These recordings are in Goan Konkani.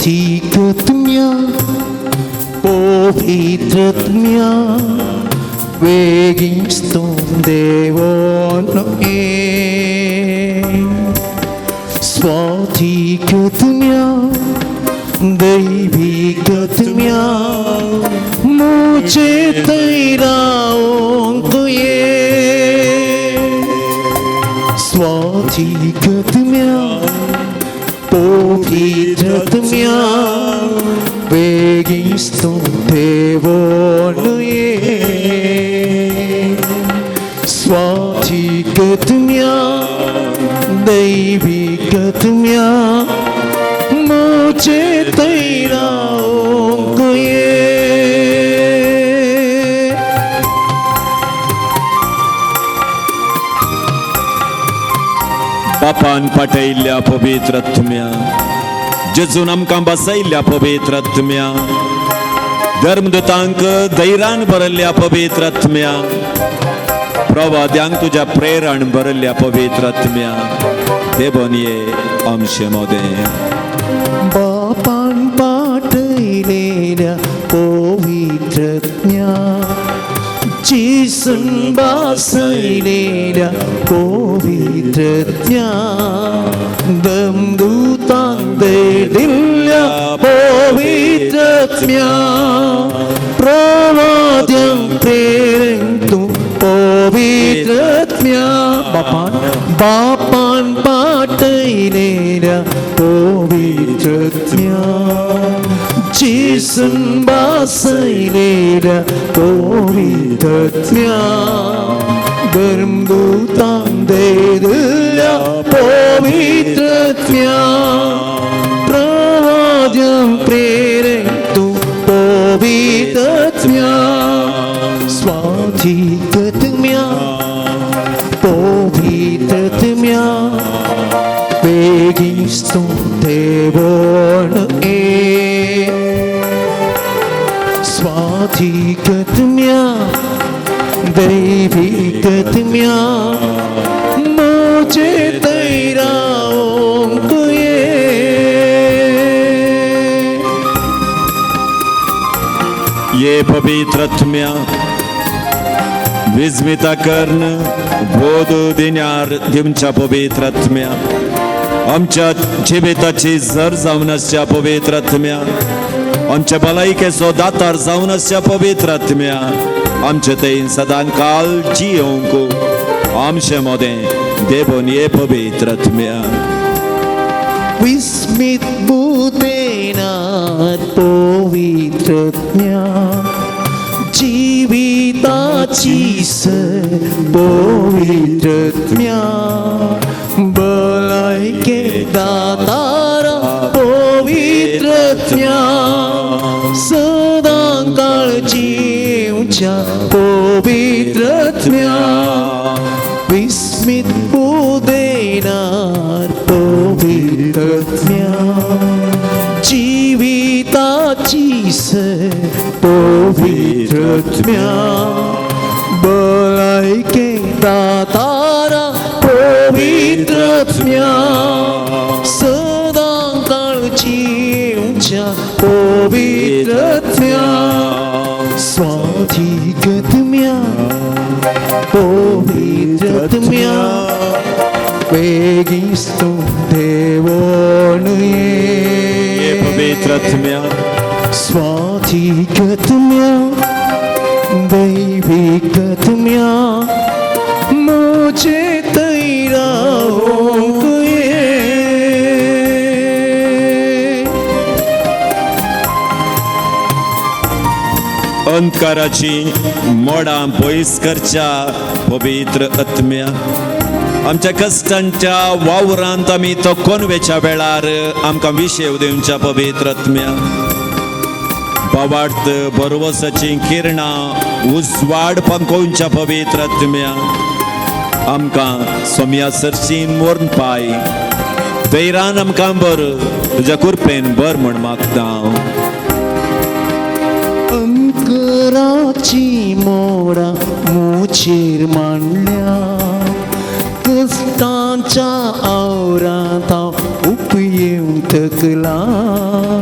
स्वाधिकत्म्या पवित्रत्म्या वेगीस्तुं देवोन ए स्वाधिकत्म्या दैविकत्म्या मुझे तैराओंक ये स्वाधिकत्म्या पवित्रत्म्या वेगीस्तुं देवोन ये स्वाधिकत्म्या दैविकत्म्या मुझे तैराओंक ये। बापान पाठयिल्ल्या पवित्र आत्म्या, जेजून आमकां बसयल्ल्या पवित्र आत्म्या, धर्मदूतांक धैर्यान भरल्ल्या पवित्र आत्म्या, प्रवाद्यांक तुज्या प्रेरण भरल्ल्या पवित्र आत्म्या, देवोन ये आमचे मोदें। बापान पाठयलेल्या पवित्रज्ञा जेजून बसयलेल्या पवित्रज्ञा दमदूतान दिल्ल्या पवित्रज्ञा प्रवाद्यांक प्रेरण तूं पवित्रज्ञा बापान बापान पाठयलेल्या पवित्रज्ञा जेजून बसयलेल्या पवित्रज्ञा धर्मदूतान दिल्ल्या पवित्रज्ञा प्रवाद्यांक प्रेरण तूं पवित्रज्ञा स्वाधिकत्म्या पवित्रत्म्या वेगीस्तुं देवोन ए स्वाधिकत्म्या दैविकत्म्या मुझे तैराओंक ये। ये पवित्र आत्म्या विस्मिता कर्ण बोध दिण्यार दिवच्या पवित्र आत्म्या, आमच्या जिविताची जर जावन आसच्या पवित्र आत्म्या, आमच्या भलायकेचो दातार जावन आसच्या पवित्र आत्म्या, आमचे थंय सदां काल जियोंक आमचे मोदें देवोन ये पवित्र आत्म्या। विस्मित भूतेनात पवित्रज्ञा जिविताची पवित्रज्ञा भलायके दातारा पवित्रज्ञा सदां काळ जिवच्या पवित्रज्ञा विस्मित भूतेनात पवित्रज्ञा जिविताची पवित्रज्ञा भलायके दातारा पवित्रज्ञा सदां काळ जिवच्या पवित्रज्ञा स्वाधिकत्म्या पवित्रत्म्या वेगीस्तुं देवोन ये ये पवित्र आत्म्या स्वाधिकत्म्या दैविकत्म्या मुझे तैराओंक ये। अंधकाराची मोडां पयस करच्या पवित्र आत्म्या, आमच्या कश्टांच्या वावरांत आमी तो कोनवेच्या वेळार आमकां विशेव दिवच्या पवित्र आत्म्या, बावार्थ बरवसाची किरणां उजवाड पंकोवच्या पवित्र आत्म्या, आमकां सोम्या सरशीन मोर्न पाय धैर्यान आमकां बर तुज्या कृपेन बर म्हण मागता। अंकराची मोडां मुचेर मांडल्या कश्टांच्या आवरांत हांव उपयेवन थकलां।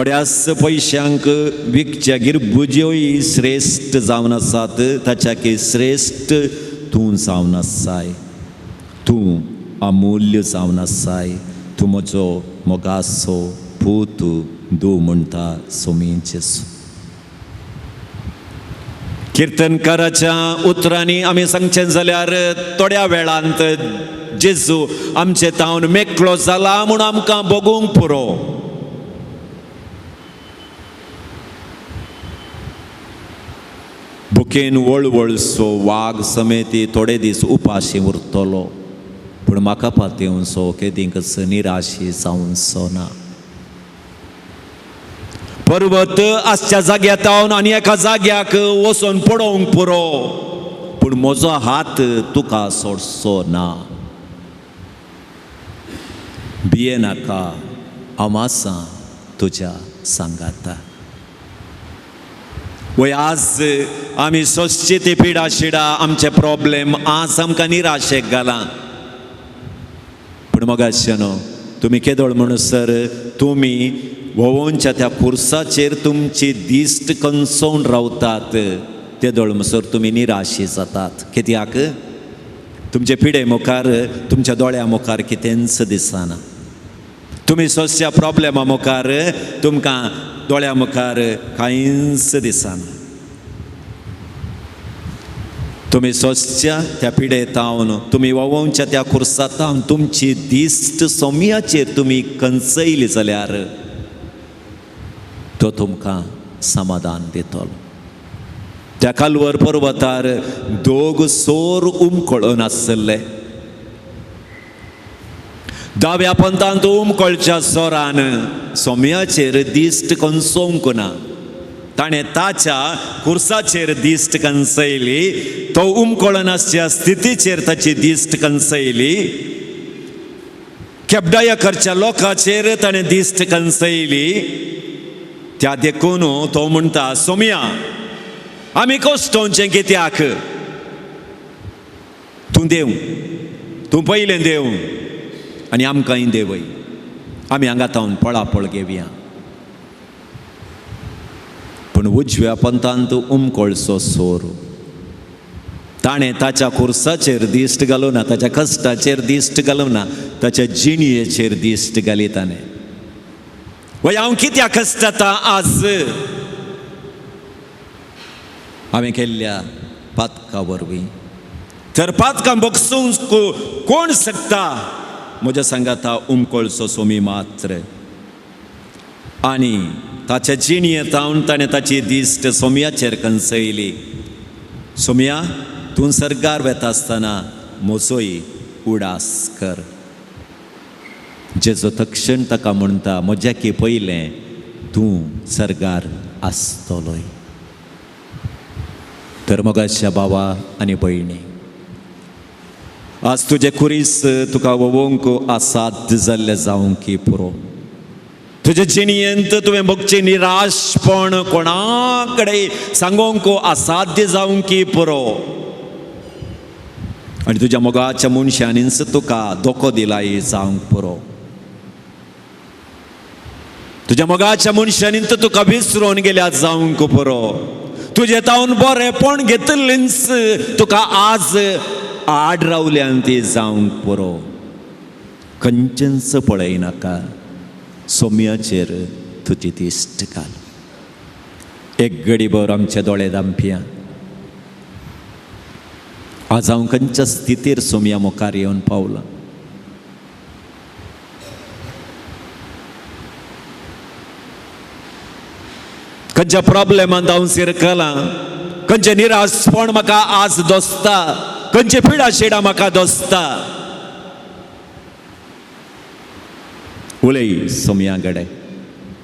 थोड्याच पयशांक विकच्या गिरबुज्योय श्रेश्ठ जावन आसात, ताच्याकी श्रेश्ठ तूं जावन आसाय, तूं अमूल्य जावन आसाय, तूं म्हजो मोगाचो पूत दू म्हणटा सोमी जेजू. किर्तनकाराच्या उतरांनी आमी सांगचें जाल्यार थोड्या वेळांत जेजू आमचे तावन मेकळो जाला म्हूण आमकां भोगूंक पुरो. भुकेन वळवळसो वाग समेती थोडे दीस उपाशी उरतलो, पूण म्हाका पातेवसो केदींकच निराशी जावचो ना. पर्वत आसच्या जाग्या तावन आनी एका जाग्याक वचून पडोवंक पुरो, पूण म्हजो हात तुका सोडचो ना. भिये नाका, हांव आसां तुज्या सांगाता. वय आज आमी सोंसची ती पिडा शिडा आमचे प्रॉब्लेम आज आमकां निराशेक घाला, पूण मोगाचें न्हू तुमी केदोळ म्हणसर तुमी व्होवोनच्या त्या खुर्साचेर तुमची दिश्ट कनसोवन रावतात, तेदोळ म्हणसर तुमी निराशी जातात. कित्याक तुमचे पिडे मुखार तुमच्या दोळ्या मुखार कितेंच दिसना. तुमी सोंसच्या प्रॉब्लेमा मुखार तुमकां दोळ्या मुखार कांयच दिसना. तुमी सोंसच्या त्या पिडे तावन तुमी व्होवोनच्या त्या खुर्सा तावन तुमची दिश्ट सोम्याचेर तुमी कंचयली जाल्यार तो तुमकां समाधान दितलो. त्या कालवर पर्वतार दोग सोर उमकळून आसले. दाव्या पंथांत उमकळच्या सोरान सोम्याचेर दिश्ट कंसोवंक ना, ताणें ताच्या खुर्साचेर दिश्ट कंसयली. तो उमकळून आसच्या स्थितीचेर ताची दिश्ट कंसयली. केबडाया करच्या लोकांचेर ताणें दिश्ट कंसयली. त्या देखून तो म्हणटा, सोम्या आमी कश्टोवचें कित्याक? तूं देव, तूं पयलें देव आनी आमकांय देवय, आमी हांगा तावन पळापळ घेवया. पूण उजव्या पंथांत उमकळचो सोर ताणें ताच्या खुर्साचेर दिश्ट घालूं ना, ताच्या कश्टाचेर दिश्ट घालूं ना, ताच्या जिणयेचेर दिश्ट घाली ताणें. वय हांव कित्याक कश्टता आज? हांवें केल्ल्या पातका वरवीं. तर पातकां बगसूंक कोण शकता? म्हज्या सांगाता उमकळचो सोमी मात्र. आनी ताच्या जिणयेंत तावन ताणें ताची दिश्ट सोम्याचेर कंसयली. सोम्या तूं सर्गार वेता आसतना म्हजोय उडास कर. जेजो तक्षण ताका म्हणटा, म्हज्या की पयलें तूं सर्गार आसतलोय. तर मोगाच्या भावा आनी भयणी, आज तुजे खुरीस तुका वोवंक असाध्य जाल्लें जावंक की पुरो. तुजे जिणयेंत तुवें भोगचें निराशपण कोणा कडेन सांगोंक असाध्य जावंक की पुरो. आनी तुज्या मोगाच्या मनशांनीच तुका धोको दिलाय जावंक पुरो. तुज्या मोगाच्या मनशांनी तुका विसरून गेल्या जावंक पुरो. तुजें तावन बरेंपण घेतलेंच तुका आज आड रावल्यान ती जावंक पुरो. खंयचेंच पळयनाका, सोम्याचेर तुजी दिश्ट घाल. एक घडीभर आमचे दोळे दामपिया. आज हांव खंयच्या स्थितीर सोम्या मुखार येवन पावलां? खंयच्या प्रॉब्लेमांत हांव शिरकलां? खंयचें निराशपण म्हाका आज दोसता? खंयचे पिडा शिडा म्हाका दोसता? उलय सोम्या कडेन,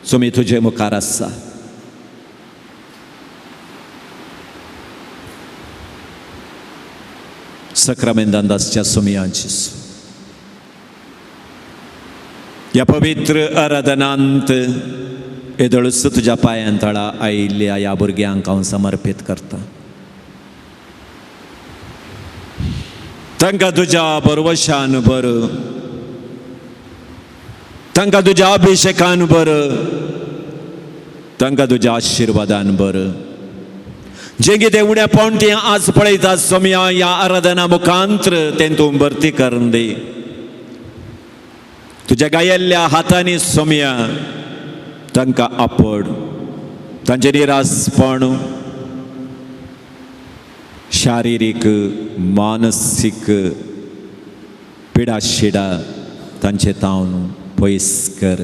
सोमी तुजे मुखार आसा. सक्रामेंदांत आसच्या सोम्याची ह्या पवित्र आराधनांत येदोळच तुज्या पांयां तळा आयिल्ल्या ह्या भुरग्यांक हांव समर्पीत करता. तांकां तुज्या भरवशान भर, तांकां तुज्या अभिशेकान भर, तांकां तुज्या आशिर्वादान बरं. जें कितें उणेपण तें आज पळयता सोम्या ह्या आराधना मुखांत्र तें तूं भरती करून दी. तुज्या गायल्ल्या हातांनी सोम्या तांकां आपड, तांचें निरासपण शारिरीक मानसीक पिडाशिडा तांचे तावन पयस कर.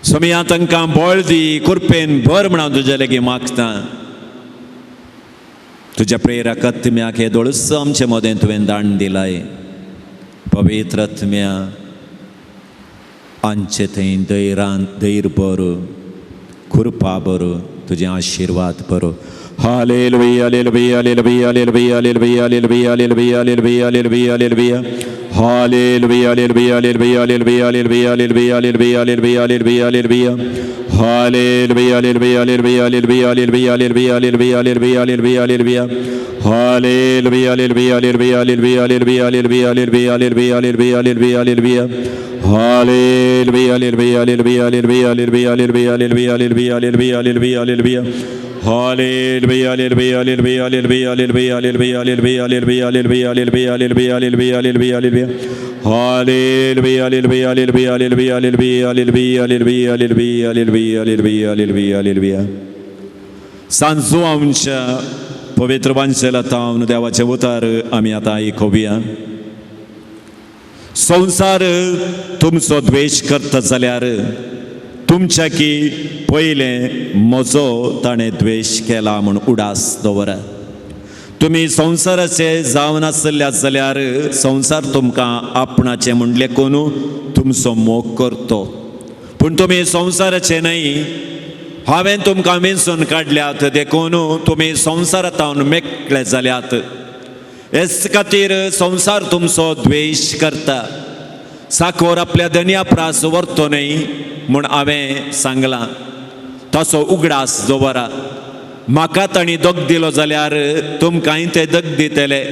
सोम्या तांकां बळ दी, कुरपेन भर म्हणून तुज्या लागीं मागता. तुज्या प्रेरक आत्म्याक हे दोळस आमचे मदें तुवें दाण दिलाय. पवित्र आत्म्या आमचे थंय धैरान धैर बरो, कृपा बरो, तुजें आशिर्वाद बरो. Hallelujah, hallelujah, hallelujah, hallelujah, hallelujah, hallelujah, hallelujah, hallelujah, hallelujah, hallelujah. Hallelujah, hallelujah, hallelujah, hallelujah, hallelujah, hallelujah, hallelujah, hallelujah, hallelujah, hallelujah. Hallelujah, hallelujah, hallelujah, hallelujah, hallelujah, hallelujah, hallelujah, hallelujah, hallelujah, hallelujah. Hallelujah, hallelujah, hallelujah, hallelujah, hallelujah, hallelujah, hallelujah, hallelujah, hallelujah, hallelujah, hallelujah. Hallelujah, hallelujah, hallelujah, hallelujah, hallelujah, hallelujah, hallelujah, hallelujah, hallelujah, hallelujah, hallelujah. Hallelujah, hallelujah, hallelujah, hallelujah, hallelujah, hallelujah, hallelujah, hallelujah, hallelujah, hallelujah, hallelujah, hallelujah, hallelujah, hallelujah. Hallelujah, hallelujah, hallelujah, hallelujah, hallelujah, hallelujah, hallelujah, hallelujah, hallelujah, hallelujah, hallelujah, hallelujah. सांजो आमच्या पवित्र वांशेला तावन देवाचें उतार आमी आतां आयकुया. संवसार तुमचो द्वेश करता जाल्यार तुमच्या की पयलें म्हजो ताणें द्वेश केला म्हूण उडास दवरात. तुमी संवसाराचे जावन आसल्या जाल्यार संवसार तुमकां आपणाचें म्हणलें कोनू तुमचो मोग करतो. पूण तुमी संवसाराचे न्हय, हांवें तुमकां वेंचून काडल्यात देखून तुमी संवसारांत मेकळे जाल्यात. हेच खातीर संवसार तुमचो द्वेश करता. साकोर आपल्या धनया प्रास व्हरतो न्हय म्हूण हांवें सांगलां, तसो उगडास दवरा. म्हाका तांणी दग दिलो जाल्यार तुमकांय ते दग दितले.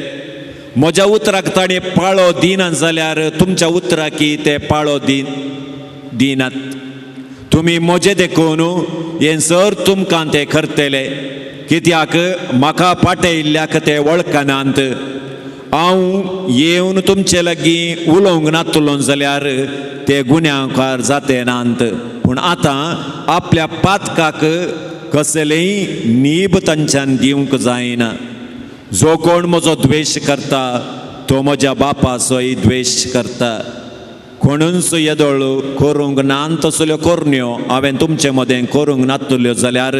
म्हज्या उतराक तांणी पाळो दिना जाल्यार तुमच्या उतराकी ते पाळो दिनात. तुमी म्हजें देखून हें सर तुमकां ते करतले, कित्याक म्हाका पाटयल्ल्याक ते वळखनात. हांव येवन तुमचे लागीं उलोवंक नातलो जाल्यार ते गुन्यांवकार जाते नात. पूण आतां आपल्या पातकाक कसलेंय नीब तांच्यान दिवंक जायना. जो कोण म्हजो द्वेश करता तो म्हज्या बापाचोय द्वेश करता. कोणूच येदोळ करूंक ना तसल्यो करण्यो हांवें तुमचे मदें करूंक नातल्यो जाल्यार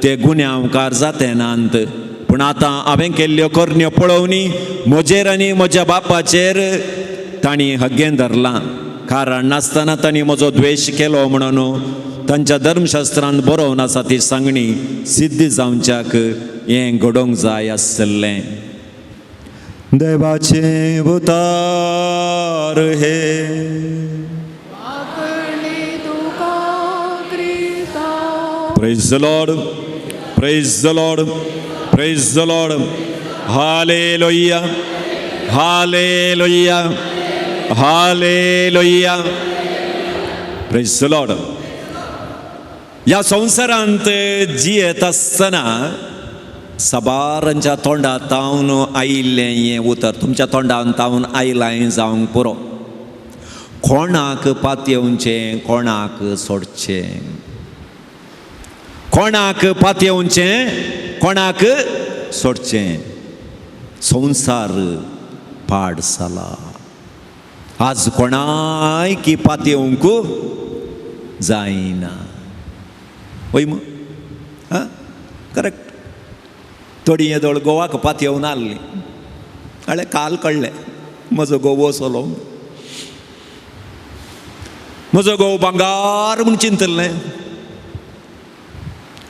ते गुन्यांवकार जाते नात. पूण आतां हांवें केल्ल्यो करण्यो पळोवनी म्हजेर आनी म्हज्या बापाचेर तांणी हग्गें धरलां. कारण नासतना तांणी म्हजो द्वेश केलो म्हणून तांच्या धर्मशास्त्रांत बरोवन आसा ती सांगणी सिद्धी जावच्याक हें घडोवंक जाय आसलें. देवाचें उतार हे Praise the Lord, praise the Lord, praise the Lord. Hallelujah, hallelujah, hallelujah. Praise the Lord. ह्या संवसारांत जियेत आसतना साबारांच्या तोंडात तावन आयिल्लें हें उतर तुमच्या तोंडान तावन आयलां जावंक पुरो. कोणाक पातयेवचें कोणाक सोडचें, कोणाक पातयेवचें कोणाक सोडचें. संवसार पाड जाला. आज कोणायकी पातयेवंक जायना. वय मग हां करेक्ट. थोडी येदोळ गोवाक पातयेवन आहली कळ्ळें, काल कळ्ळें म्हजो घोव वसलो. म्हजो घोव भांगार म्हूण चिंतलें,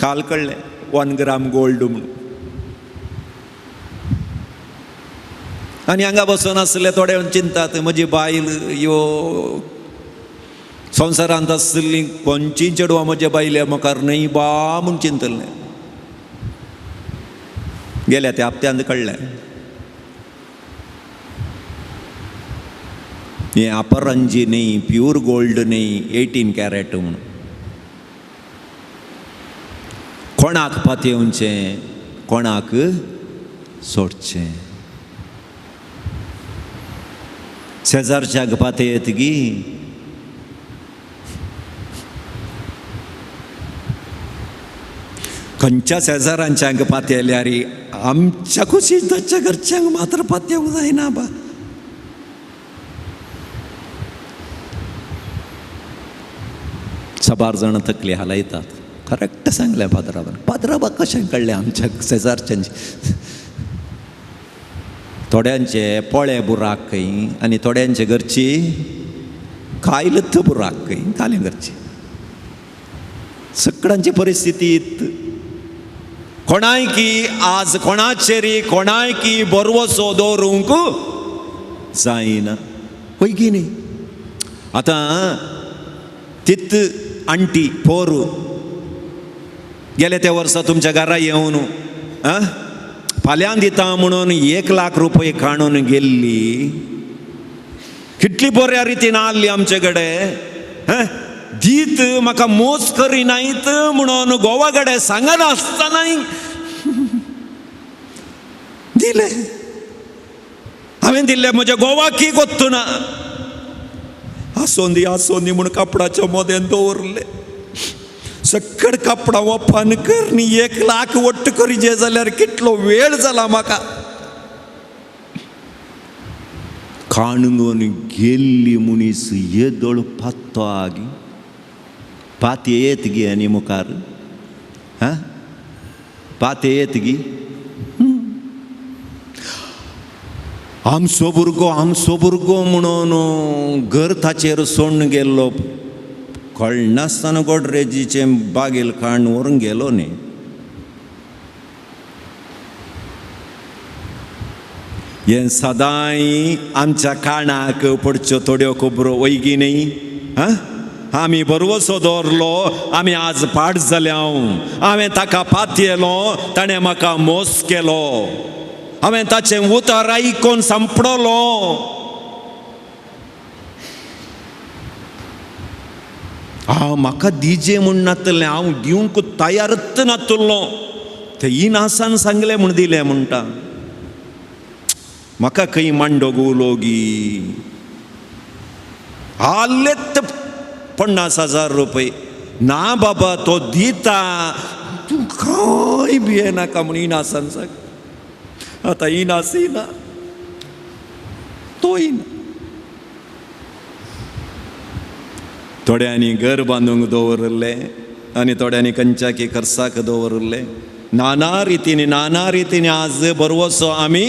काल कळ्ळें 1 ग्राम गोल्ड म्हणून. आनी हांगा बसून आसले थोडे चिंतात म्हजी बायल ह्यो संवसारांत आसली खंयची चेडवां म्हज्या बायले मुखार न्हय बा म्हूण चिंतलें. गेल्या त्या हप्त्यांत कळ्ळें हें अपरंजी न्ही, प्यूर गोल्ड न्ही, 18 कॅरेट म्हणून. कोणाक पातयेवचें, कोणाक सोडचें? शेजारच्याक पातयेत गी? खंयच्या शेजारांच्यांक पातयेल्यार आमच्या कुशीच्या घरच्यांक मात्र पातयेवंक जायना बा. साबार जाणां तकली हालयतात. करेक्ट सांगलें पाद्राबान. पाद्राबा कशें कळ्ळें आमच्या शेजारच्यांचे? थोड्यांचे पोळे बुराक खंय आनी थोड्यांचे घरची कायलत बुराक खंय काले घरची. सगळ्यांची परिस्थितीत कोणायकी आज कोणाचेरी कोणायकी बरवसो दवरूंक जायना, हय की न्ही? आतां तित आंटी पोरू गेले त्या वर्सा तुमच्या घरा येवन आं फाल्यां दिता म्हणून 1 लाख रुपये काडून गेल्ली. कितली बऱ्या रितीन आहली आमचे कडेन, दीत म्हाका मोस करिनायत म्हणून गोवा कडेन सांगनासतना दिले. हांवें दिल्ले म्हज्या गोवाकी कोत्तुना. आसोंदी आसोंदी म्हूण कापडाच्या मोदेन दवरले. सकड कापडां ओपन कर न्ही 1 लाख वट्ट करीजे जाल्यार कितलो वेळ जाला म्हाका. काणून गेल्ली मनीस येदोळ पात्तो आगी पातये येत गी आनी मुखार हां पातये येत गी. आमचो भुरगो आमचो भुरगो म्हणून घर ताचेर सोडून गेल्लो. कळनासतना गोडरेजीचें बागेल काडून व्हरून गेलो न्ही. हें सदांय आमच्या काणाक पडच्यो थोड्यो खबरो वयगी न्ही. हां आमी बरवसो दवरलो, आमी आज पाड जाल्या. हांवें ताका पातयेलो, ताणें म्हाका मोस केलो. हांवें ताचें उतर आयकून सांपडलो. हांव म्हाका दिजे म्हूण नातलें, हांव दिवंक तयारच नातलो. ते इनासान सांगलें म्हूण दिलें म्हणटा. म्हाका खंय मांडो गुलोगी हालेत 50,000 रुपये ना बाबा तो दिता, तूं खंय भियेनाका म्हूण इनासान सांग. आतां इनास येना, तो येना. थोड्यांनी घर बांदूंक दवरिल्लें आनी थोड्यांनी खंयच्याकी खर्चाक दवरिल्लें. नाना रितीनी नाना रितीनी आज बरवसो आमी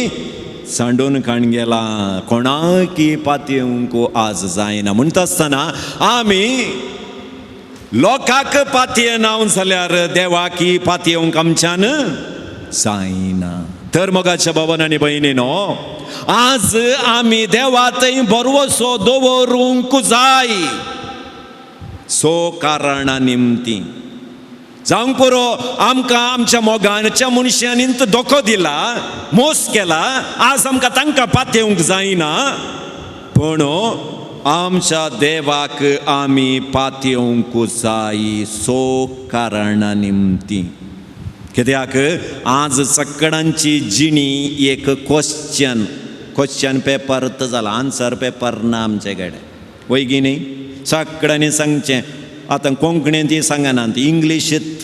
सांडून काण गेला. कोणाकी पातयेवंक आज जायना. म्हणटा आसतना आमी लोकांक पातयेना जाल्यार देवाकी पातयेवंक आमच्यान जायना. तर मोगाच्या बाबान आनी भयणीनो, आज आमी देवा थंय बरवसो दवरूंक जाय. सो कारणां निमती जावंक पुरो आमकां आमच्या मोगाच्या मनशांनी धोको दिला, मोस केला. आज आमकां तांकां पातयेवंक जायना, पूण आमच्या देवाक आमी पातयेवंक जाय. सो कारणां निमती. कित्याक आज सगळ्यांची जिणी एक क्वेश्चन, क्वेश्चन पेपर जाला, आन्सर पेपर ना आमचे कडेन, वय की न्ही? सगळ्यांनी सांगचें. आतां कोंकणींत ती सांगनात, इंग्लिशींत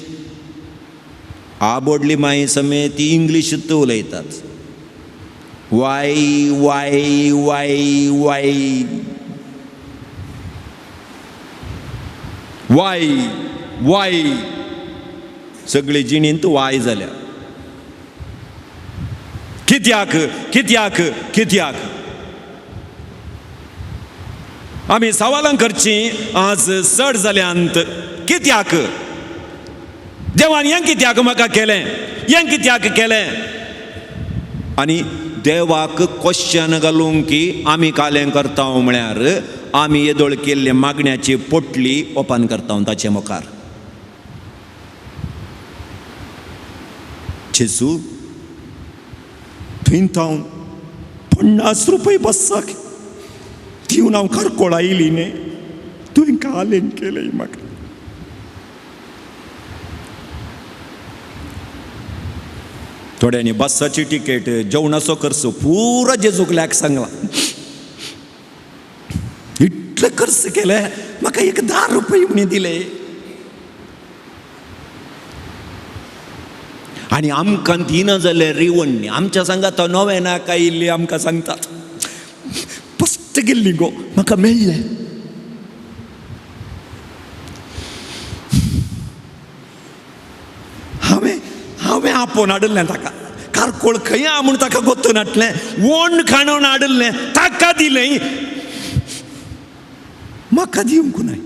आबोडली माई समेत ती इंग्लिशींत उलयतात. Y Y Y Y Y Y सगळी जिणेंत वाय जाल्या. कित्याक कित्याक कित्याक आमी सवालां करचीं आज चड जाल्यांत. कित्याक देवान हें कित्याक म्हाका केलें, हें कित्याक केलें? आनी देवाक क्वेश्चन घालूंक की आमी कालें करता म्हळ्यार आमी येदोळ केल्ले मागण्याची पोटली ओपन करता ताचे मुखार. जेजू थंय थावन 50 रुपये बससाक दिवन हांव कारकोळ आयली न्ही, तुवें कालें केलें म्हाका. थोड्यांनी बसाची तिकेट, जेवणाचो खर्च पुरो जेजूक ल्याक सांगला. इतले खर्च केले, म्हाका एक 10 रुपये म्हणी दिले. आनी आमकां दिना जाल्यार रिवण्णी आमच्या सांगाता नवें आयिल्ली आमकां सांगतात, फस्ट गेल्ली गो म्हाका मेळ्ळें. हांवें आपोवन हाडिल्लें ताका, कारकोळ खंय आहा म्हूण ताका गोतून हाडलें, वोण खाणोवन हाडिल्लें, ताका दिलें, म्हाका दिवंक नाय.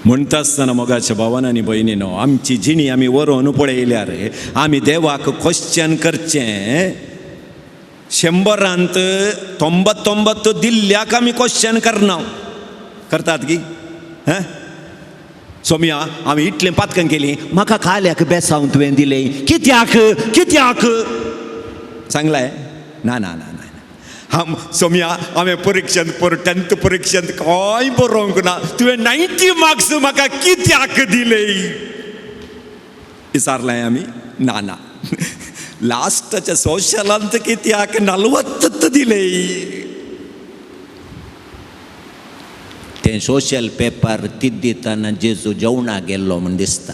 म्हणटा आसतना मोगाच्या भावान आनी भयणीनो, आमची जिणी आमी वरोवन पळयल्यार आमी देवाक क्वेश्चन करचें. 100 99 दिल्ल्याक आमी क्वेश्चन करना, करतात की? हें सोम्या, आमी इतलें पातकां केली, म्हाका काल्याक बेसांव तुवें दिलें कित्याक? कित्याक सांगलें? ना ना ना ना. हांव सोम्या, हांवें परिक्षेंत पर 10th परिक्षेंत कांय बरोवंक ना, तुवें 90 मार्क्स म्हाका कित्याक दिले? विचारलें आमी? ना ना. लास्टाच्या सोशलांत कित्याक 40 दिले? तें सोशल पेपर तिद्दितना जेजू जेवणाक गेल्लो म्हूण दिसता.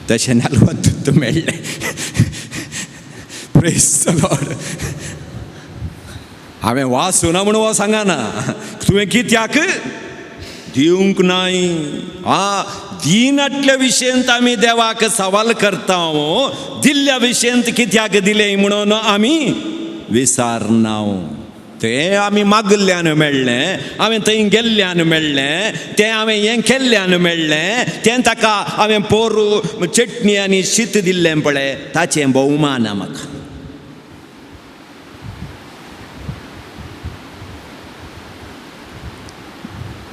तशें 40 मेळ्ळें. Praise the Lord. हांवें वाचूना म्हूण हो सांगना, तुवें कित्याक दिवंक नाय? आ दिनातल्या विशयंत आमी देवाक सवाल करता, दिल्ल्या विशयंत कित्याक दिलें म्हणून आमी विसारना. तें आमी मागल्ल्यान मेळ्ळें, हांवें थंय गेल्ल्यान मेळ्ळें, तें हांवें हें केल्ल्यान मेळ्ळें, तें ताका हांवें पोरू चटणी आनी शीत दिल्लें पळय, ताचें भोवमान म्हाका.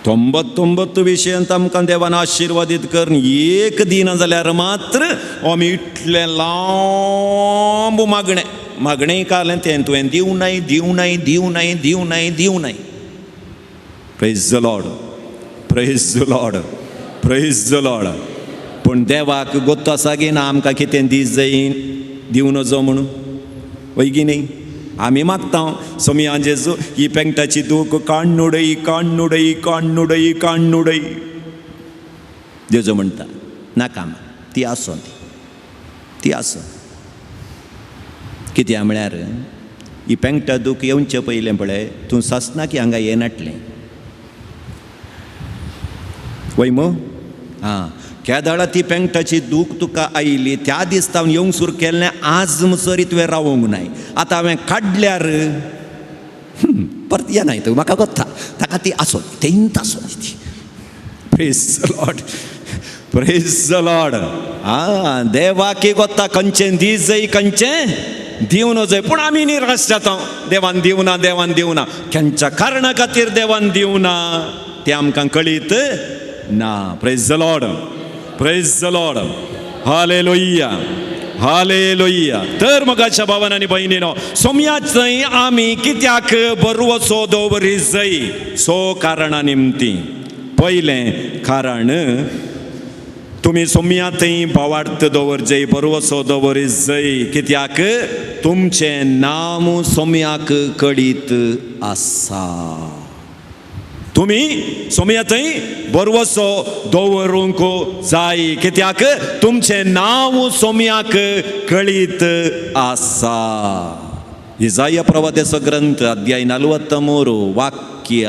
99 विशयांत आमकां देवान आशिर्वादीत करून एक दिना जाल्यार मात्र आमी इतलें लांब मागणें मागणें कालें तें तुवें दिवं नाय, दिवं नाय, दिवं नाय, दिवं नाय, दिवं नाय. Praise the Lord, praise the Lord, praise the Lord. पूण देवाक गोत्तो आसा की ना आमकां कितें दीस जाय दिवं नजो म्हणून, वय की न्ही? आमी मागता सोमया जेजू ही पेंगटाची दूख काण्णुडय काण्णुडय काण्णुडय काण्णुडय. जेजू म्हणटा नाका, ती आसो, ती आसो. कित्याक म्हळ्यार ही पेंगटा दूख येवचे पयलें पळय तूं सासना की हांगा येनाटलें वय मो. आं केदाळा ती पेंगटाची दूख तुका आयली त्या दीस तावन येवंक सुरू केल्लें, आज मुसरी तुवें रावोंक नाय. आतां हांवें काडल्यार परत येनाय तूं, म्हाका कोत्ता ताका ती आसो, तेंत आसो ती. Praise the Lord, praise the Lord. आं देवाकी कोत्ता खंयचें दीस जाय खंयचें दिवं नजय, पूण आमी निराश जाता, देवान दिवना, देवान दिवना. खंयच्या कारणा खातीर देवान दिवना तें आमकां कळीत ना. Praise the Lord, praise the Lord. Hallelujah, hallelujah. तर मोगाच्या भावान आनी भयणीनो, सोमयाच न्हय आमी कित्याक बरवचो दवरी जाय? सो कारणां निमती. पयलें कारण, तुमी सोमया थंय भावार्थ दवर जय, बरवचो दवरी जय, कित्याक तुमचें नांव सोमयाक कळीत आसा. तुमी सोमया थंय बरवसो दवरूंक जाय, कित्याक तुमचें नांव सोमयाक कळीत आसा. इजाया प्रवाद्याचो ग्रंथ अध्याय 43 वाक्य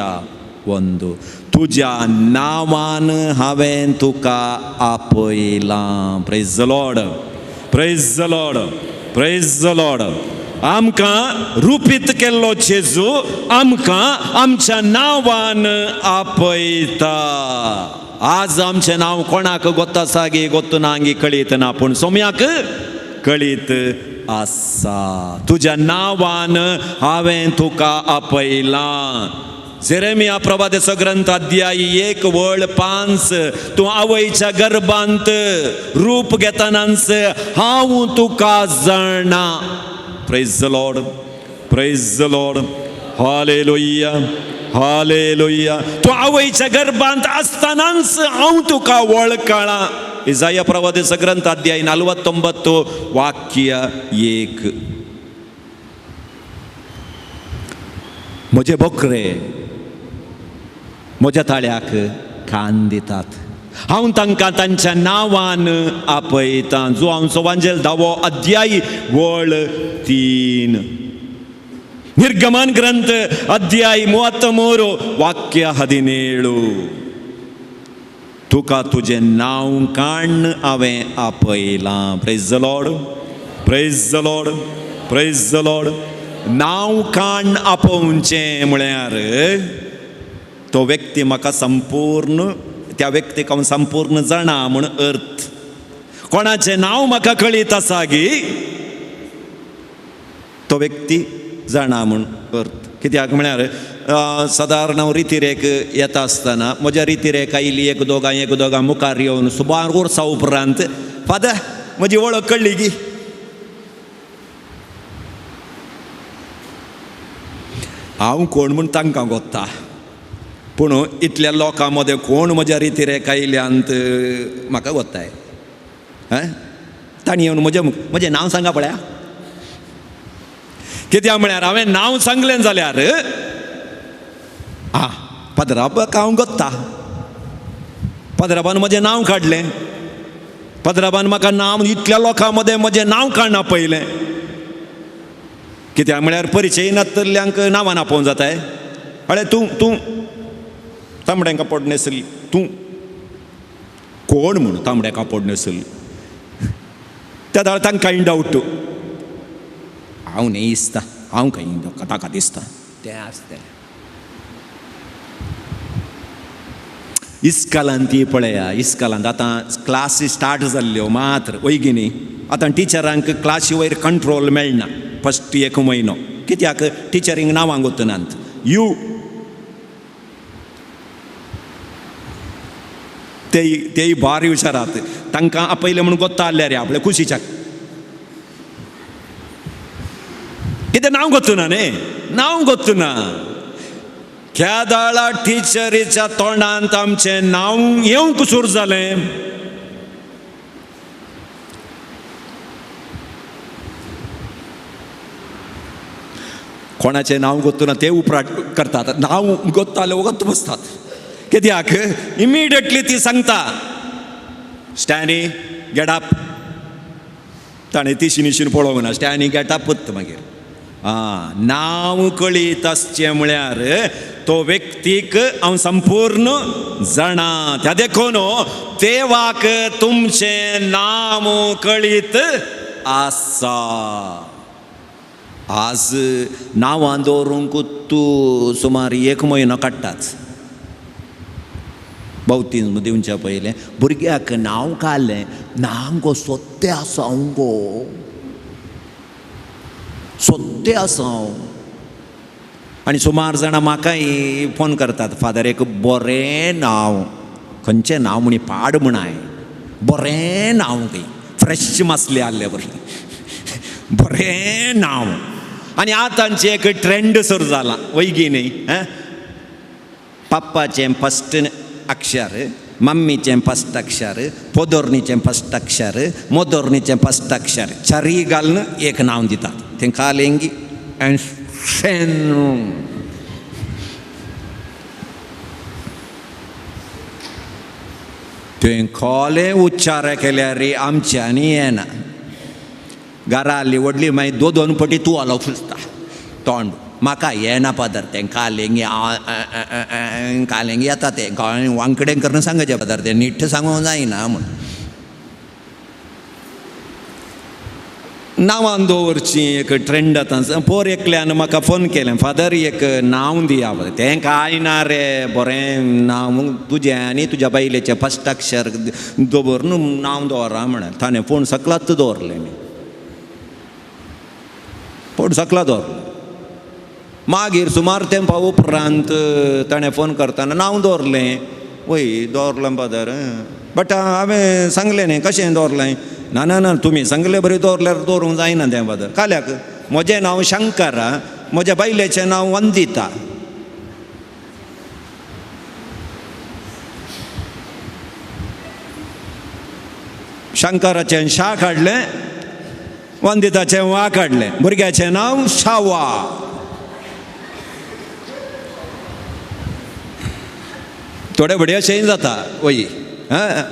1. तुज्या नांवान हांवें तुका आपयलां. Praise the Lord, praise the Lord, praise the Lord. आमकां रुपीत केल्लो जेजू आमकां आमच्या नांवान आपयता. आज आमचें नांव कोणाक गोत्ता आसा गे गोत्त ना गे कळीत ना, पूण सोम्याक कळीत आसा. तुज्या नांवान हांवें तुका आपयलां. जेरेमिया प्रवाद्याचो ग्रंथ अध्याय 1 वळ 5. तूं आवयच्या गर्भांत रूप घेतनाच हांव तुका जाणा. Praise the Lord, praise the Lord. Hallelujah, hallelujah. तूं आवयच्या गर्भांत आसतनाच हांव तुका वळखळां. इजाया प्रवादेचा ग्रंथ अध्याय 49 वाक्य 1. म्हजे बोकरे म्हज्या ताळ्याक कान दितात, हांव तांकां तांच्या नांवान आपयतां. जुआंवचो वांजेल 10वो अध्याय वळ 3. निर्गमन ग्रंथ अध्याय 33 वाक्य 17. तुका तुजें नांव काण्ण हांवें आपयलां. Praise the Lord, praise the Lord, praise the Lord. नांव काण्ण आपोवचें म्हळ्यार तो व्यक्ती म्हाका संपूर्ण, त्या व्यक्तीक हांव संपूर्ण जाणा म्हूण अर्थ. कोणाचें नांव म्हाका कळीत आसा गी तो व्यक्ती जाणा म्हूण अर्थ. कित्याक म्हळ्यार सादारण हांव रितिरेक येता आसतना म्हज्या रितिरेक आयली एक दोगां एक दोगां मुखार येवन सुमार वर्सां उपरांत, फादर म्हजी वळख कळ्ळी गी. हांव कोण म्हूण तांकां गोत्ता, पूण इतल्या लोकां मदें कोण म्हज्या रितिरेक आयल्यांत म्हाका गोत्ताय. तांणी येवन म्हजें म्हजें नांव सांगा पळया. कित्याक म्हळ्यार हांवें नांव सांगलें जाल्यार आं पदराबाक हांव गोत्ता, पदराबान म्हजें नांव काडलें, पदराबान म्हाका नांव इतल्या लोकां मदें म्हजें नांव काडना पयलें. कित्याक म्हळ्यार परिचय नातल्ल्यांक नांवान आपोवन जाताय. अळे तूं तूं तांबड्यां कापड न्हेसली, तूं कोण म्हूण तांबड्या कापड न्हेसली. त्या दाळ तांकां कांय डावट, हांव न्ही दिसता, हांव खंय ताका दिसता तें आसतलें. इस्कालान ती पळया, इस्कालांत आतां क्लासी स्टार्ट जाल्ल्यो मात्र वयगी न्ही. आतां टिचरांक क्लासी वयर कंट्रोल मेळना फस्ट एक म्हयनो. कित्याक टिचरींक नांवां गोतनात. You तेय भारी हुशारात, तांकां आपयलें म्हूण गोत्ता आसल्यार रे आपल्या खुशीच्याक. कितें नांव गोत्तना न्ही, नांव गोत्तना. केदाळा टिचरीच्या तोंडांत आमचें नांव येवंक सुरू जालें. कोणाचें नांव गोत्तना ते उपराट करतात, नांव गोत्ताले वगत बसतात. कित्याक इमिडिएटली ती सांगता, स्टॅनी गेट अप. ताणें तिशी निशीन पळोवंक ना, स्टॅनी गेट अप. मागीर आं नांव कळीत आसचें म्हळ्यार तो व्यक्तीक हांव संपूर्ण जाणा. त्या देखून देवाक तुमचें नांव कळीत आसा. आज नांवां दवरूंक तूं सुमार एक म्हयनो काडटाच. बावतीज्म दिवच्या पयलें भुरग्याक नांव काडलें, ना गो सोत्तें आसा हांव गो, सोत्तें आसा हांव. आनी सुमार जाणां म्हाकाय फोन करतात, फादर एक बरें नांव, खंयचें नांव म्हणी पाड म्हणाय, बरें नांव खंय फ्रेश मासले आहले बरें बरें नांव. आनी आतांचें एक ट्रेंड सुरू जाला वयगी न्ही. पप्पाचें फस्ट अक्षर, मम्मीचें फस्ट अक्षर, पोदोर्नीचें फस्ट अक्षर, मोदोर्नीचें फस्ट अक्षर, चारी घालून एक नांव दितात. तें कालेंगी तें खोलें उच्चार केल्यार आमच्यांनी येना. घरा आसली व्हडली मागीर दोन दोन पटी तूं आलो फुलता तोंड. म्हाका येना पादर, तें कालेंगी कालेंगी येता तें वांकडें करून सांगचें पादर, तें नीट सांगूंक जायना म्हूण. नांवान दवरची एक ट्रेंड आतां. पोर एकल्यान म्हाका फोन केलें, फादर एक नांव दिया. तें कांय ना रे, बरें नांव तुजें आनी तुज्या बायलेचें फस्ट अक्षर दवरून नांव दवरा म्हणलें. ताणें फोन सकलाच दवरलें, न्ही फोन सकला दवरलें. मागीर सुमार तेंपा उपरांत ताणें फोन करतना नांव दवरलें. वय दवरलें फादर, बट हांवें सांगलें न्ही कशें दवरलें. ना ना ना तुमी सांगले बरें दवरल्यार दवरूंक जायना तें फादर. काल्याक म्हजें नांव शंकर, म्हज्या बायलेचें नांव वंदिता. शंकराचें शा काडलें, वंदिताचें वा काडलें, भुरग्याचें नांव शावा. थोडे भुरगे अशेंय जाता वय,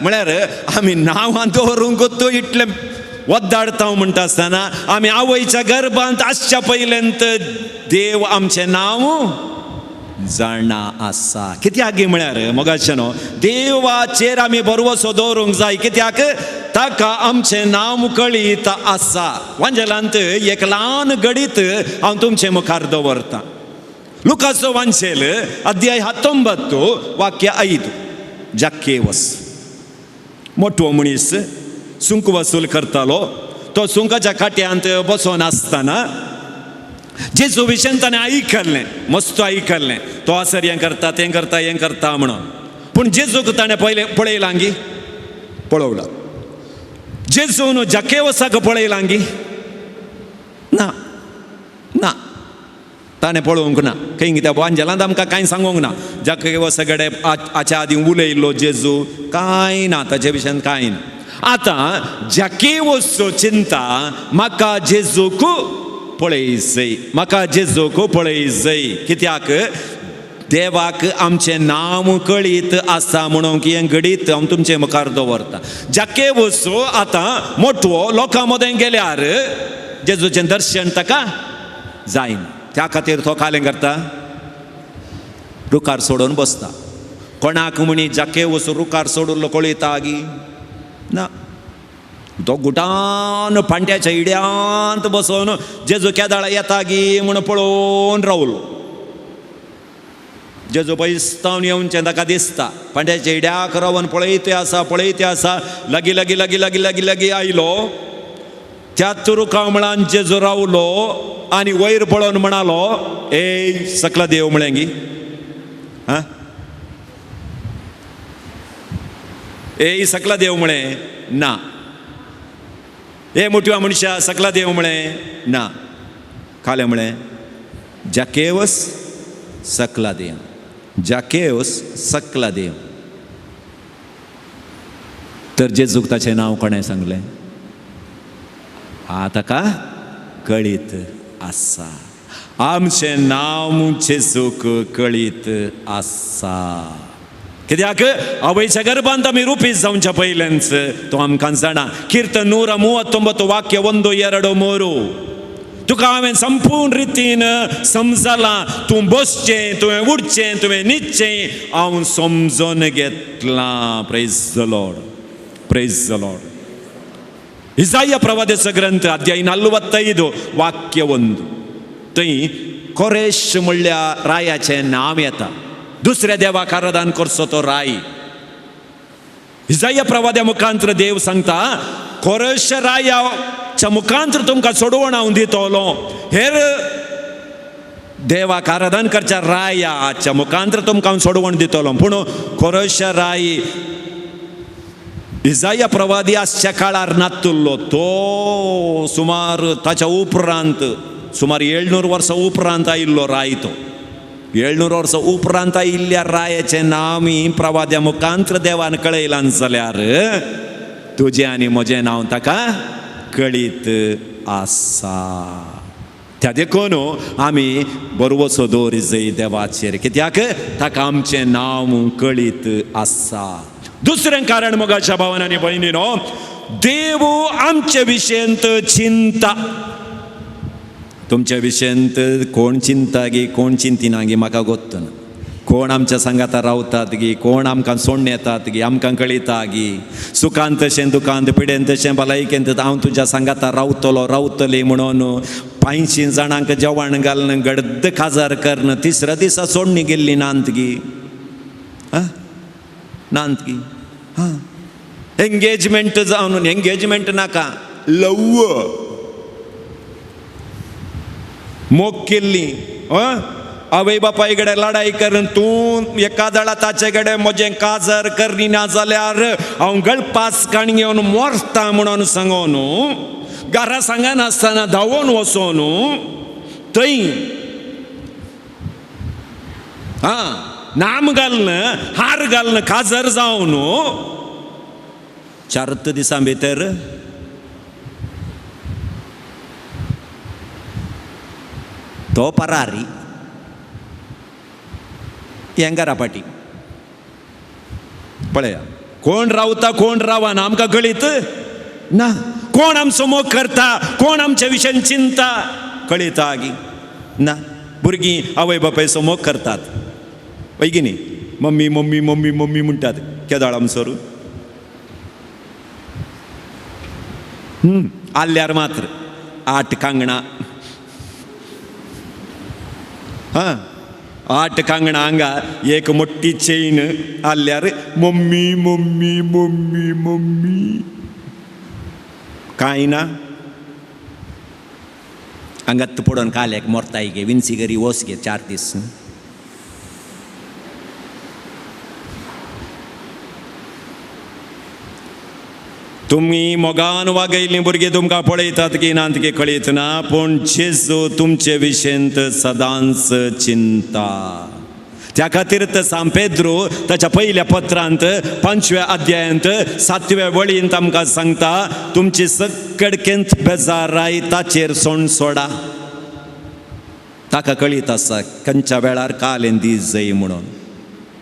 म्हळ्यार आमी नांवां दवरूंक तूं इतलें वद्दाडता म्हणटा आसतना आमी आवयच्या गर्भांत आसच्या पयल्यांत देव आमचें नांव जाणा आसा. कित्याक म्हळ्यार मोगाचें न्हू, देवाचेर आमी भरवसो दवरूंक जाय. कित्याक ताका आमचें नांव कळीत आसा. वांजेलांत एक ल्हान घडीत हांव तुमचे मुखार दवरतां. लुकाचो वांजेल अध्याय 19 वाक्य 5. जाकेवस मोटो मनीस सुंक वसूल करतालो. तो सुंकाच्या काट्यांत बसोन आसतना जेजू विशयन ताणें आयकल्लें, मस्त आयकल्लें, तो आसर हें करता तें करता हें करता म्हणून. पूण जेजूक ताणें पयलें पळयलां गी, पळोवला. जेजून जाकेवसाक पळयलां गी ना, ना ताणें पळोवंक ना. खंय कित्या वांजेलांत आमकां कांय सांगूंक ना. जाकेवसा कडेन हाच्या आदीं उलयल्लो जेजू, कांय ना ताचे विशयान, कांय ना. आतां जाकेवसचो चिंता म्हाका जेजूक पळय जाय, म्हाका जेजूक पळय जाय. कित्याक देवाक आमचें नांव कळीत आसा म्हणून हें घडीत हांव तुमचे मुखार दवरता. जाकेवस आतां मोटवो लोकां मदें गेल्यार जेजूचें दर्शन ताका जायना. त्या खातीर तो कालें करता, रुखार सोडून बसता. कोणाक म्हणी जाकेवस रुखार सोडून कळयता गी ना. तो गुटान पांट्याच्या इड्यांत बसोन जेजू केदाळा येता गी म्हूण पळोवन रावलो. जेजू पयसतावन येवचें ताका दिसता. पांट्याच्या इड्याक रावन पळयते आसा, पळयते आसा, लागीं लागीं लागीं लागीं लागीं लागीं आयलो. त्याच रुखा मुळान जेजू रावलो आनी वयर पळोवन म्हणालो, ए सकला देव म्हळें गी, आं ए सकला देव म्हळें ना. हे मोठ्या मनशा सकला देव म्हळें ना. कालें म्हळें जाकेवस सकला देव, जाकेवस सकला देव. तर जेजूक ताचें नांव कोणें सांगलें? आ ताका कळीत आसा. आमचें नांव जेजूक कळीत आसा. कित्याक आवयच्या गर्भांत आमी रुपीस जावच्या पयलेंच तो आमकां जाणा. कीर्तन 139 वाक्य 1, 2, 3. तुका हांवें संपूर्ण रितीन समजलां. तूं बसचें, तुवें उठचें, तुवें न्हिदचें हांव समजून घेतलां. Praise the Lord, praise the Lord. इजाया प्रवाद्याचो ग्रंथ अध्याय 45 वाक्य 1. थंय कोरेश म्हणल्या रायाचें नांव येता. दुसऱ्या देवाक आराधन करचो तो राय. इजाया प्रवाद्या मुखांत्र देव सांगता, कोरेश रायाच्या मुखांत्र तुमकां सोडवण हांव दितलो. हेर देवाक आराधन करच्या रायाच्या मुखांत्र तुमकां हांव सोडवण दितलो. पूण कोरेश राय इजाया प्रवादी आसच्या काळार नातुल्लो. तो सुमार ताच्या उपरांत सुमार 700 वर्सां उपरांत आयिल्लो राय. तो 700 वर्सां उपरांत आयिल्ल्या रायाचें नांव प्रवाद्या मुखांत्र देवान कळयलां जाल्यार तुजें आनी म्हजें नांव ताका कळीत आसा. त्या देखून आमी बरवसो दवरी जाय देवाचेर. कित्याक ताका आमचें नांव कळीत आसा. दुसरें कारण मोगाच्या भावान आनी भयणीनो, देव आमचे विशयंत चिंता. तुमच्या विशयंत कोण चिंता गी कोण चिंतिना गी म्हाका गोत्त ना. कोण आमच्या सांगाता रावतात गी, कोण आमकां सोडून येतात गी, आमकां कळयता गी. सुखांत तशें दुखांत, पिडेन तशें भलायकेंत हांव तुज्या सांगाता रावतलो रावतली म्हणून 500 जाणांक जेवण घालून गडद काजार करून तिसऱ्या दिसा सोडणी गेल्ली नांत गी, आं नांत गी. हां एंगेजमेंट जावन एंगेजमेंट नाका, लव मोग केल्ली. आवय बापाय कडेन लडाई करून तूं एका दळा ताचे कडेन म्हजें काजर करिना जाल्यार हांव गळपास काण घेवन मोरता म्हणून सांगोन घरा सांगनासतना धांवोन वचोन थंय हां नाम घालून हार घालून काजर जावन 4 दिसां भितर तो परारी हेंगरा पाटी पळया कोण रावता कोण रावना आमकां कळीत ना. कोण आमचो मोग करता, कोण आमच्या विशयान चिंता कळीत आगी ना. भुरगीं आवय बापायचो मोग करतात वय की न्ही, मम्मी मम्मी मम्मी मम्मी म्हणटात केदाळ आमसर आल्यार मात्र 8 कांगणां, हां 8 कांगणां हांगा एक मोठी चेन आल्यार मम्मी मम्मी मम्मी मम्मी कांय ना. हांगात पडोवन काल्याक मोरताय गे विन्सी घरी वस गे 4 दीस. तुमी मोगान वागयल्लीं भुरगीं तुमकां पळयतात की ना की कळीत ना, पूण जेजू तुमचे विशेंत सदांच चिंता. त्या खातीर तर सांत पेद्रू ताच्या पयल्या पत्रांत 5व्या अध्यायांत 7व्या वळींत आमकां सांगता, तुमची सगळकेंत बेजाराय ताचेर सोण सोडा. ताका कळीत आसा खंयच्या वेळार कालें दीस जय म्हणून.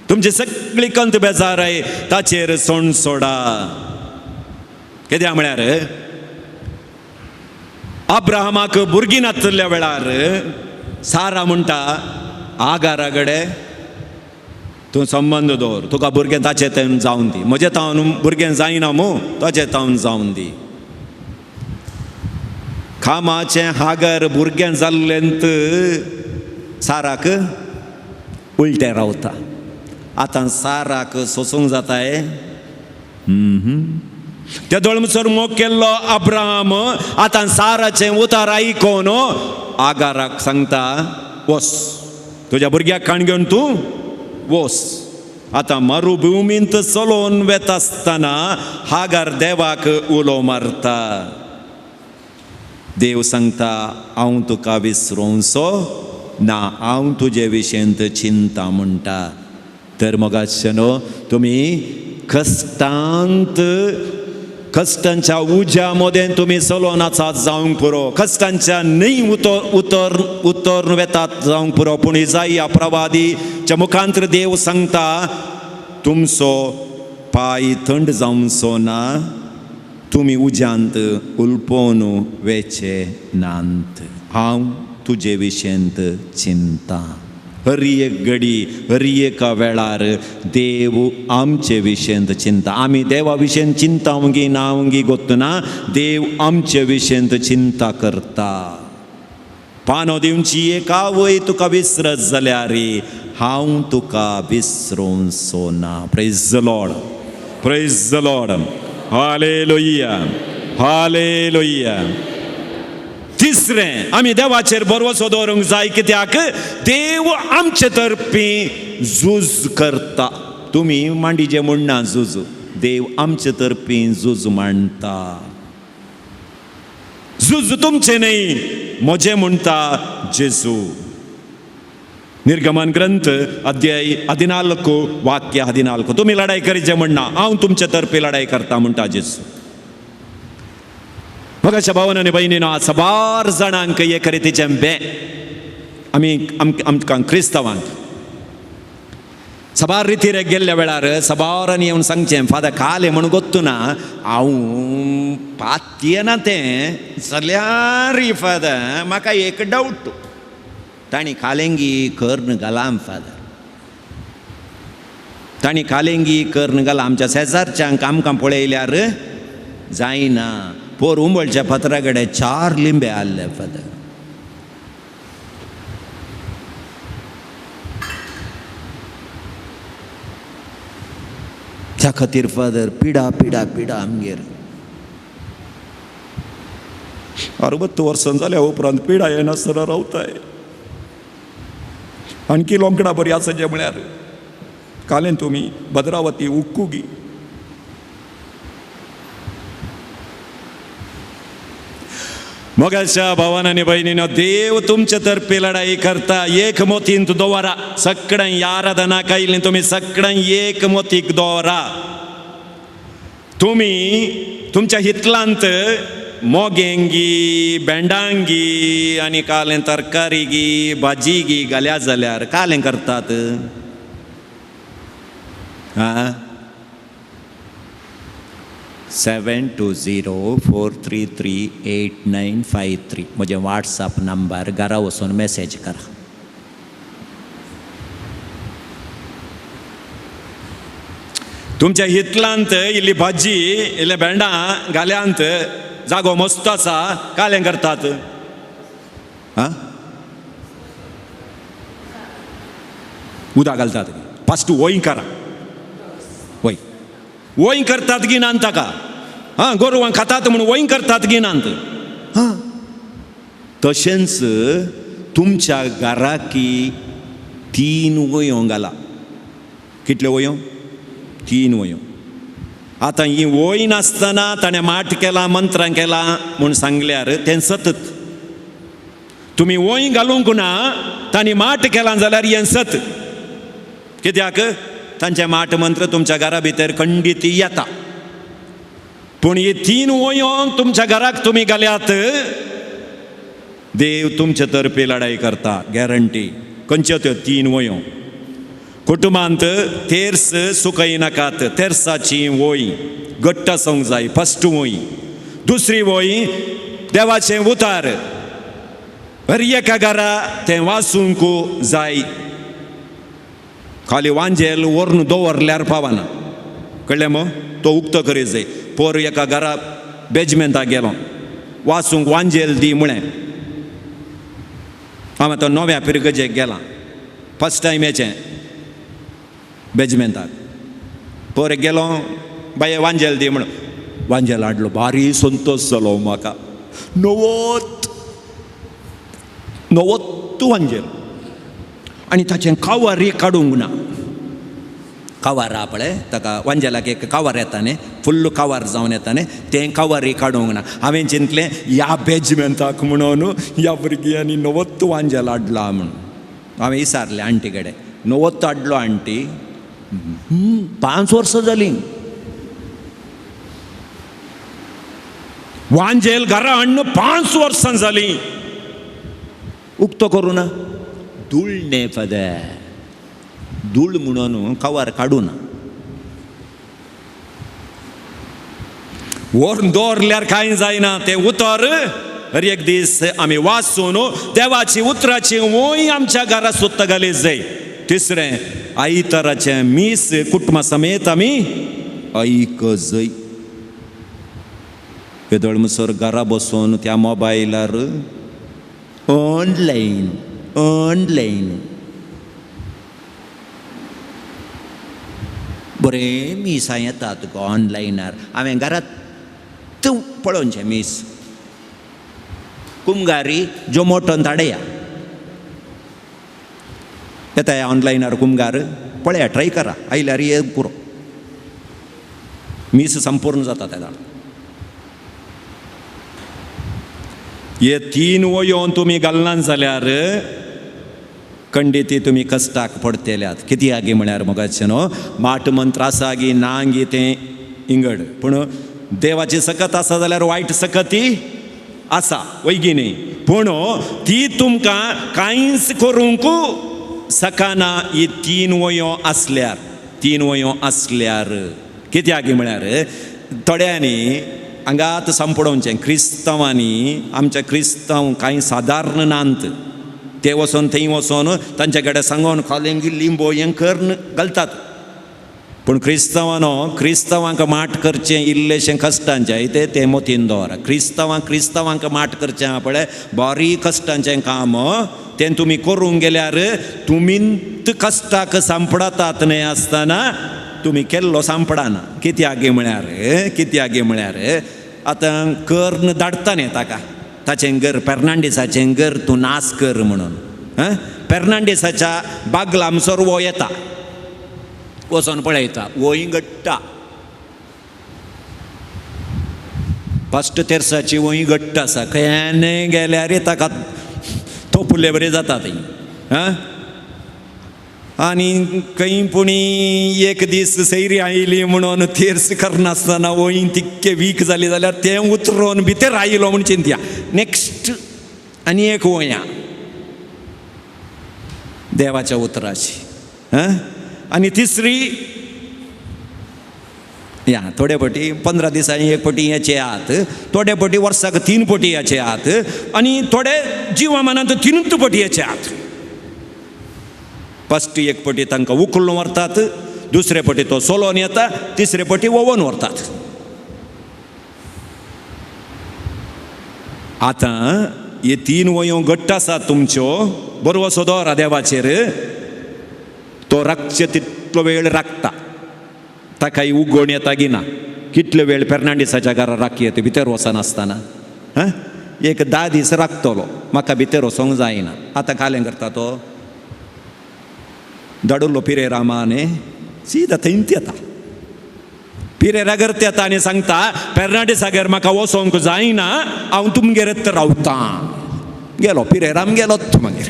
तुमची सगळी कंत बेजाराय ताचेर सोण सोडा. कित्याक म्हळ्यार अब्राहमाक भुरगीं नातल्या वेळार सारा म्हणटा आगारा कडेन तूं संबंद दवर, तुका भुरगें ताचें तावन जावन दी, म्हजें तावन भुरगें जायना मू ताचें तावन जावन दी. कामाचें हागर भुरगें जाल्लेंत साराक उलटें रावता. आतां साराक सोसूंक जाताय. त्या दोळमसर मोग केल्लो अब्राहम आतां साराचें उतार आयकोन आगाराक सांगता, वस तुज्या भुरग्याक काण घेवन तूं वस. आतां मरुभुमींत चलोवन वेता आसतना हागार देवाक उलो मारता. देव सांगता, हांव तुका विसरोवचो ना, हांव तुजे विशयंत चिंता म्हणटा. तर मोगाचेनो तुमी कश्टांत कश्टांच्या उज्या मदें तुमी चलोवन आसात जावंक पुरो, कश्टांच्या न्हय उतर उतर वेतात जावंक पुरो, पूण इजाया प्रवादीच्या मुखांतर देव सांगता, तुमचो पांय थंड जावचो ना, तुमी उज्यांत उलपोवन वेचे नात, हांव तुजे विशयंत चिंता. हर एक घडी हर एका वेळार देव आमचे विशयंत चिंता. आमी देवा विशयन चिंता वंगी ना वंगी गोत्तना देव आमचे विशयंत चिंता करता. पानो दिवची एक आवय तुका विसरत जाल्यार हांव तुका विसरोवचो ना. Praise the Lord, praise the Lord, hallelujah, hallelujah. तिसरें, आमी देवाचेर भरवसो दवरूंक जाय कित्याक देव आमचे तर्फी झूज करता. तुमी मांडीचे म्हणना झूज, देव आमचे तर्फी झूज मांडटा. झूज तुमचें न्हय म्हजें म्हणटा जेजू. निर्गमन ग्रंथ अध्याय 14 वाक्य 14. तुमी लढाई करीचे म्हणना, हांव तुमचे तर्फी लढाई करता म्हणटा जेजू. मगाच्या भावन आनी भयणीनो, साबार जाणांक एक रितीचें बें आमी आमकां क्रिस्तांवांक साबार रितीर गेल्ल्या वेळार साबारांनी येवन सांगचें, फादर कालें म्हूण गोत्तू ना, हांव पातयेना तें जाल्यार फादर म्हाका एक डावट, तांणी कालेंगी कर्ण घालां फादर, तांणी कालेंगी कर्ण घालां. आमच्या शेजारच्यांक आमकां पळयल्यार जायना. पोर उंबळच्या पत्रा कडेन 4 लिंबे आसले फादर. त्या खातीर फादर पिडा पिडा पिडा आमगेर. 60 वर्सां जाल्या उपरांत पिडा येनासतना रावताय. आणखी लोंकणा बरी आसा जें म्हळ्यार कालें तुमी भद्रावती उक्कुगी. मोगाच्या भावान आनी भयणीनो, देव तुमचे तर्फे लढाई करता. एक मोतींत दवरा सगळ्यां, आराधना कायली तुमी सगळ्यां एक मोतीक दवरा. तुमी तुमच्या हितलांत मोगेंगी बेंडांगी आनी कालें तरकारी गी भाजी गी घाल्या जाल्यार कालें करतात आं. 7204338953 म्हजें वॉट्सअप नंबर, घरा वचून मॅसेज करा. तुमच्या हितलांत इल्ली भाजी इल्ले भेंडां घाल्यांत जागो मस्त आसा, कालें करतात आं, उदक घालतात. फास्ट वय करा, वय वय करतात गी नान ताका, आं गोरवां खातात म्हूण वय करतात गी नात. हां, तशेंच तुमच्या घराकी 3 वयो घाला. कितल्यो वयो? 3 वयो. आतां ही वय नासतना ताणें माट केला मंत्रां केला म्हूण सांगल्यार तें सतत. तुमी वय घालूंक ना, तांणी माट केला जाल्यार हें सत. कित्याक तांचें माट मंत्र तुमच्या घरा भितर खंडीत येता. पूण ही 3 वयो तुमच्या घराक तुमी घाल्यात, देव तुमचे तर्फे लढाई करता, गॅरंटी. खंयच्यो त्यो 3 वयो? कुटुंबांत तेर्स सुकयनाकात, तेर्साची वय घट्ट आसूंक जाय, फस्ट वय. दुसरी वय देवाचें उतार हर एका घरा तें वाचूंक जाय. खाली वांजेल व्हरून दवरल्यार पावना, कळ्ळें मो? तो उक्तो करीत जाय. पोर एका घरा बेजमेंटाक गेलो, वाचूंक वांजेल दी म्हळें. हांव आतां नव्या पिरगजेक गेलां, फस्ट टायम येचें बेजमेंटाक. पोर गेलो, बाये वांजेल दी म्हणून वांजेल हाडलो. भारी संतोश जालो म्हाका. नवोत नवोत्तू वांजेल आनी ताचें कावारी काडूंक ना. कावार आहा पळय, ताका वांजेलाक एक कावार येता न्ही, फुल्ल कावार जावन येता न्ही, तें कावारी काडूंक ना. हांवें चिंतलें ह्या बेजमेंटाक म्हणून ह्या भुरग्यांनी नवोत्तू वांजेल हाडला म्हणून. हांवें विचारलें आण्टी कडेन, नवोत्तू हाडलो आण्टी? 5 वर्सां जालीं. वांजेल घरा हाडून 5 वर्सां जालीं, उक्तो करूं ना. धूळ न्ही फादर, धूळ म्हणून कवर काडूं ना. व्हरून दवरल्यार कांय जायना, तें उतर हर एक दीस आमी वाचून देवाची उतराची वय आमच्या घरा सुद्दां घाली जाय. तिसरें, आयताराचें मीस कुटुंबा समेत आमी आयक जाय. येदोळ म्हणसर घरा बसून त्या मोबायलार ऑनलायन ऑनलायन बरें मिसां येता तुका ऑनलायनार. हांवें घरांत पळोवचें मीस, कुमगारी जोमोटोन धाडया येता ऑनलायनार कुमगार, पळया ट्राय करा, आयल्यार ये पुरो मीस संपूर्ण जाता तेदा. हे 3 वयो तुमी घालना जाल्यार खंडीती तुमी कश्टाक पडटेल्यात. कित्याक आगी म्हळ्यार मोगाचें न्हू, माट मंत्र आसा गी ना गी तें इंगड, पूण देवाची सकत आसा जाल्यार वायट सकती आसा वयगी न्ही, पूण ती तुमकां कांयच करूंक सकाना. ही 3 वयो आसल्यार, 3 वयो आसल्यार कित्याक म्हळ्यार थोड्यांनी हांगात सांपडोवचें क्रिस्तांवांनी, आमच्या क्रिस्तांव कांय सादारण नात, ते वचोन थंय वचोन तांचे कडेन सांगोन खालेंगी लिंबो हें करून घालतात. पूण क्रिस्तांवानो क्रिस्तांवांक माट करचें इल्लेशें कश्टांचें, तें तें मोतीन दवरा. क्रिस्तांवांक क्रिस्तांवांक माट करचें आहा पळय, बारीक कश्टांचें काम, तें तुमी करूंक गेल्यार तुमींत कश्टाक सांपडतात न्हय आसतना तुमी केल्लो सांपडना. कित्याक म्हळ्यार, कित्याक म्हळ्यार आतां कर्ण धाडटा न्ही ताका, ताचें घर फेर्नांडीसाचें घर तूं नाश कर म्हणून. आं, फेर्नांडीसाच्या बागला आमसर वो येता, वचोन पळयता, वय घडटा. फस्ट तेर्साची वंय घट्ट आसा, खंयने गेल्यार ताका तोपुल्ले बरी जाता ती. आं, आनी खंय पुणी एक दीस सैरी आयली म्हणून तेर्स करनासतना वंय तितके वीक जाली जाल्यार तें उतरोन भितर आयलो म्हूण चिंतया. नेक्स्ट आनी एक वंया देवाच्या उतराची. हां, आनी तिसरी या थोडे पटी 15 दिसांनी एक पटी याचे आहात, थोडे पटी वर्साक 3 पटी याचे आहात, आनी थोडे जिवामानांत 3 पटी याचे आहात. फस्ट एक पटी तांकां उखलून व्हरतात, दुसरे पटी तो सोलोवन येता, तिसरे पटी ओवन व्हरतात. आतां हे 3 वयो घट्ट आसात तुमच्यो, बरो दवरा देवाचेर, तो राखचे तितलो वेळ राखता, ताकाय उगोण येता गिना. कितलो वेळ फेर्नांडीसाच्या घरा राखी येता भितर वचनासतना. हां, एक 10 दीस राखतलो, म्हाका भितर वचोंक जायना. आतां कालें करता तो धाडुल्लो पिरेरामाने सीदा थंयच येता, पिरेरा घरत येता आनी सांगता फेर्नांडीसागेर म्हाका वचोंक जायना, हांव तुमगेरच रावतां. गेलो पिरेराम, गेलोच मागीर.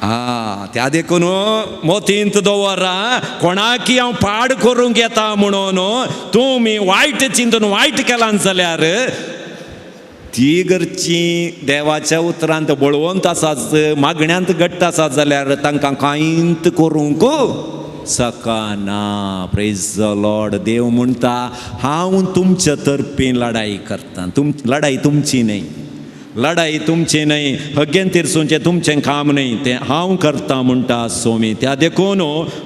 आ त्या देखून मोतींत दवरा, कोणाकी हांव पाड करूंक येता म्हणून तुमी वायट चिंतून वायट केलां जाल्यार ती घरची देवाच्या उतरांत बळवंत आसात, मागण्यांत घट्ट आसात जाल्यार तांकां कांयच करूंक शकना. प्रेज the Lord. देव म्हणटा हांव तुमच्या तर्फेन लढाई करता, लढाई तुमची न्हय, लढाई तुमची न्हय, हग्गेन तिरसूंचें तुमचें काम न्हय, तें हांव करता म्हणटा सोमी. त्या देखून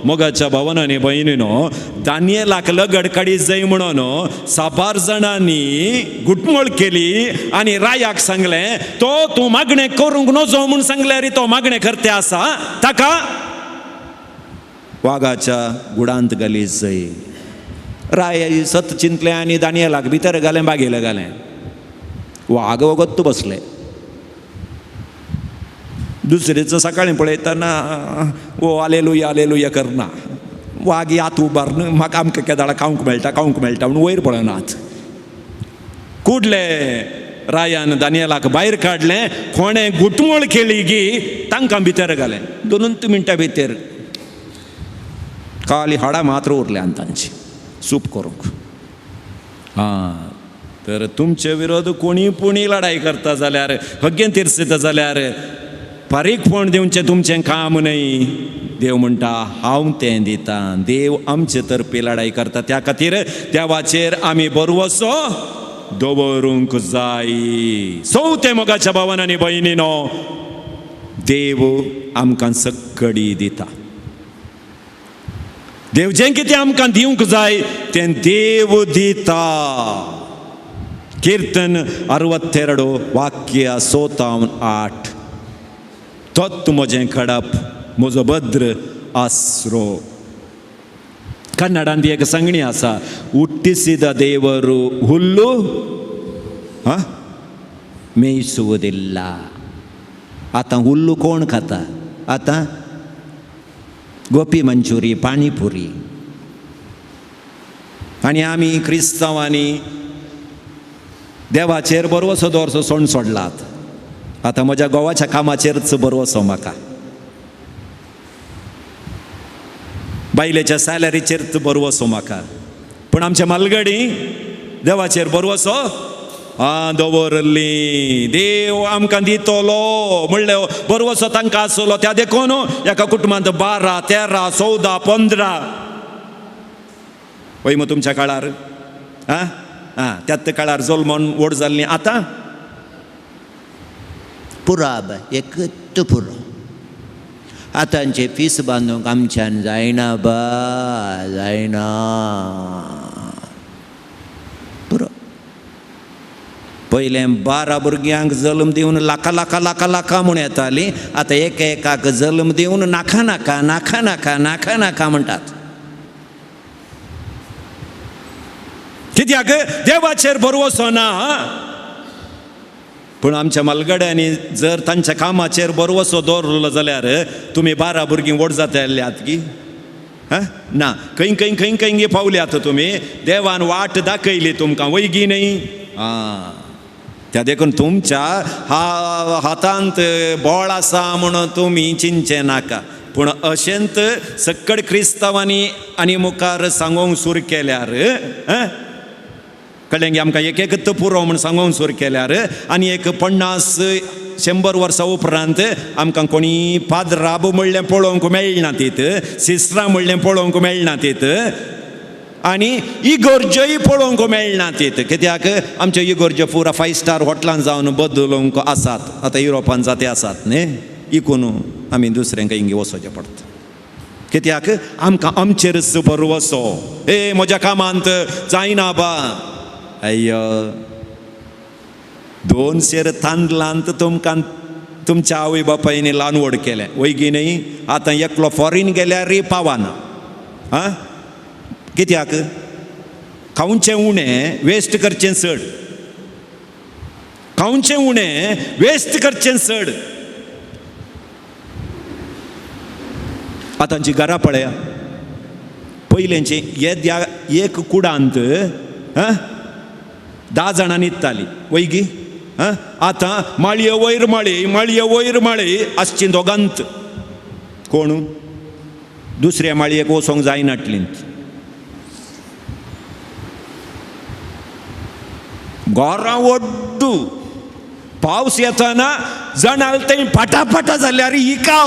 मोगाच्या भावनांनी भयणीनो, दानियेलाक लगड काडी जाय म्हणून साबार जाणांनी घुटमळ केली आनी रायाक सांगलें तो तूं मागणें करूंक नजो म्हूण सांगल्यार तो मागणें करते आसा, ताका वागाच्या गुडांत घाली जाय. राय सत चिंतलें आनी दानियेलाक भितर घालें, बागेले घालें. वाग वगत बसले. दुसरेच सकाळीं पळयतना ओ आलेलुया आलेलुया करना, वाग यात उबारून म्हाका आमकां केदाळा खावंक मेळटा खावंक मेळटा म्हूण वयर पळयनात. कुडले रायान दानियेलाक भायर काडलें, कोणें घुटमळ केली गी तांकां भितर घालें. 2 मिनटां भितर काली हाडां मात्र उरल्या तांची सूप करूंक. आं, तर तुमचे विरोध कोणी पुणी लढाई करता जाल्यार, हग्गेन तिरसता जाल्यार फारीकपण दिवचें तुमचें काम न्हय. देव म्हणटा हांव तें दितां. देव आमचे तर्फे लढाई करता, त्या खातीर देवाचेर आमी भरवसो दवरूंक जाय. सोवते मोगाच्या भावान आनी भयणीनो, देव आमकां सक्कडी दिता. देव जें कितें आमकां दिवंक जाय तें देव दिता. कीर्तन 62 वाक्य 6-8. तोच म्हजें खडप, म्हजो भद्र आसरो. कन्नडांत एक सांगणी आसा, ಹುಟ್ಟಿಸಿದ ದೇವರು ಹುಲ್ಲು ಮೇಯಿಸುವುದಿಲ್ಲ. आतां हुल्लू कोण खाता? आतां गोपी मंचुरी, पाणीपुरी. आनी आमी क्रिस्तांवांनी देवाचेर बरवसो दवरचो सोण सोडलात. आतां म्हज्या गोवाच्या कामाचेरच बरवसो म्हाका, बायलेच्या सॅलरीचेरच बरवसो म्हाका, पूण आमच्या मालगडी देवाचेर बरवसो आं दवरली. देव आमकां दितलो म्हणलें बरवसो तांकां आसलो. त्या देखून एका कुटुंबांत 12, 13, 14, 15 वय मग तुमच्या काळार. आं आं, त्याच काळार जल्मोन व्हड जाल्लीं. आतां पुरो आबा, एकच पुरो. आतांचे फीस बांदूंक आमच्यान जायना बा, जायना. पुरो. पयलें 12 भुरग्यांक जल्म दिवन लाखा लाखा लाखा लाखा म्हूण येतालीं, आतां एक एकाक जल्म दिवन नाका नाका नाका नाका नाका नाका म्हणटात. कित्याक? देवाचेर भरवसो ना. पूण आमच्या मालगड्यांनी जर तांच्या कामाचेर भरवसो दवरलो जाल्यार तुमी 12 भुरगीं व्हड जातल्यात की हां ना, खंय खंय खंय खंय पावल्यात तुमी. देवान वाट दाखयली तुमकां, वयगी न्हय. आं, त्या देखून तुमच्या हातांत बळ आसा म्हणून तुमी चिंतचें नाका. पूण अशेंत सकड क्रिस्तांवांनी आनी मुखार सांगूंक सुरू केल्यार, कळ्ळें गे, आमकां एक एकच पुरो म्हूण सांगूंक सुरू केल्यार आनी एक 50-100 वर्सां उपरांत आमकां कोणी पाद्राब म्हणलें पळोवंक मेळना तीत, सिस्त्रां म्हणलें पळोवंक मेळना तीत, आनी इगर्जोय पळोवंक मेळना तीत. कित्याक आमच्यो इगर्ज्यो पुरा 5 स्टार हॉटलान जावन बदलूंक आसात. आतां युरोपान जाते आसात न्ही, इकून आमी दुसऱ्यांक इंगी वचोचें पडटा. कित्याक आमकां आमचेरच भरवसो. ए म्हज्या कामांत जायना बा, अय्यो 2 शेर तांदळांत तुमकां तुमच्या आवय बापायनी ल्हान व्हड केलें वयगी न्ही. आतां एकलो फॉरेन गेल्यार पावना. आं, कित्याक खावचें उणें वेस्ट करचें चड, खावचें उणें वेस्ट करचें चड. आतांची घरां पळया, पयलेंची येद्या एक कुडांत 10 जाणां न्हिदतालीं वयगी. आतां माळये वयर माळी, माळये वयर माळी आसची दोगांत. कोण दुसऱ्या माळयेक वचोंक जायनाटलींत. घरां वड्डू, पावस येतना जणाल थंय फाटाफाटा जाल्यार हिका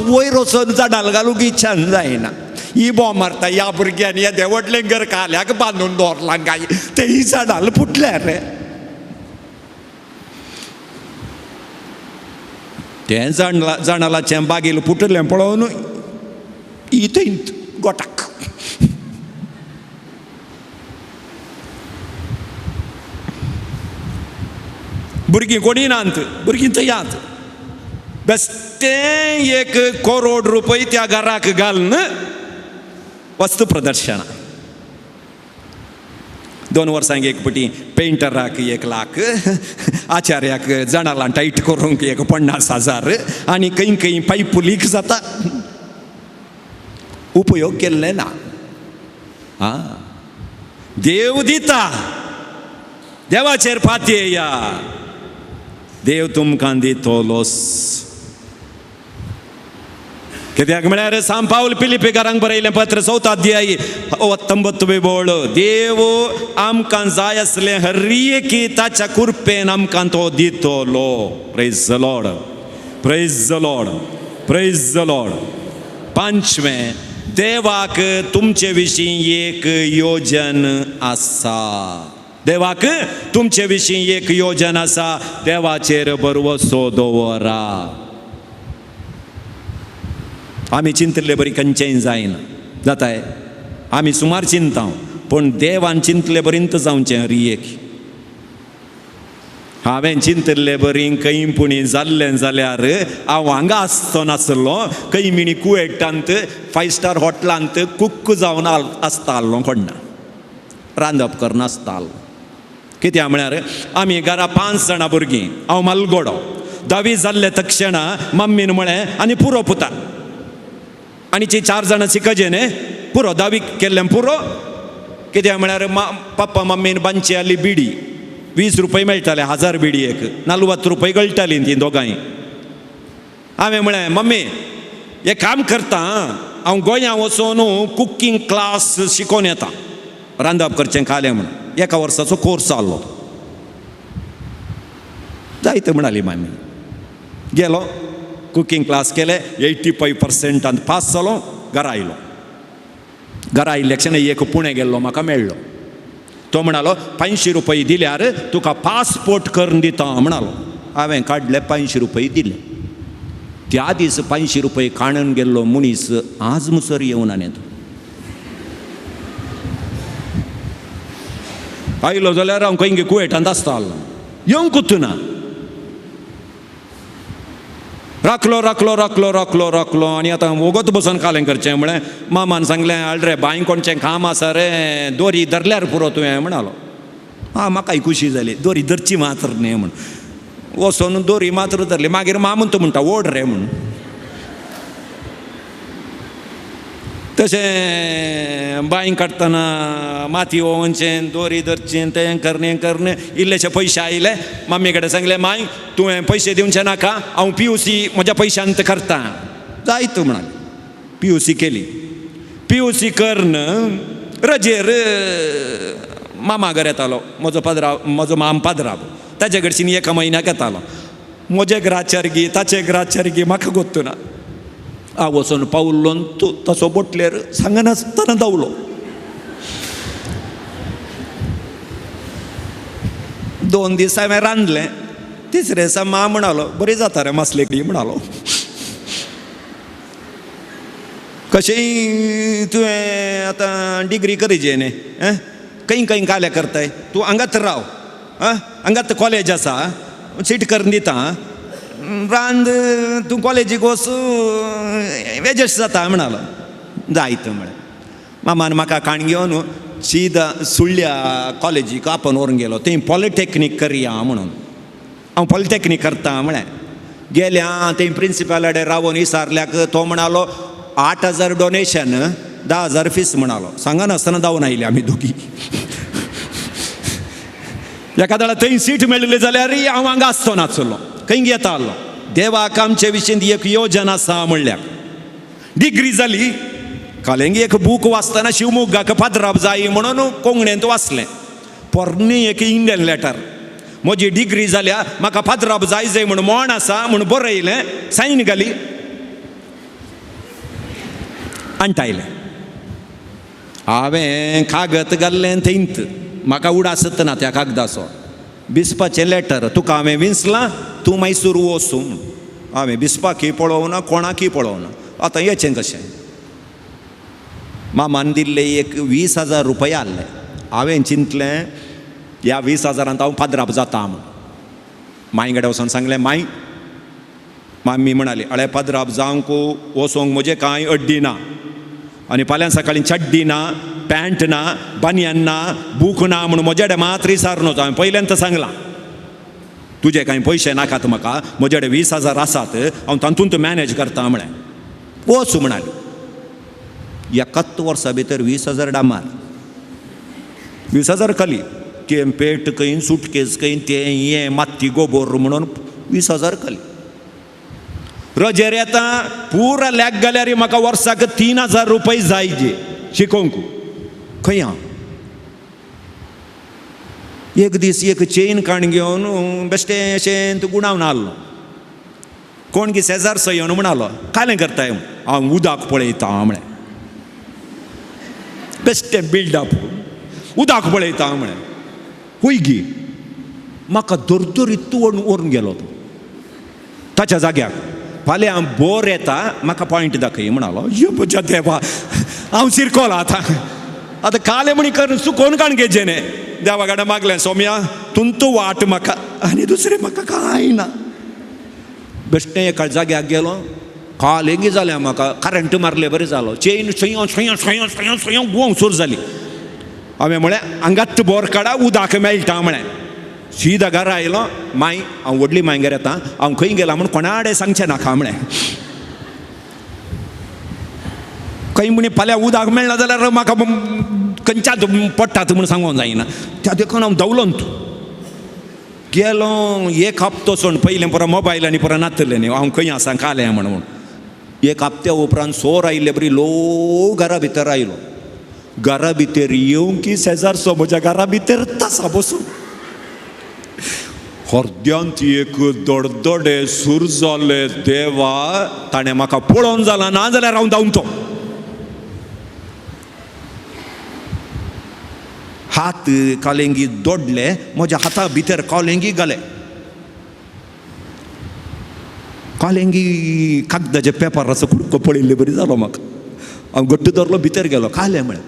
वयर वचून जणाल घालूंक इच्छान जायना. ही बॉम्ब मारता ह्या भुरग्यांनी येदें व्हडलें घर काल्याक बांदून दवरलां काय, तें जणाल फुटल्यार रे. तें जणालाचें बागेल फुटलें पळोवन ही थंय गोटाक. भुरगीं कोणी नात, भुरगीं थंयात. बेश्टें 1 करोड रुपये त्या घराक घालून वस्तू प्रदर्शनां. 2 वर्सांक एक पटी पेंटराक 1 लाख, आचार्याक जणालां टायट करूंक एक 50,000, आनी खंय खंय पायप लीक जाता. उपयोग केल्ले ना. आं, देव दिता, देवाचेर पातयेया, देव तुमकां दितलोस. कित्याक म्हळ्यार सांत पावल फिलिप्पीकारांक बरयलें पत्र 4 अध्याय 19 बोळ, देव आमकां जाय आसलें हर एकी ताच्या कृपेन आमकां तो दितलो. Praise the Lord, praise the Lord, praise the Lord. 5वें, देवाक तुमचे विशीं एक योजन आसा. देवाक तुमचे विशीं एक योजन आसा. देवाचेर भरवसो दवरा. आमी चिंतले बरी खंयचेंय जायना जाताय, आमी सुमार चिंता, पूण देवान चिंतले बरींत जावचें हर एक. हांवें चिंतले बरी खंय पुणी जाल्लें जाल्यार हांव हांगा आसचो नासलो, खंय मिणी कुवेटांत 5 स्टार हॉटलांत कुक जावन आसतालो, कोण्णा रांदप करनासतालो. कित्याक म्हळ्यार आमी घरा 5 जाणां भुरगीं, हांव मालगोडो. 10वी जाल्ले तक्षणा मम्मीन म्हळें आनी पुरो पुता, आनी ती 4 जाणां शिकजे न्ही, पुरो 10वी केल्लें पुरो. कित्याक म्हळ्यार पप्पा मम्मीन बांदची आहली बिडी, 20 रुपये मेळटाले 1000 बिडी एक, 40 रुपये गळटाली ती दोगांय. हांवें म्हळें मम्मी एक काम करता, हांव गोंया वचून कुकींग क्लास शिकोवन येता, रांदप करचें खालें म्हूण. 1 वर्साचो कोर्स आहलो. जायते म्हणाली मामी. गेलो, कुकींग क्लास केले, 85% पास जालो. घरा आयलो. घरा आयिल्ल्या क्षण एक पुणे गेल्लो म्हाका मेळ्ळो. तो म्हणालो 500 रुपये दिल्यार तुका पासपोर्ट करून दिता म्हणालो. हांवें काडले 500 रुपये दिले. त्या दीस 500 रुपये काणून गेल्लो मनीस आज मुसर येवन आनी तो आयलो जाल्यार हांव खंय कुवेटांत आसतालो, येवंकूच ना. राखलो राखलो राखलो राखलो राखलो आनी आतां वोगोत बसून कालें करचें म्हळें. मामान सांगलें हाड रे बांय कोणचें काम आसा रे, दोरी धरल्यार पुरो तुवें म्हणालो. आं, म्हाकाय खुशी जाली, दोरी धरची मात्र न्ही म्हूण. वचोन दोरी मात्र धरली. मागीर मामून तो म्हणटा ओड रे म्हूण. तशें बांय काडटना माती ओवनचें, दोरी धरचें, तें करणे करणे इल्लेशे पयशे आयले. मम्मी कडेन सांगलें, माय तुवें पयशे दिवचे नाका, हांव PUC म्हज्या पयशांत करता. जाय तूं म्हणाले. PUC केली. PUC करून रजेर मामा घर येतालो. म्हजो पाद्राव, म्हजो माम पाद्राव, ताजे कडच्यान एका म्हयन्याक येतालो. म्हजे ग्राचरगी ताचे ग्राचरगी म्हाका गोत्तू ना. हांव वचून पावलो तूं तसो बोटलेर सांगनासतना धांवलो. 2 दीस हांवें रांदलें. तिसरे दिसा मा म्हणालो, बरी जाता रे मासलेकडी म्हणालो. कशेंय तुवें आतां डिग्री करीजे न्ही, खंय खंय काल्या करताय तूं, हांगाच राव, आं हांगाच कॉलेज आसा, सीट करून दिता, रांद तूं कॉलेजीक वच, एडजस्ट जाता म्हणालो. जायत म्हळें. मामान म्हाका काण घेवन सीदा सुळ्या कॉलेजीक आपोवन व्हरून गेलो. थंय पॉलिटॅक्नीक करया म्हणून. हांव पॉलिटॅक्नीक करता म्हळें. गेल्या थंय प्रिंसिपल कडेन रावोन विचारल्याक तो म्हणालो 8,000 डोनेशन, 10,000 फीस म्हणालो. सांगनासतना धांवून आयले आमी दोगी. एका वेळार थंय सीट मेळिल्ली जाल्यार हांव हांगा आसतो नासलो, खंय येता आसलो. देवाक आमचे विशीं एक योजना आसा म्हणल्यार डिग्री जाली. कालेंगी एक बूक वाचतना शिवमोग्गाक पाद्राप जाय म्हणून कोंकणींत वाचलें. पोरणी एक इंडियन लेटर, म्हजी डिग्री जाल्या, म्हाका पाद्राप जाय जाय म्हूण मोण आसा म्हूण बरयलें, सायन घाली, आणटायलें. हांवें कागद घाल्लें थंयत, म्हाका उडासत ना त्या कागदाचो. बिस्पाचें लेटर, तुका हांवें विंचलां, तूं मैसूर वचूं. हांवें बिस्पाकय पळोवना, कोणाकय पळोवना. आतां येचें कशें? मामान दिल्ले एक 20,000 रुपया आहले. हांवें चिंतलें ह्या 20,000 हांव पाद्राप जाता म्हूण. मांय कडेन वचोन सांगलें, माय. मामी म्हणाली, अळे पाद्राप जावंक वचोंक म्हजें कांय अड्डी ना, आनी फाल्यां सकाळीं चड्डी ना, पॅन्ट ना, बनियन ना, बूक ना म्हूण म्हजे कडेन मात विचार न्हू. हांवें पयल्यान सांगलां तुजे कांय पयशे नाकात म्हाका, म्हजे कडेन 20,000 आसात, हांव तातूंत मॅनेज करता म्हळें. वच म्हणाली. एकाच वर्सा भितर 20,000 डामार, 20,000 खाली. तें पेट खंय, सुटकेस खंय, तें हें माती गोबोर म्हणून 20,000 खाली. रजेर येता पुरा लॅक घाल्यार म्हाका वर्साक 3,000 रुपये जाय जे शिकोवंक. खंय हांव एक दीस एक चेन काण घेवन बेश्टें अशें गुणावन आहलो. कोण की शेजारचो येवन म्हणालो, कालें करताय? हांव उदक पळयता म्हळें. बेश्टें बिल्डअप, उदक पळयता म्हळें. हुय गी म्हाका दरदरीत व्हरून गेलो तो ताच्या जाग्याक. फाल्यां बोर येता, म्हाका पॉयंट दाखय म्हणालो. यो म्हज्या देवा, हांव शिरकोला आतां. आतां कालें म्हणी करून सुकोवन काण घेवचें न्ही. देवा कडेन मागलें, सोम्या तुमचो वाट म्हाका आनी दुसरें म्हाका कांय ना. बेश्टें एका जाग्याक गेलो, कालेंगी जालें म्हाका, करंट मारले बरें जालो. चेन सयो सयो सयो सयो सयो गोंव सुरू जाली. हांवें म्हळें हांगाच बोर काडा, उदक मेळटा म्हळें. सीधा घरा आयलो. माय, हांव व्हडली मांयगेर येता, हांव खंय गेला म्हूण कोणाडे सांगचें नाका म्हळें. खंय म्हणी फाल्यां उदक मेळना जाल्यार म्हाका खंयच्यात पडटात म्हूण सांगूंक जायना. त्या देखून हांव धांवलो गेलो. एक हप्तो सोड पयलें पुरो मोबायल आनी पुरो नातलें न्ही, हांव खंय आसा कालें म्हणून. एक हप्त्या उपरांत सोर आयिल्ले बरी लोक घरा भितर आयलो. घरा भितर येवंक की शेजारचो म्हज्या घरा भितर तसा बसून. हरद्यांत एक दडदडे सूर जाले. देवा, ताणें म्हाका पळोवन जाला ना जाल्यार हांव धांवतो. हात कालेंगी दोडले, म्हज्या हाता भितर कालेंगी घाले. कालेंगी कागदाच्या पेपराचो कुडको पळयल्ले बरी जालो म्हाका. हांव घट्ट धरलो, भितर गेलो. कालें म्हळें,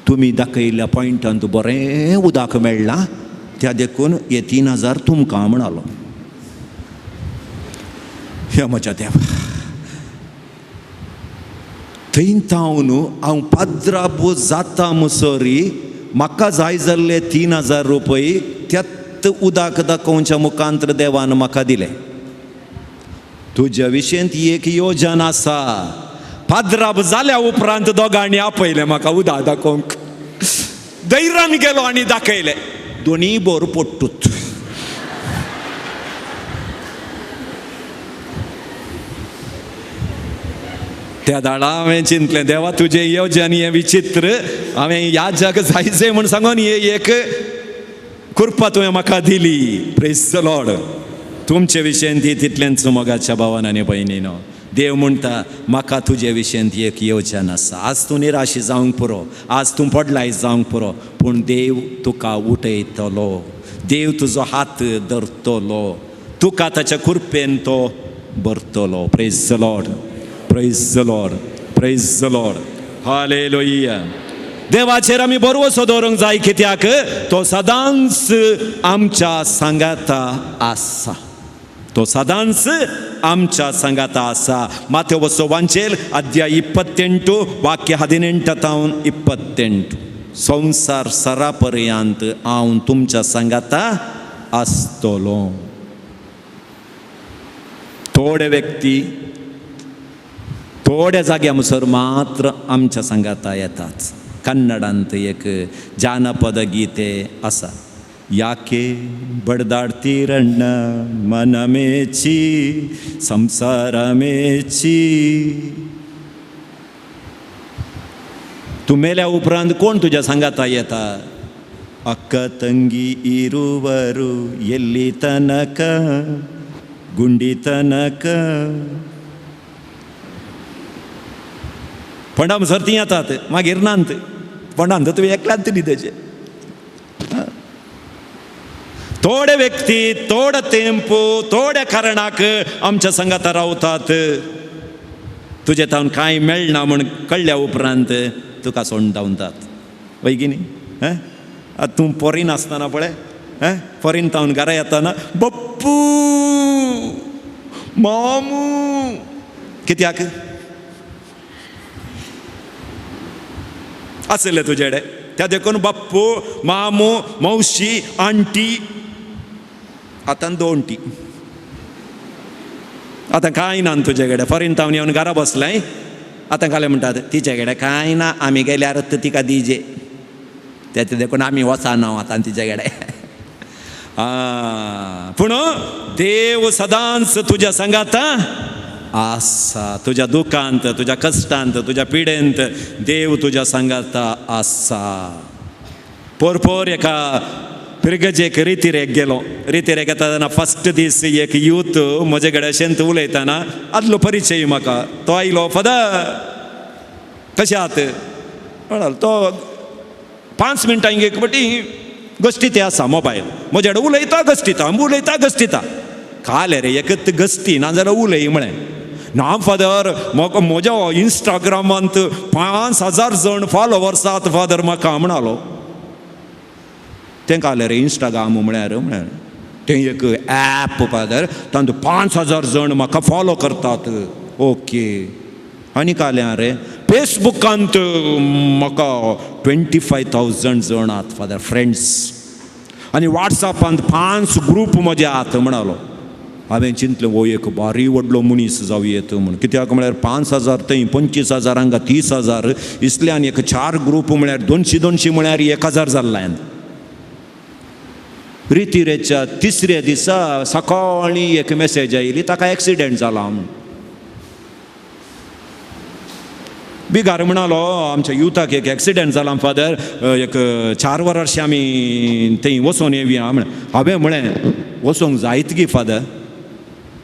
तुमी दाखयल्ल्या पॉयंटांत बरें उदक मेळ्ळां, त्या देखून हे 3,000 तुमकां म्हणालो. ह्या म्हज्या देवा, थंय तावन हांव पाद्राब जाता मुसरी म्हाका जाय जाल्ले 3,000 रुपये त्यात उदक दाखोवच्या मुखांत्र देवान म्हाका दिले. तुज्या विशयंत एक योजना आसा. पाद्राब जाल्या उपरांत दोगांनी आपयलें म्हाका उदक दाखोवंक. दैरान गेलो आनी दाखयलें, दोनीय बोर पोट्टूत. त्या दाडा हांवें चिंतलें, देवा तुजें येवजण हें विचित्र, हांवें ह्या जग जायचे म्हूण सांगून हे एक कृपा तुवें म्हाका दिली. प्रेज the Lord. तुमचे विशयन ती तितलेंच मोगाच्या भावान आनी भयणीनो, देव म्हणटा म्हाका तुजे विशयन एक येवजण आसा. आज तूं निराशी जावंक पुरो, आज तूं पडलाय जावंक पुरो, पूण देव तुका उठयतलो, देव तुजो हात धरतलो, तुका ताच्या कृपेन तो भरतलो. Praise the Lord, praise the Lord, praise the Lord. Hallelujah. देवाचेर आमी भरवसो दवरूंक जाय, कित्याक तो सदांच आमच्या सांगाता आसा, तो सदांच आमच्या सांगाता आसा. माथेवसो वांचेल अध्याय 28 वाक्य 18 तावन 28. संवसार सरा पर्यंत हांव तुमच्या सांगाता आसतलो. थोडे व्यक्ती थोड्या जाग्या मुसर मात्र आमच्या सांगाता येतात. कन्नडांत एक जानपद गीते आसा, याके बडदाडतीरण्ण मनमेची संसारमेची. तूं मेल्या उपरांत कोण तुज्या सांगाता येता? अक्क ತಂಗಿ ಇರುವರು ಎಲ್ಲಿ ತನಕ ಗುಂಡಿ ತನಕ. फोंडा म्हणसर तीं येतात, मागीर नात. फोंडांत तुवें एकल्यान न्ही तेजे. थोडे व्यक्ती थोडो तेंपो थोड्या कारणाक आमच्या सांगाता रावतात. तुजे तावन कांय मेळना म्हूण कळ्ळ्या उपरांत तुका सोडून धांवतात. वय की न्ही? आतां तूं फॉरेन आसतना पळय, फॉरेन तावन घरा येतना बप्पू मामू कित्याक आसले तुजेडे? त्या देखून बाप्पू मामू मावशी आंटी, आतां दोन टी. आतां कांय ना तुजे कडेन. फॉरेन तावन येवन घरा बसलें, आतां घालें म्हणटात तिचे कडेन कांय ना, आमी गेल्यार तिका दिजे. तेचे देखून आमी वचना आतां तिचे कडेन. पूण देव सदांच तुज्या सांगाता आसा. तुज्या दुखांत, तुज्या कश्टांत, तुज्या पिडेंत देव तुज्या सांगाता आसा. पोर पोर एका पिरगजेक रितिरेक गेलो. रितिरेक येता तेन्ना फस्ट दीस एक यूथ म्हजे कडेन अशेंच उलयतना आदलो परिचय म्हाका. तो आयलो, फादर कशें आहात म्हणाल. तो 5 मिनटां एक पटी गश्टी ते आसा मोबायल म्हजे कडेन उलयता गश्टिता, उलयता गश्टिता. काले रे एकच गस्ती नाजाल्यार उलय म्हळें. ना फादर, म्हाका म्हज्या इंस्टाग्रामांत 5000 जण फॉलोवर्स आहात फादर म्हाका म्हणालो. तें काले रे इंस्टाग्राम म्हळ्यार म्हळ्यार तें एक ॲप फादर, तातूंत 5000 जण म्हाका फॉलो करतात. ओके, आनी काले रे फेसबुकांत म्हाका 25,000 जण आहात फादर फ्रेंड्स, आनी वॉट्सॅपांत 5 ग्रूप म्हजे आहात म्हणालो. हांवें चिंतलें हो एक बारी व्हडलो मनीस जावं येत म्हूण. कित्याक म्हळ्यार 5000 थंय 25,000 हांगा 30,000 इसल्यान एक 4 ग्रूप म्हळ्यार 200 200 म्हळ्यार 1000 जाल्ल्यान. रितिरेच्या तिसऱ्या दिसा सकाळीं एक मेसेज आयली, ताका एक्सिडेंट जाला म्हूण. बिगार म्हणालो आमच्या युथाक एक एक्सिडेंट जाला फादर, एक 4 वरां आमी थंय वचोन येवया म्हळें. हांवें म्हळें वचोंक जायत गी फादर,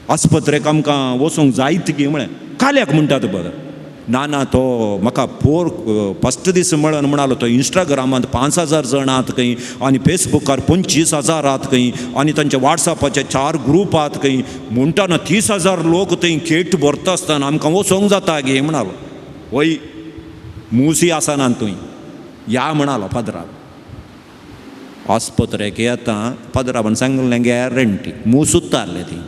आस्पत्रेक आमकां वचोंक जायत गी म्हळें. काल्याक म्हणटात बरें. ना ना, तो म्हाका पोर फस्ट दीस म्हणून म्हणालो तो इंस्टाग्रामांत 5000 जण आहात खंय, आनी फेसबुकार 25,000 आहात खंय, आनी तांच्या वॉट्सॅपाचे 4 ग्रूप आहात खंय. म्हणटाना 30,000 लोक थंय खेट भरता आसतना आमकां वचोंक जाता गे म्हणालो. वय मुसी आसना थंय या म्हणालो फादराब. आस्पत्रेक येता फादराबान सांगलें गॅरंटी मूस उत्तारले ती.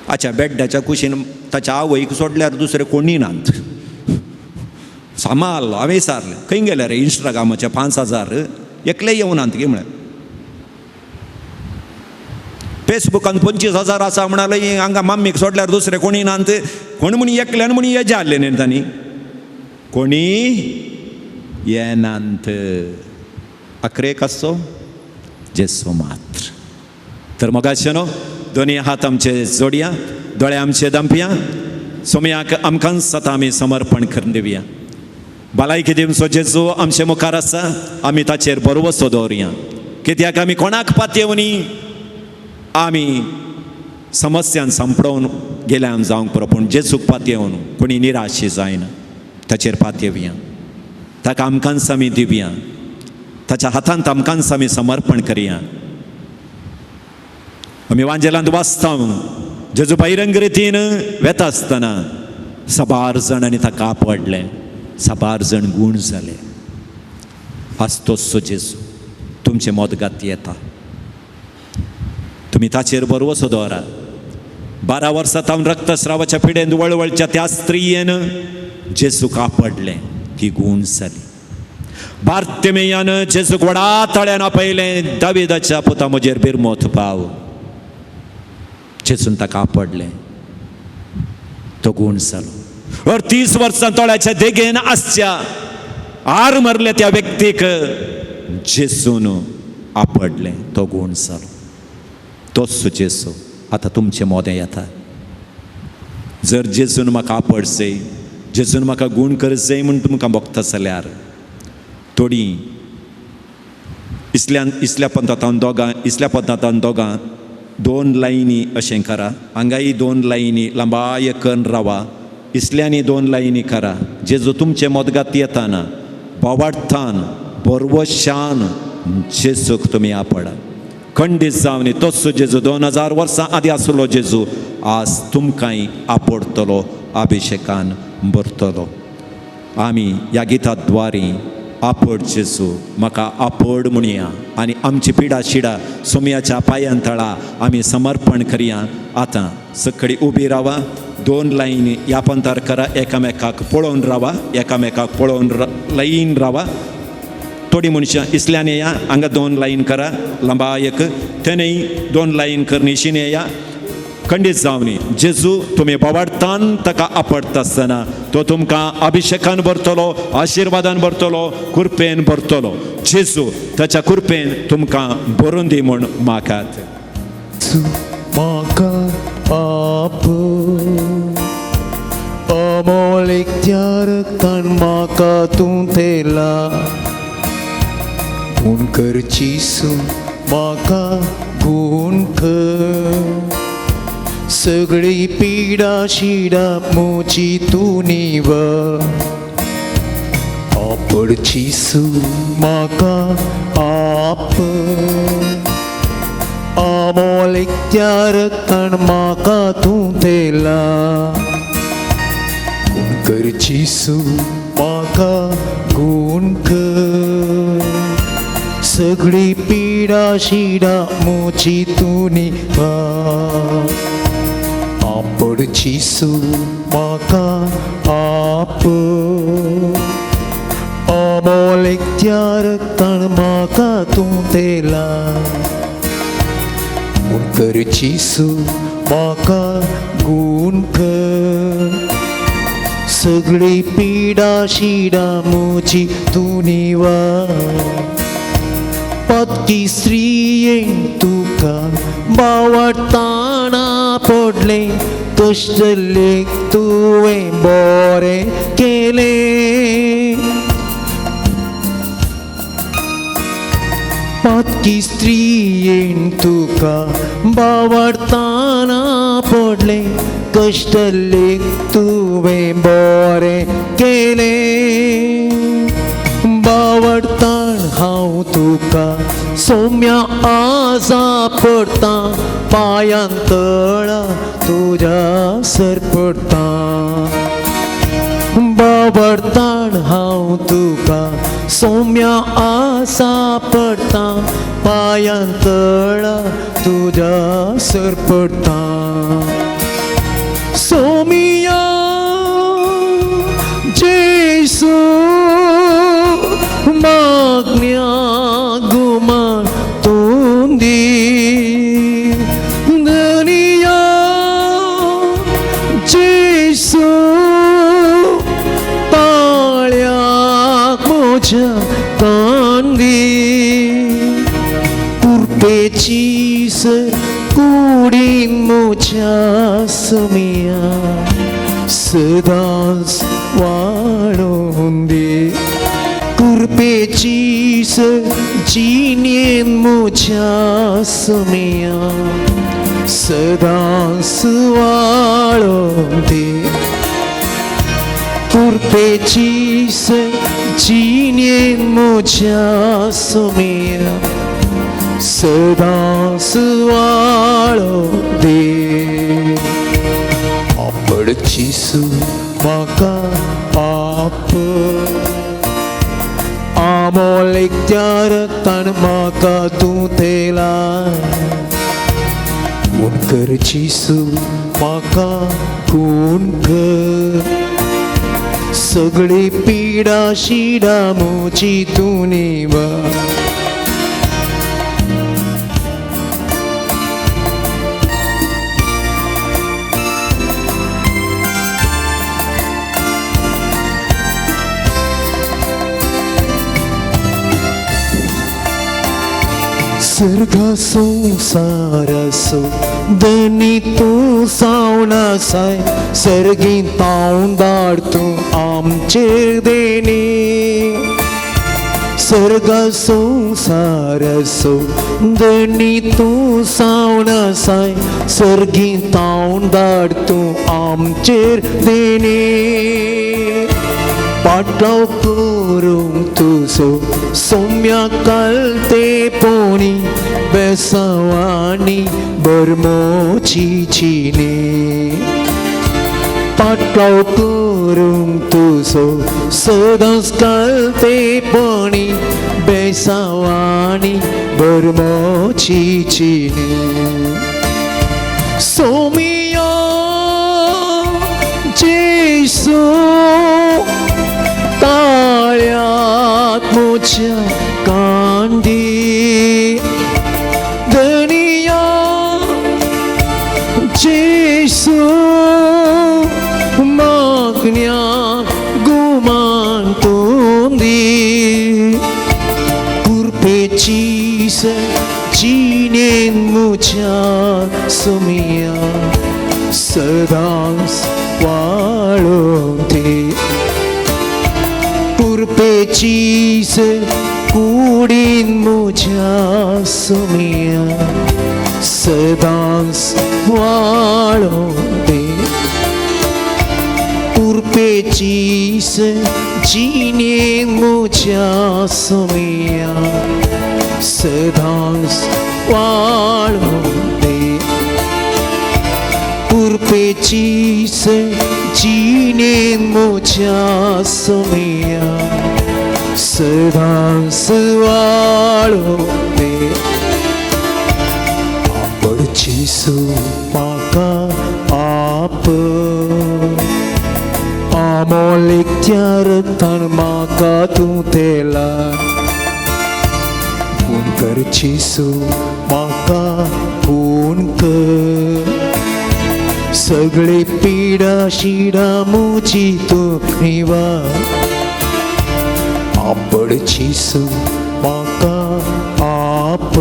अच्छा बेड्डाच्या कुशीन ताच्या आवयक सोडल्यार दुसरे कोणी नात. सामाल हांवें विचारलें खंय गेले रे इंस्टाग्रामाचे 5000 एकले येवनात गे म्हळें. फेसबुकान 25,000 आसा म्हणाले. हांगा मम्मीक सोडल्यार दुसरे कोणी नात. कोण म्हणी एकल्यान म्हणी येजे आसले न्ही तांणी, कोणी येनात. अकरेक आसचो जेसू मात्र. तर मोगाचे न्हू, दोनी हात आमचे जोडया, दोळे आमचे दांपया, सोमयाक आमकां सतां आमी समर्पण करून दिवया. भलायकी दिवचो जेजू आमचे मुखार आसा, आमी ताचेर भरवसो दवरुया. कित्याक आमी कोणाक पातयेवनी आमी समस्यान सांपडोवन गेल्यान जावंक पुरो, पूण जेजूक पातयेवन कोणी निराशी जायना. ताचेर पातयेवया, ताका आमकांच आमी दिवया, ताच्या हातांत आमकांच आमी समर्पण करया. आमी वांजेलांत वाचता, जेजू बहिरंग रितीन वेता आसतना साबार जाणांनी ताका आपडलें, साबार जाण गूण जाले. आज तोचो जेजू तुमचें मदगात येता, तुमी ताचेर भरवसो दवरात. 12 वर्सां तावन रक्तस्रावाच्या पिडेन वळवळच्या त्या स्त्रियेन जेजूक आपडलें, ती गूण जाली. बार्तिमेयान जेजूक व्हडा ताळ्यान आपयलें, दाविदाच्या पुता म्हजेर बिरमोत पाव. जेजून ताका आपडलें, तो गूण जालो. 30 वर्सां तोळ्याच्या देगेन आसच्या आर मरल्या त्या व्यक्तीक जेजून आपडलें, तो गूण जालो. तोच जेजू आतां तुमचें मोदें येता. जर जेजून म्हाका आपडसे, जेजून म्हाका गूण करचे म्हूण तुमकां भोगता जाल्यार थोडीं इसल्यान इसल्या पंथांत दोगां, इसल्या पंथांत दोगां, 2 लायनी अशें करा. हांगाय 2 लायनी लांबाय करून रावा, इसल्यांनी 2 लायनी करा. जेजू तुमचें मदगात येताना बावाडतान बरवशान जेजूक तुमी आपडा. खंडीत जावन तोच जेजू 2000 वर्सां आदीं आसलो जेजू आज तुमकांय आपडतलो, अभिशेकान भरतलो. आमी ह्या गिता द्वारी आपड जेजू म्हाका आपड म्हणया आनी आमची पिडा शिडा सोमयाच्या पांयां तळा आमी समर्पण करया. आतां सकळी उबी रावा, 2 लायनी ह्या पंथार करा, एकामेकाक पळोवन रावा, एकामेकाक पळोवन लायन रावा. थोडीं मनशां इसल्यान येया, हांगा 2 लायन करा लांबा एक, तेणेय 2 लायन करणी शीन येया. खंडीत जावनी जेजू तुमी बावाडतान ताका आपडता आसतना तो तुमकां अभिशेकान भरतलो, आशिर्वादान भरतलो, कृपेन भरतलो. जेजू ताच्या कृपेन तुमकां भरून दी म्हूण मागात. म्हाका आप अमोलीक त्या रक्तान म्हाका तूं थेला, गूण कर जेजू म्हाका गूण कर, सगळी पिडा शिडा म्हजी तूं निवळ. आपड जेजू म्हाका आप अमोलीक त्या रक्तान म्हाका तूं थेला, गूण कर जेजू म्हाका गूण कर, सगळी पिडा शिडा म्हजी तूं निवळ. आपड जेजू म्हाका आप अमोलीक त्या रक्तान म्हाका तूं थेला, गूण कर जेजू म्हाका गूण कर, सगळी पिडा शिडा म्हजी तूं निवळ. पत्की स्त्रियेन तुका बावडताना पडलें, कश्टलेक तुवें बरें केलें. पातकी स्त्रियेन तुका बावडताना पडलें, कश्टलेक तुवें बरें केलें. बावडतान हांव तुका सोम्या आजा पडटा, पांयां तळा तुज्या सर पडटा. बावडतान हांव तुका सोम्या आसा पडटा, पांयां तळा तुज्या सर पडटा. सोमिया जेसू मागण्या गुमान तूं दी, कुरपेचीस कुडीन म्हज्या सोम्या सदांच वाडोवन दी. कुरपेचीस जिणेन म्हज्या सोम्या सदांच वाडोवन दी. कुरपेचीस जिणेन म्हज्या सोम्या सदांच वाडोवन दी. आपडचीसू म्हाका आप आमोलेक त्या रक्तान म्हाका तूं तेला. खून कर जेजू म्हाका खून कर. सगळी पिडा शिडा म्हजी तूं निवार. सर्गा संवसाराचो धनी तूं जावन आसाय. सर्गी तावन धाड तूं आमचेर देणी. सर्गा संवसाराचो धनी तूं जावन आसाय. सर्गी तावन धाड तूं आमचेर देणी. पाटलाव करूंक तुजो सोम्या कालते पोणी बेसावानी बरमोची चिनी. पाटलाव करूंक तुजो सदांच कालते पोणी बेसावानी बरमोची चिनी. सोमिया जेजू ताळ्यात म्हज्या कांदी. धनिया जेजू मागण्या गुमान तूं दी. कुरपेचीस जिणेन म्हज्या सोम्या सदांच वाडोवन दी. कुरपेचीस कुडीन म्हज्या सोम्या सदांच वाडोवन दी. कुरपेचीस जिणेन म्हज्या सोम्या सदांच वाडोवन दी. कुरपेचीस जिणेन म्हज्या सोम्या सदांच वाडोवन दी. आपडचीसू म्हाका आप आमोलेक त्या रक्तान म्हाका तूं तेला. खून कर जेजू म्हाका खून कर. सगळी पिडा शिडा म्हजी तूं निवार. आपडचीसू म्हाका आप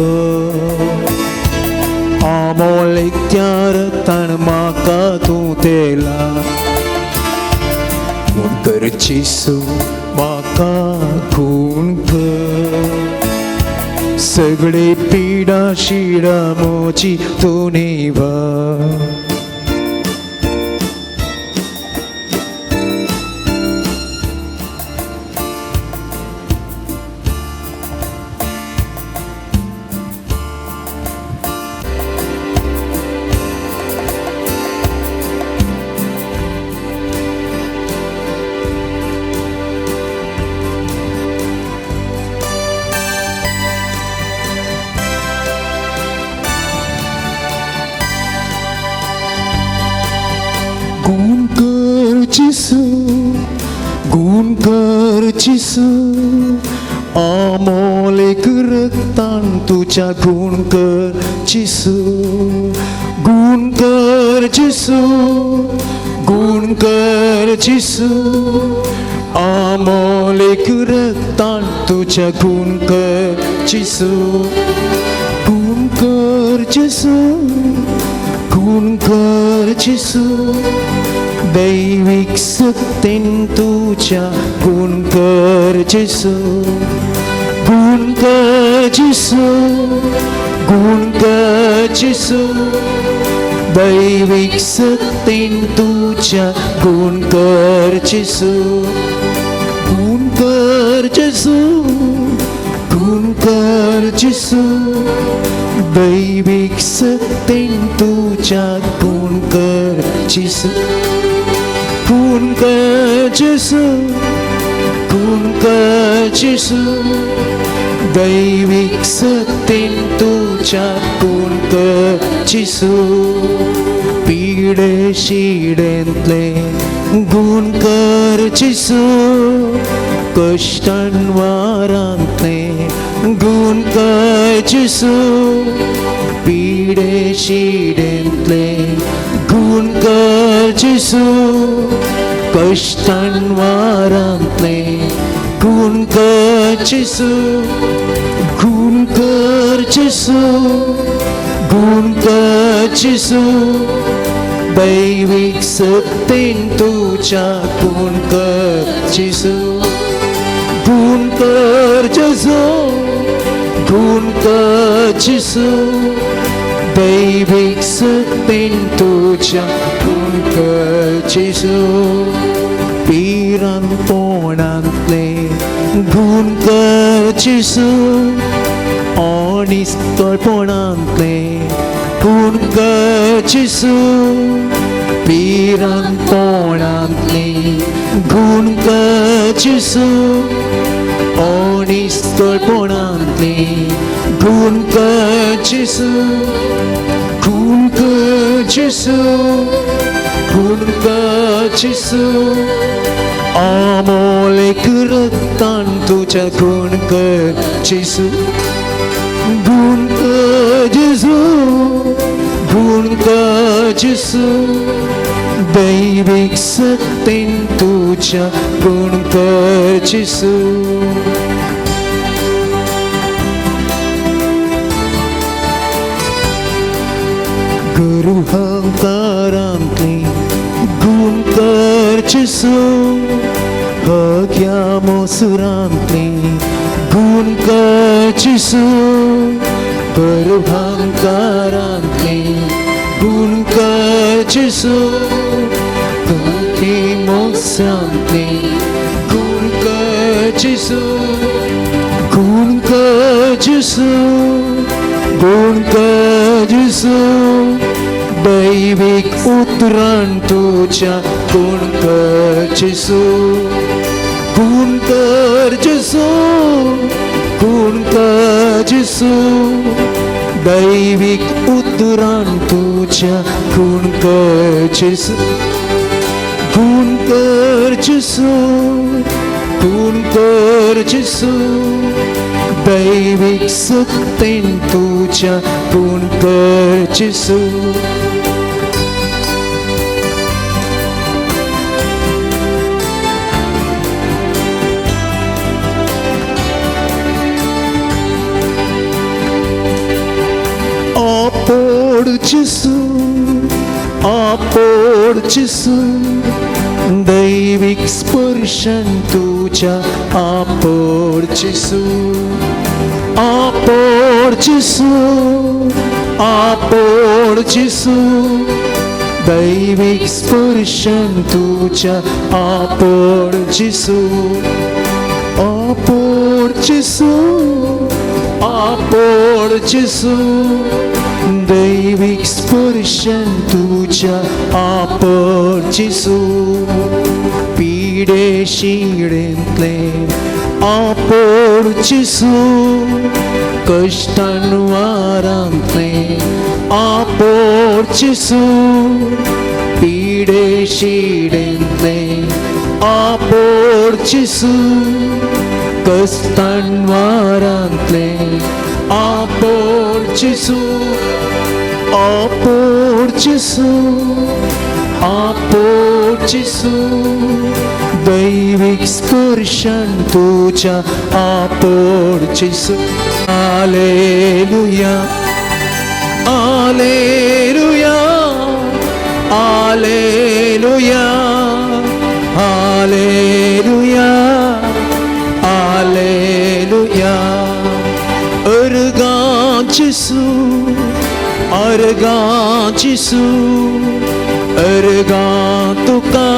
आमोलेक त्या रक्तान म्हाका तूं तेला. खून कर जेजू म्हाका खून कर. सगळी पिडा शिडा म्हजी तूं निवार. गुण कर जेजू, गुण कर जेजू, आमोलेक रक्तान तुज्या गुण कर जेजू, गुण कर जेजू, गुण कर जेजू, आमोलेक रक्तान तुज्या गुण कर जेजू, गुण जेजू, खून कर जेजू, दैवीक सक्तीन तुज्या खून कर जेजू, खून कर जेजू, खून कर जेजू, दैवीक सक्तीन तुज्या खून कर जेजू, खून कर जेजू, खून कर जेजू, दैवीक सक्तीन तुज्या खून कर जेजू, खून कर जेजू, खून कर जेजू, दैवीक सक्तीन तुज्या खून कर जेजू, पिडे शिडेंतले गुण कर जेजू, कश्टान वारांतले गुण कर जेजू, पिडे शिडेंतले गुण कर जेजू, कश्टान वारांतले गुण कर जेजू, गुण कर जेजू, गुण कर जेजू, दैवीक सक्तीन तुज्या खून कर जेजू, खून कर जेजू, खून कर जेजू, दैवीक सक्तीन तुज्या खून कर जेजू, पिरान पोणांतले गुण कर जेजू, अनिस्तळपणांतले खून कर जेजू, पिरान पोणांतले गुण कर जेजू, अनिस्तळपणांतले गुण कर जेजू, खून कर जेजू, खून कर जेजू, आमोलेक रक्तान तुज्या खून कर जेजू, गुण कर जेजू, गुण कर जेजू, दैवीक सक्तीन तुज्या गुण कर जेजू. गुरुहंकारांतली गुण कर जेजू, हग्या मोसुरांतली गुण कर जेजू, गुरुहंकारांतली गुण कर जेजू, कंठी मोसांतली गुण कर जेजू, गुण कर जेजू, गुण कर जेजू, दैवीक उतरान तुज्या गुण कर जेजू, गुण कर जेजू, गुण कर जेजू, दैवीक उतरान तुज्या गुण कर जेजू, गुण कर जेजू, गुण कर जेजू, दैवीक सक्तीन तुज्या गुण कर जेजू. आपोड जेजू, आपोड जेजू, दैवीक स्पर्शन तुज्या आपोड जेजू, आपोड जेजू, आपोड जेजू, दैवीक स्पर्शन तुज्या आपोड जेजू, आपोड जेजू, आपोड जेजू, दैवीक स्पर्शन तुज्या आपोड जेजू, पिडे शिडेंतले आपोड जेजू, कश्टान वारांतले आपोड जेजू, पिडे शिडेंतले आपोड जेजू, कश्टान वारांतले आपोड जेजू, आपोड जेजू, आपोड जेजू, दैवीक स्पर्शन तुज्या आपोड जेजू. Hallelujah. Hallelujah, hallelujah, hallelujah, hallelujah. अर्गां जेजू, अर्गां जेजू, अर्गां तुका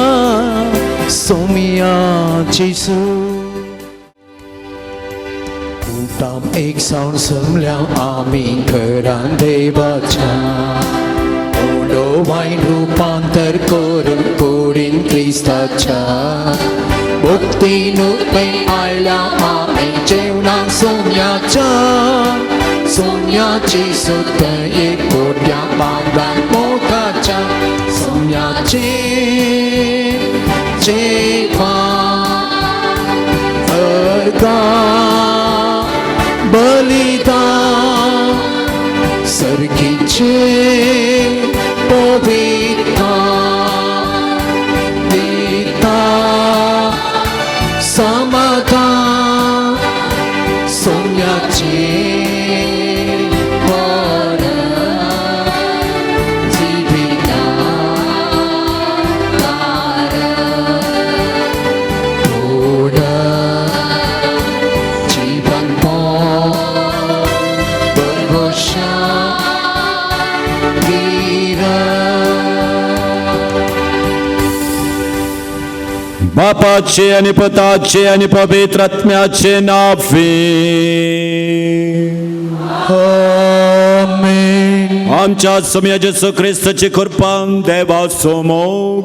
सोम्या जेजू. उठाम एक सावन समल्या आमी घरान देवाच्या उडो वायन रुपांतर करून कुडीन क्रिस्ताच्या भक्तीन खंय आयल्या आमी जेवणाक सोम्याच्या सोम्याची सुद्द एक कोट्या बांदान मोगाच्या सोम्याचे जेवण अर्गां बलिदान सर्गीचे पवित्र दिता समाधान सोम्याचे वर जिविता पूर्ण जीवन बापाचे आणि पुताचे आणि पवित्र आत्म्याचे नावे. आमेन. आमच्या सोम्या जेसू क्रिस्ताची कृपा, देवाचो मोग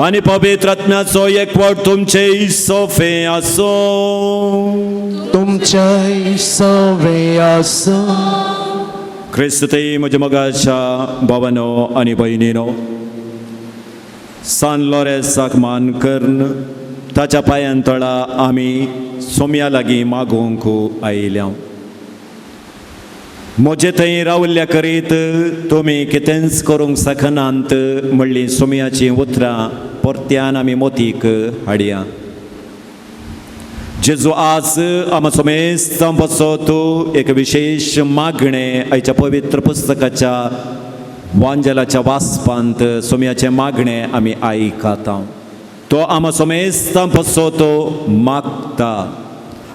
आणि पवित्र आत्म्याचो एकवट तुमचे सोफे आसो. तुमच्या सवे आसो. क्रिस्तते म्हज्या मोगाच्या भावानो आनी भयणीनो, सान लोरेसाक मान करून ताच्या पांयान तळा आमी सोम्या लागीं मागूंक आयल्या. म्हजे थंय रावल्ल्या करीत तुमी कितेंच करूंक शकनात म्हणली सोम्याचीं उतरां परत्यान आमी मोतीक हाडया. जेजू आज आमचो सोमेस्त तूं एक विशेश मागणें आयच्या पवित्र पुस्तकाच्या वांजेलाच्या वाचपांत सोम्याचें मागणें आमी आयकता. तो आमचो सोमेस्त तो मागता.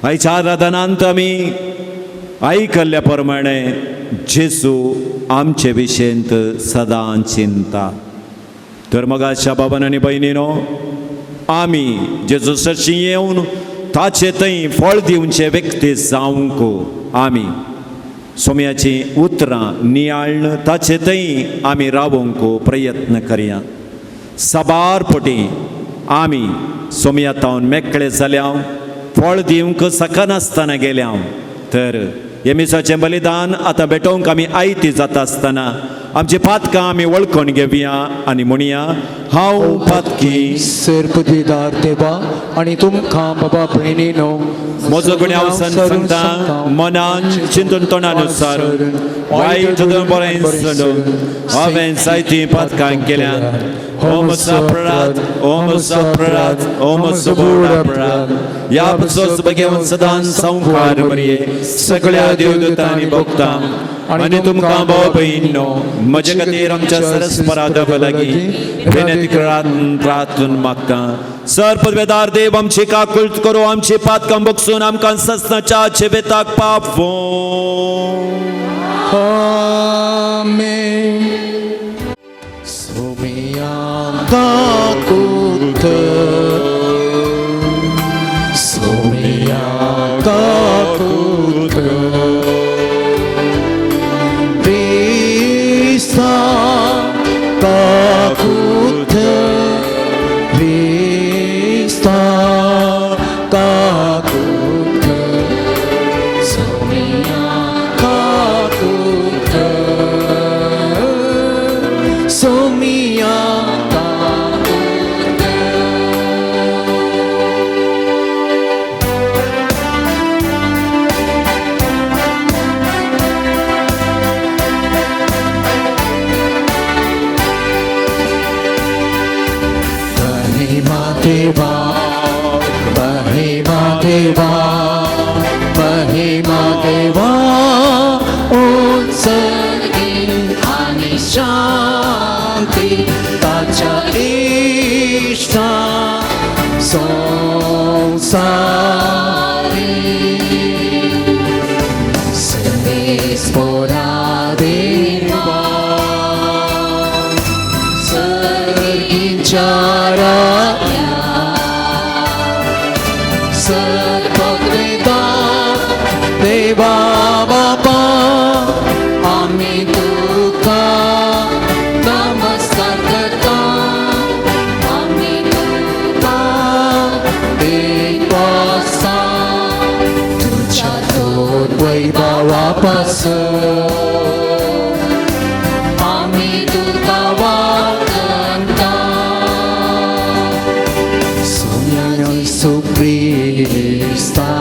आयच्या आराधनांत आमी आयकल्ल्या प्रमाणे जेजू आमचे विशेंत सदां चिंता. तर मगाच्या बाबान आनी भयणीनो, आमी जेजू सरशी येवन ताचे थंय फळ दिवचे व्यक्ती जावंक आमी सोम्याचीं उतरां नियाळ्ण ताचे थंय आमी रावोंक प्रयत्न करया. साबार पटी आमी सोम्या तावन मेकळे जाल्या, फळ दिवंक शकनासतना गेल्या. तर हे मिसाचें बलिदान आतां भेटोवंक आमी आयती जाता आसतना आमची पातकां आमी वळखून घेवया आनी म्हणया, हांव पातकी. सर्पदिदार देवा आनी तुमकां बाबा भयणीनो म्हजो गुन्यांव सांगता मनान चिंतून तोंडानुसार वायट बरें सोडून हांवें जायतीं पातकां केल्यात. हो म्हजो अपराध, हो म्हजो अपराध, हो म्हजो व्हड अपराध. ह्या पसोच घेवन सदां संवकार मरये सगळ्या देवदूतांनी भोगता आनी तुमकां भाव भयणीनो म्हजे खातीर आमच्या सरस्परा देवा लागीं विनंती प्रार्थून मागता. सर पदवेदार देव आमची काकुळट करूं, आमची पातकां बगसून आमकां ससनाच्या जिविताक पावों. आमेन. सोम्या काकूत, सोम्या काकूत, क्रिस्ता काकूत, क्रिस्ता काकूत, सोम्या काकूत, सोम्या काकूत. महिमा देवा, महिमा देवा, महिमा देवा, उत्सर्गी. संवसारी सर्वेस्पोरा देवा सर्गीच्या राया सर्ववेदा देवा बापा आमी तुका नमस्कार करता आमी तुका देवासा तुझ्या थोर वैभवा पासून आमी तुका वाकंता सोम्या येसू क्रिस्ता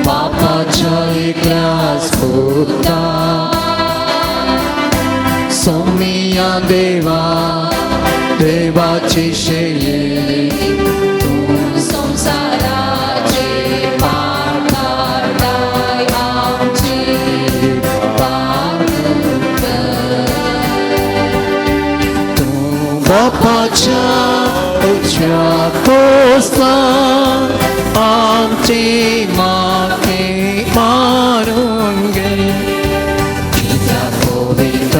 बापाच्या एकल्याच पुता सोमिया देवा देवाची शैली तूं संवसाराचे पाप काडताय आमचेर पाप कर. तूं बापाच्या उजव्या पोसता आमची माफी मारून घे कित्याक पवित्र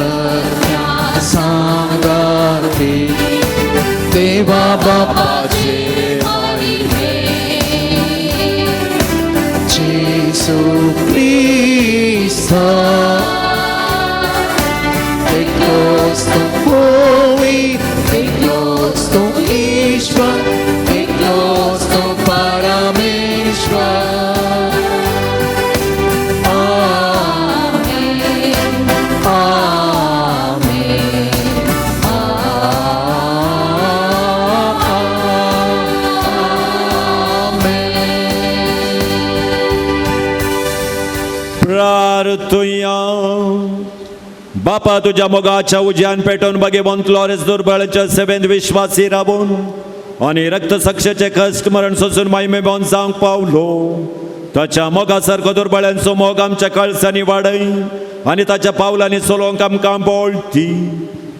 सांगाती देवा बापाचे जेसू क्रिस्ता एकलोच तूं पवित्र एकलोच तूं ईश्वर एकलोच तूं परमेश्वर. आमेन आमेन आमेन. प्रार्थुया. बापा तुझ्या मोगाच्या उज्यान पेटोवन भगवंत लॉरेन्स दुर्बळाच्या सेवेंत विश्वासी राबून आनी रक्तसाक्षाचे कश्ट मरण सोसून मायमेबोन जावंक पावलो. ताच्या मोगा सारको दुर्बळ्यांचो मोग आमच्या कळसांनी वाडय आनी ताच्या पावलांनी चलोवंक आमकां बोळटी.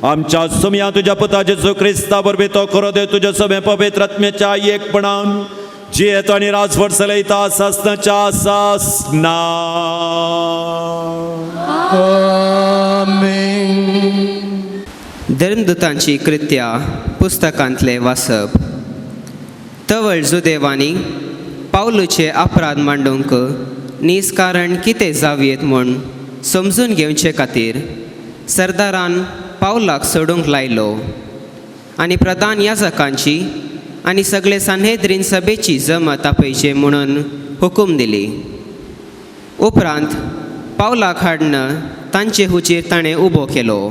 आमच्या सुमया तुज्या पुता जेजू क्रिस्ता वरवीं तो खरो देव तुज्या सगळ्या पवित्र आत्म्याच्या एकपणान जियेतो आनी राजवट चलयता सासनाच्या सासना. आमेन. धर्मदूतांची कृत्या पुस्तकांतले वाचप. तवळ जुदेवांनी पावलूचे अपराध मांडूंक नीज कारण कितें जावयेत म्हूण समजून घेवचे खातीर सरदारान पावलाक सोडूंक लायलो आनी प्रधान याजकांची आनी सगळे सान्हेद्रीन सभेची जमत आपयची म्हणून हुकूम दिली. उपरांत पावलाक हाडून तांचे हुजीर ताणें उबो केलो.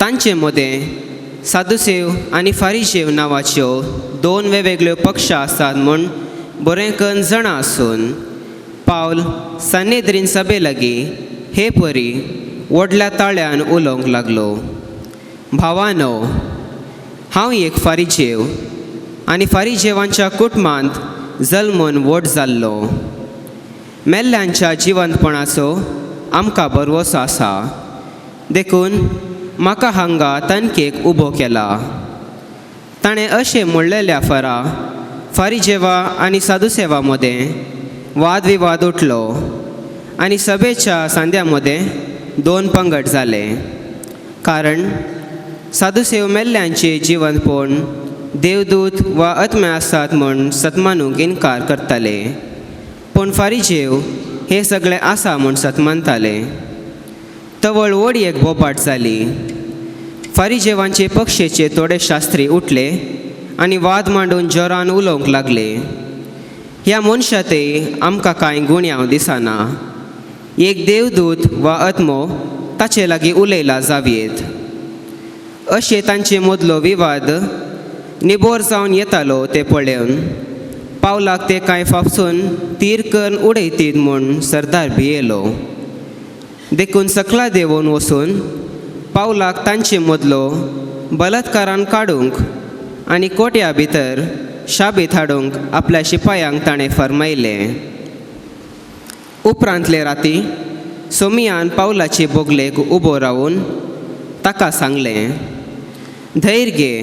तांचे मदें सादुसेव आनी फारिजेव नांवाच्यो दोन वेगवेगळ्यो पक्षां आसात म्हूण बरें कन्न जाणा आसून पावल सान्नेद्रीन सभे लागीं हे परी व्हडल्या ताळ्यान उलोवंक लागलो. भावानो, हांव एक फारिजेव आनी फारिजेवांच्या कुटुंबांत जल्मून व्हड जाल्लो. मेल्ल्यांच्या जिवंतपणाचो आमकां भरवंसो आसा, देखून म्हाका हांगा तनकेक उबो केला. ताणें अशें म्हणलेल्या फरा फारिजेवा आनी सादुसेवा मदें वादविवाद उठलो आनी सभेच्या सांद्या मदें दोन पंगड जाले. कारण सादुसेव मेल्ल्यांचे जिवंतपण देवदूत वा आत्मे आसात म्हूण सतमानूंक इनकार करताले, पूण फारिजेव हे सगळे आसा म्हूण सतमानताले. तवळ व्हड एक बोबाट जाली. फारिजेवांचे पक्षेचे थोडे शास्त्री उठले आनी वाद मांडून जोरान उलोवंक लागले. ह्या मनशांतय आमकां कांय गुण्यांव दिसना. एक देवदूत वा आत्मो ताचे लागीं उलयला जावयेत. अशें तांचे मदलो विवाद निबोर जावन येतालो तें पळोवन पावलाक ते कांय फाफसून तीर करून उडयतीत म्हूण सरदार भियेलो. देखून सकला देंवोन वचून पावलाक तांचे मदलो बलात्कारान काडूंक आनी कोट्या भितर शाबीत हाडूंक आपल्या शिपायांक ताणें फर्मायलें. उपरांतले राती सोमियान पावलाचे बोगलेक उबो रावून ताका सांगलें, धैर्य घे,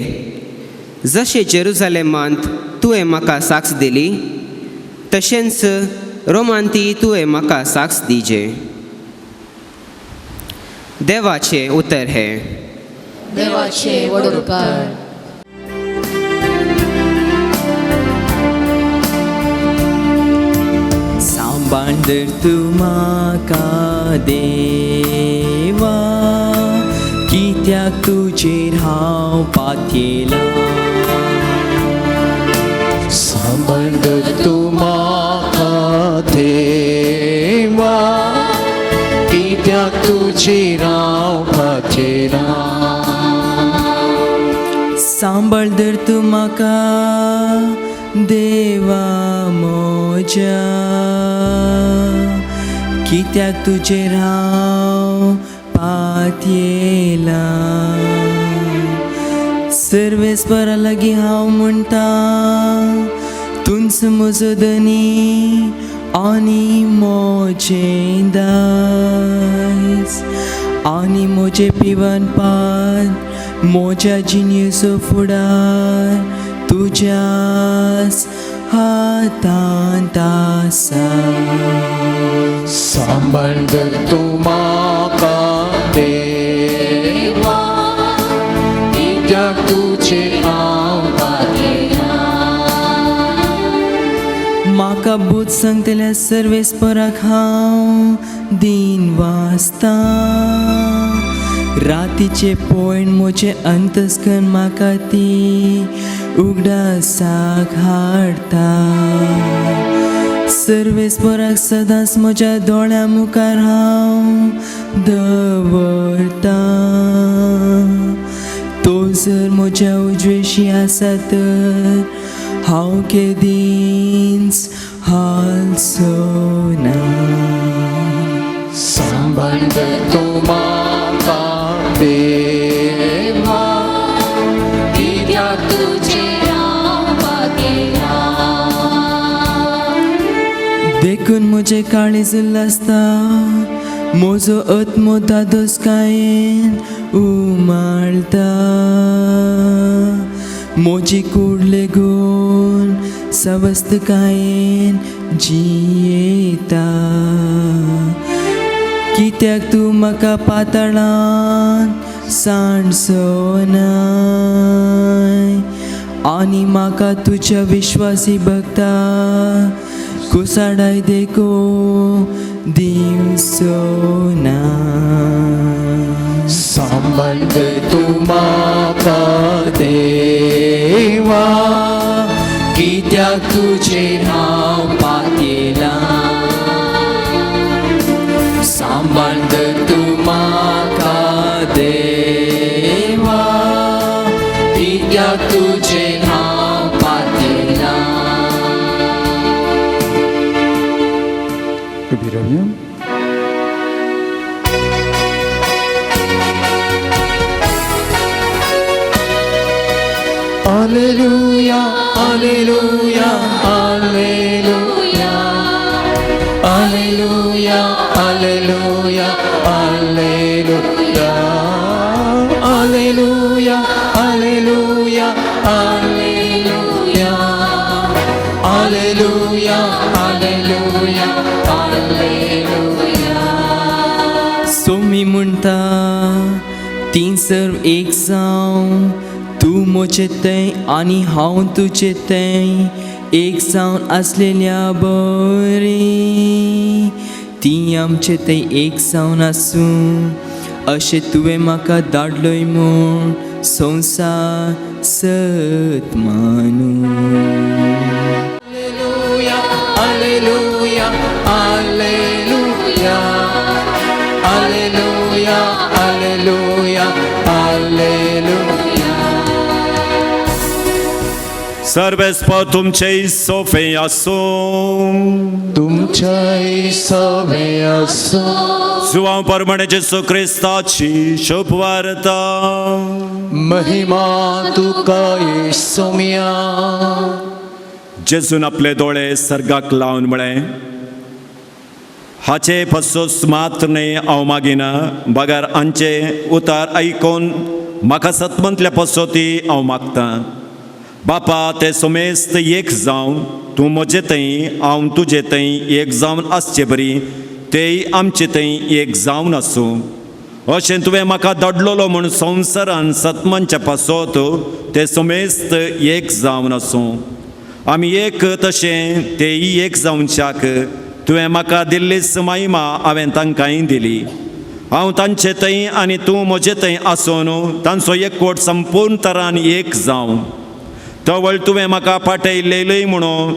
जशें जेरुजालेमांत तुवें म्हाका साक्ष दिली तशेंच रोमांती तुवें म्हाका साक्ष दिजे। देवाचें उतर हें। देवाचे व्हड उपकार। सांबाळ धर तूं म्हाका देवा, कित्याक तुजेर हांव पातयेलां। सांबाळ धर तूं म्हाका देवा, कित्याक तुजेर हांव पातयेलां। सांबाळ धर तूं म्हाका देवा म्हज्या, कित्याक तुजेर हांव पातयेलां। सर्वेस्परा लागीं हांव म्हणटा, तूंच म्हजो धनी आनी म्हजें दायज, आनी म्हजें पिवन पान म्हज्या जिणेचो फुडार तुज्याच हातांत आसा। सांबाळ धर तूं म्हाका देवा, कित्याक तुजेर हांव पातयेलां। म्हाका बूद सांगतल्या सर्वेस्पराक हांव दीन वाचतां। रातीचे पळोवन म्हजें अंतस्कर्ण म्हाका ती उगडासाक हाडटा। सर्वेस्पराक सदांच म्हज्या दोळ्यां मुखार हांव दवरतां। तो जर म्हज्या उजवेशी आसा तर हांव केदींच हालचो ना। सांबाळ धर तूं म्हाका देवा, कित्याक तुजेर हांव पातयेलां। देखून म्हजें काळीज उल्हासता, म्हजो आत्मो धादोसकायेन उमाळटा। म्हजी कूड लेगून सवस्तकायेन जियेता, कित्याक तूं म्हाका पातळान सांडचो नाय, आनी म्हाका तुज्या विश्वासी भक्ता कुसाडाय देखून दिवचो ना। सांबाळ धर तूं म्हाका देवा, कित्याक तुजेर हांव पातयेलां। सांबाळ धर तूं म्हाका देवा, कित्याक तुजेर हांव पातयेलां। उबी रावया। Alleluia, Alleluia, Alleluia, Alleluia, Alleluia, Alleluia, Alleluia, Alleluia, Alleluia, Alleluia, Alleluia, Alleluia. Somi म्हणटा तीं सर्व एक जावं, तूं म्हजें तें आनी हांव तुजें तें एक जावन आसलेल्या बरीं। तीं आमचें तें एक जावन आसूं अशें तुवें म्हाका धाडलय म्हूण संवसार सत मानूं। Alleluia, Alleluia, Alleluia, Alleluia, Alleluia, Alleluia. सर्वेस्पर तुमचे सोफे आसूं, तुमच्याय सवे आसूं। जुवांव परमणे जेसू क्रिस्ताची शुभ वार्ता। महिमा तुका येसुम्या। जेजून आपले दोळे सर्गाक लावन म्हळें, हाचे पसोस मात्र न्हय हांव मागिना, बगर हांचे उतार आयकून म्हाका सतमंतल्या पसोती हांव मागतां। बापा ते समेस्त एक जावन तूं म्हजे थंय हांव तुजे थंय एक जावन आसचे बरी तेय आमचे थंय एक जावन आसूं. अशें तुवें म्हाका धाडलेलो म्हूण संवसारान सतमानच्या पासत ते समेस्त एक जावन आसूं. आमी एक तशें तेय एक जावच्याक तुवें म्हाका दिल्लीच महिमा हांवें तांकांय दिली. हांव तांचे थंय आनी तूं म्हजे थंय आसून तांचो एकवट संपूर्ण तरान एक जावं. तवळ तुवें म्हाका पाटयलेलय म्हणून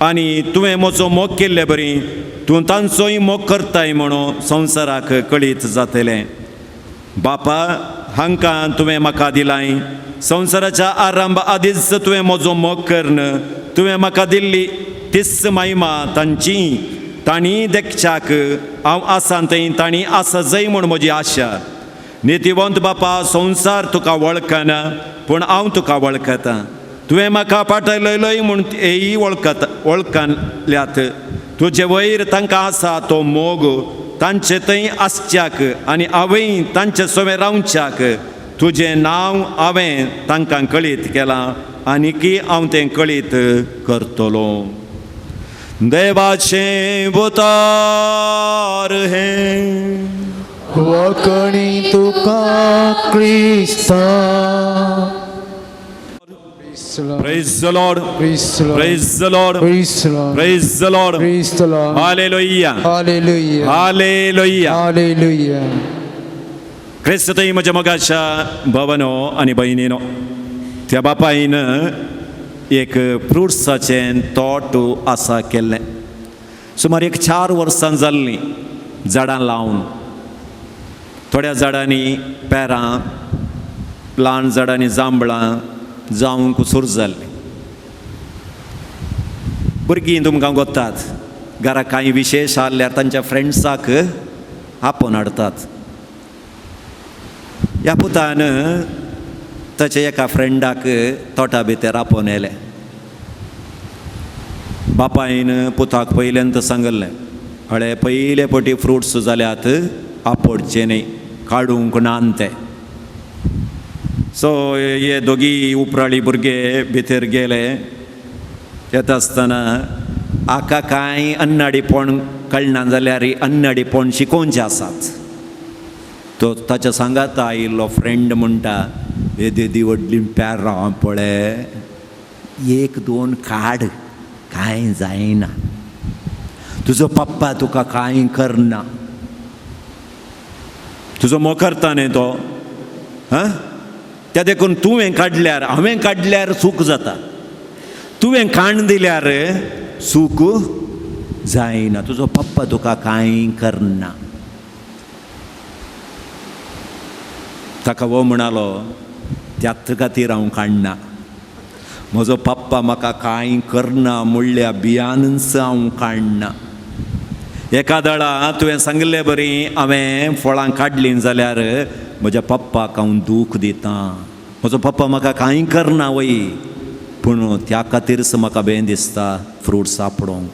आनी तुवें म्हजो मोग केल्ले बरी तूं तांचोय मोग करताय म्हणून संवसाराक कळीत जातलें. बापा हांकां तुवें म्हाका दिलाय संवसाराच्या आरंभ आदींच तुवें म्हजो मोग करून तुवें म्हाका दिल्ली तीच महिमा तांची तांणी देखच्याक हांव आसा थंय तांणी आसा जय म्हूण म्हजी आशा. नितीवंत बापा संवसार तुका वळखना पूण हांव तुका वळखता. तुवें म्हाका पाटयलय म्हूण तेयी वळखल्यात. तुजे वयर तांकां आसा तो मोग तांचे थंय आसच्याक आनी हांवें तांचे सवें रावच्याक तुजें नांव हांवें तांकां कळीत केलां आनीकी हांव तें कळीत करतलो. देवाचें उतार हें वकणी तुका क्रिस्ता. Praise the Lord. Praise the Lord. Praise the Lord. Praise the Lord. Praise the Lord. Praise the Lord. Hallelujah. Hallelujah. Hallelujah. Hallelujah. क्रिस्तय म्हज्या मोगाच्या भवनो आनी भयणीनो, त्या बापायन एक फ्रुट्साचें तोट आसा केल्लें. सुमार एक 4 वर्सां जाल्लीं झाडां लावन. थोड्या झाडांनी पेरां, ल्हान झाडांनी जांबळां जावंक सुरू जाल्लीं. भुरगीं तुमकां गोत्तात घरा कांय विशेश आहल्यार तांच्या फ्रेंड्साक आपोवन हाडटात. ह्या पुतान ताच्या एका फ्रेंडाक तोटा भितर आपोवन येयलें. बापायन पुताक पयल्यान सांगलें, हळे पयले पटी फ्रुट्स जाल्यात आपोडचे न्ही, काडूंक ना ते. सो हे दोगी उपराळी भुरगे भितर गेले. येता आसतना आका कांय अन्नाडीपण कळना जाल्यार अन्नाडीपण शिकोवचें आसात. तो ताच्या सांगाता आयिल्लो फ्रेंड म्हणटा, येदी व्हडली पेरां पळय, 1-2 काड, कांय जायना, तुजो पप्पा तुका कांय करना, तुजो मोग करता न्ही तो, हां, त्या देखून तुवें काडल्यार हांवें काडल्यार सूख जाता, तुवें काण दिल्यार सूख जायना, तुजो पप्पा तुका कांय करना. ताका हो म्हणालो, त्याच खातीर हांव काडना, म्हजो पप्पा म्हाका कांय करना म्हणल्या बियानच हांव काडना. एका दळा तुवें सांगिल्ले बरी हांवें फळां काडलीं जाल्यार म्हज्या पप्पाक हांव दूख दितां, म्हजो पप्पा म्हाका कांय करना वय, पूण त्या खातीरच म्हाका बें दिसता फ्रूट सापडोंक.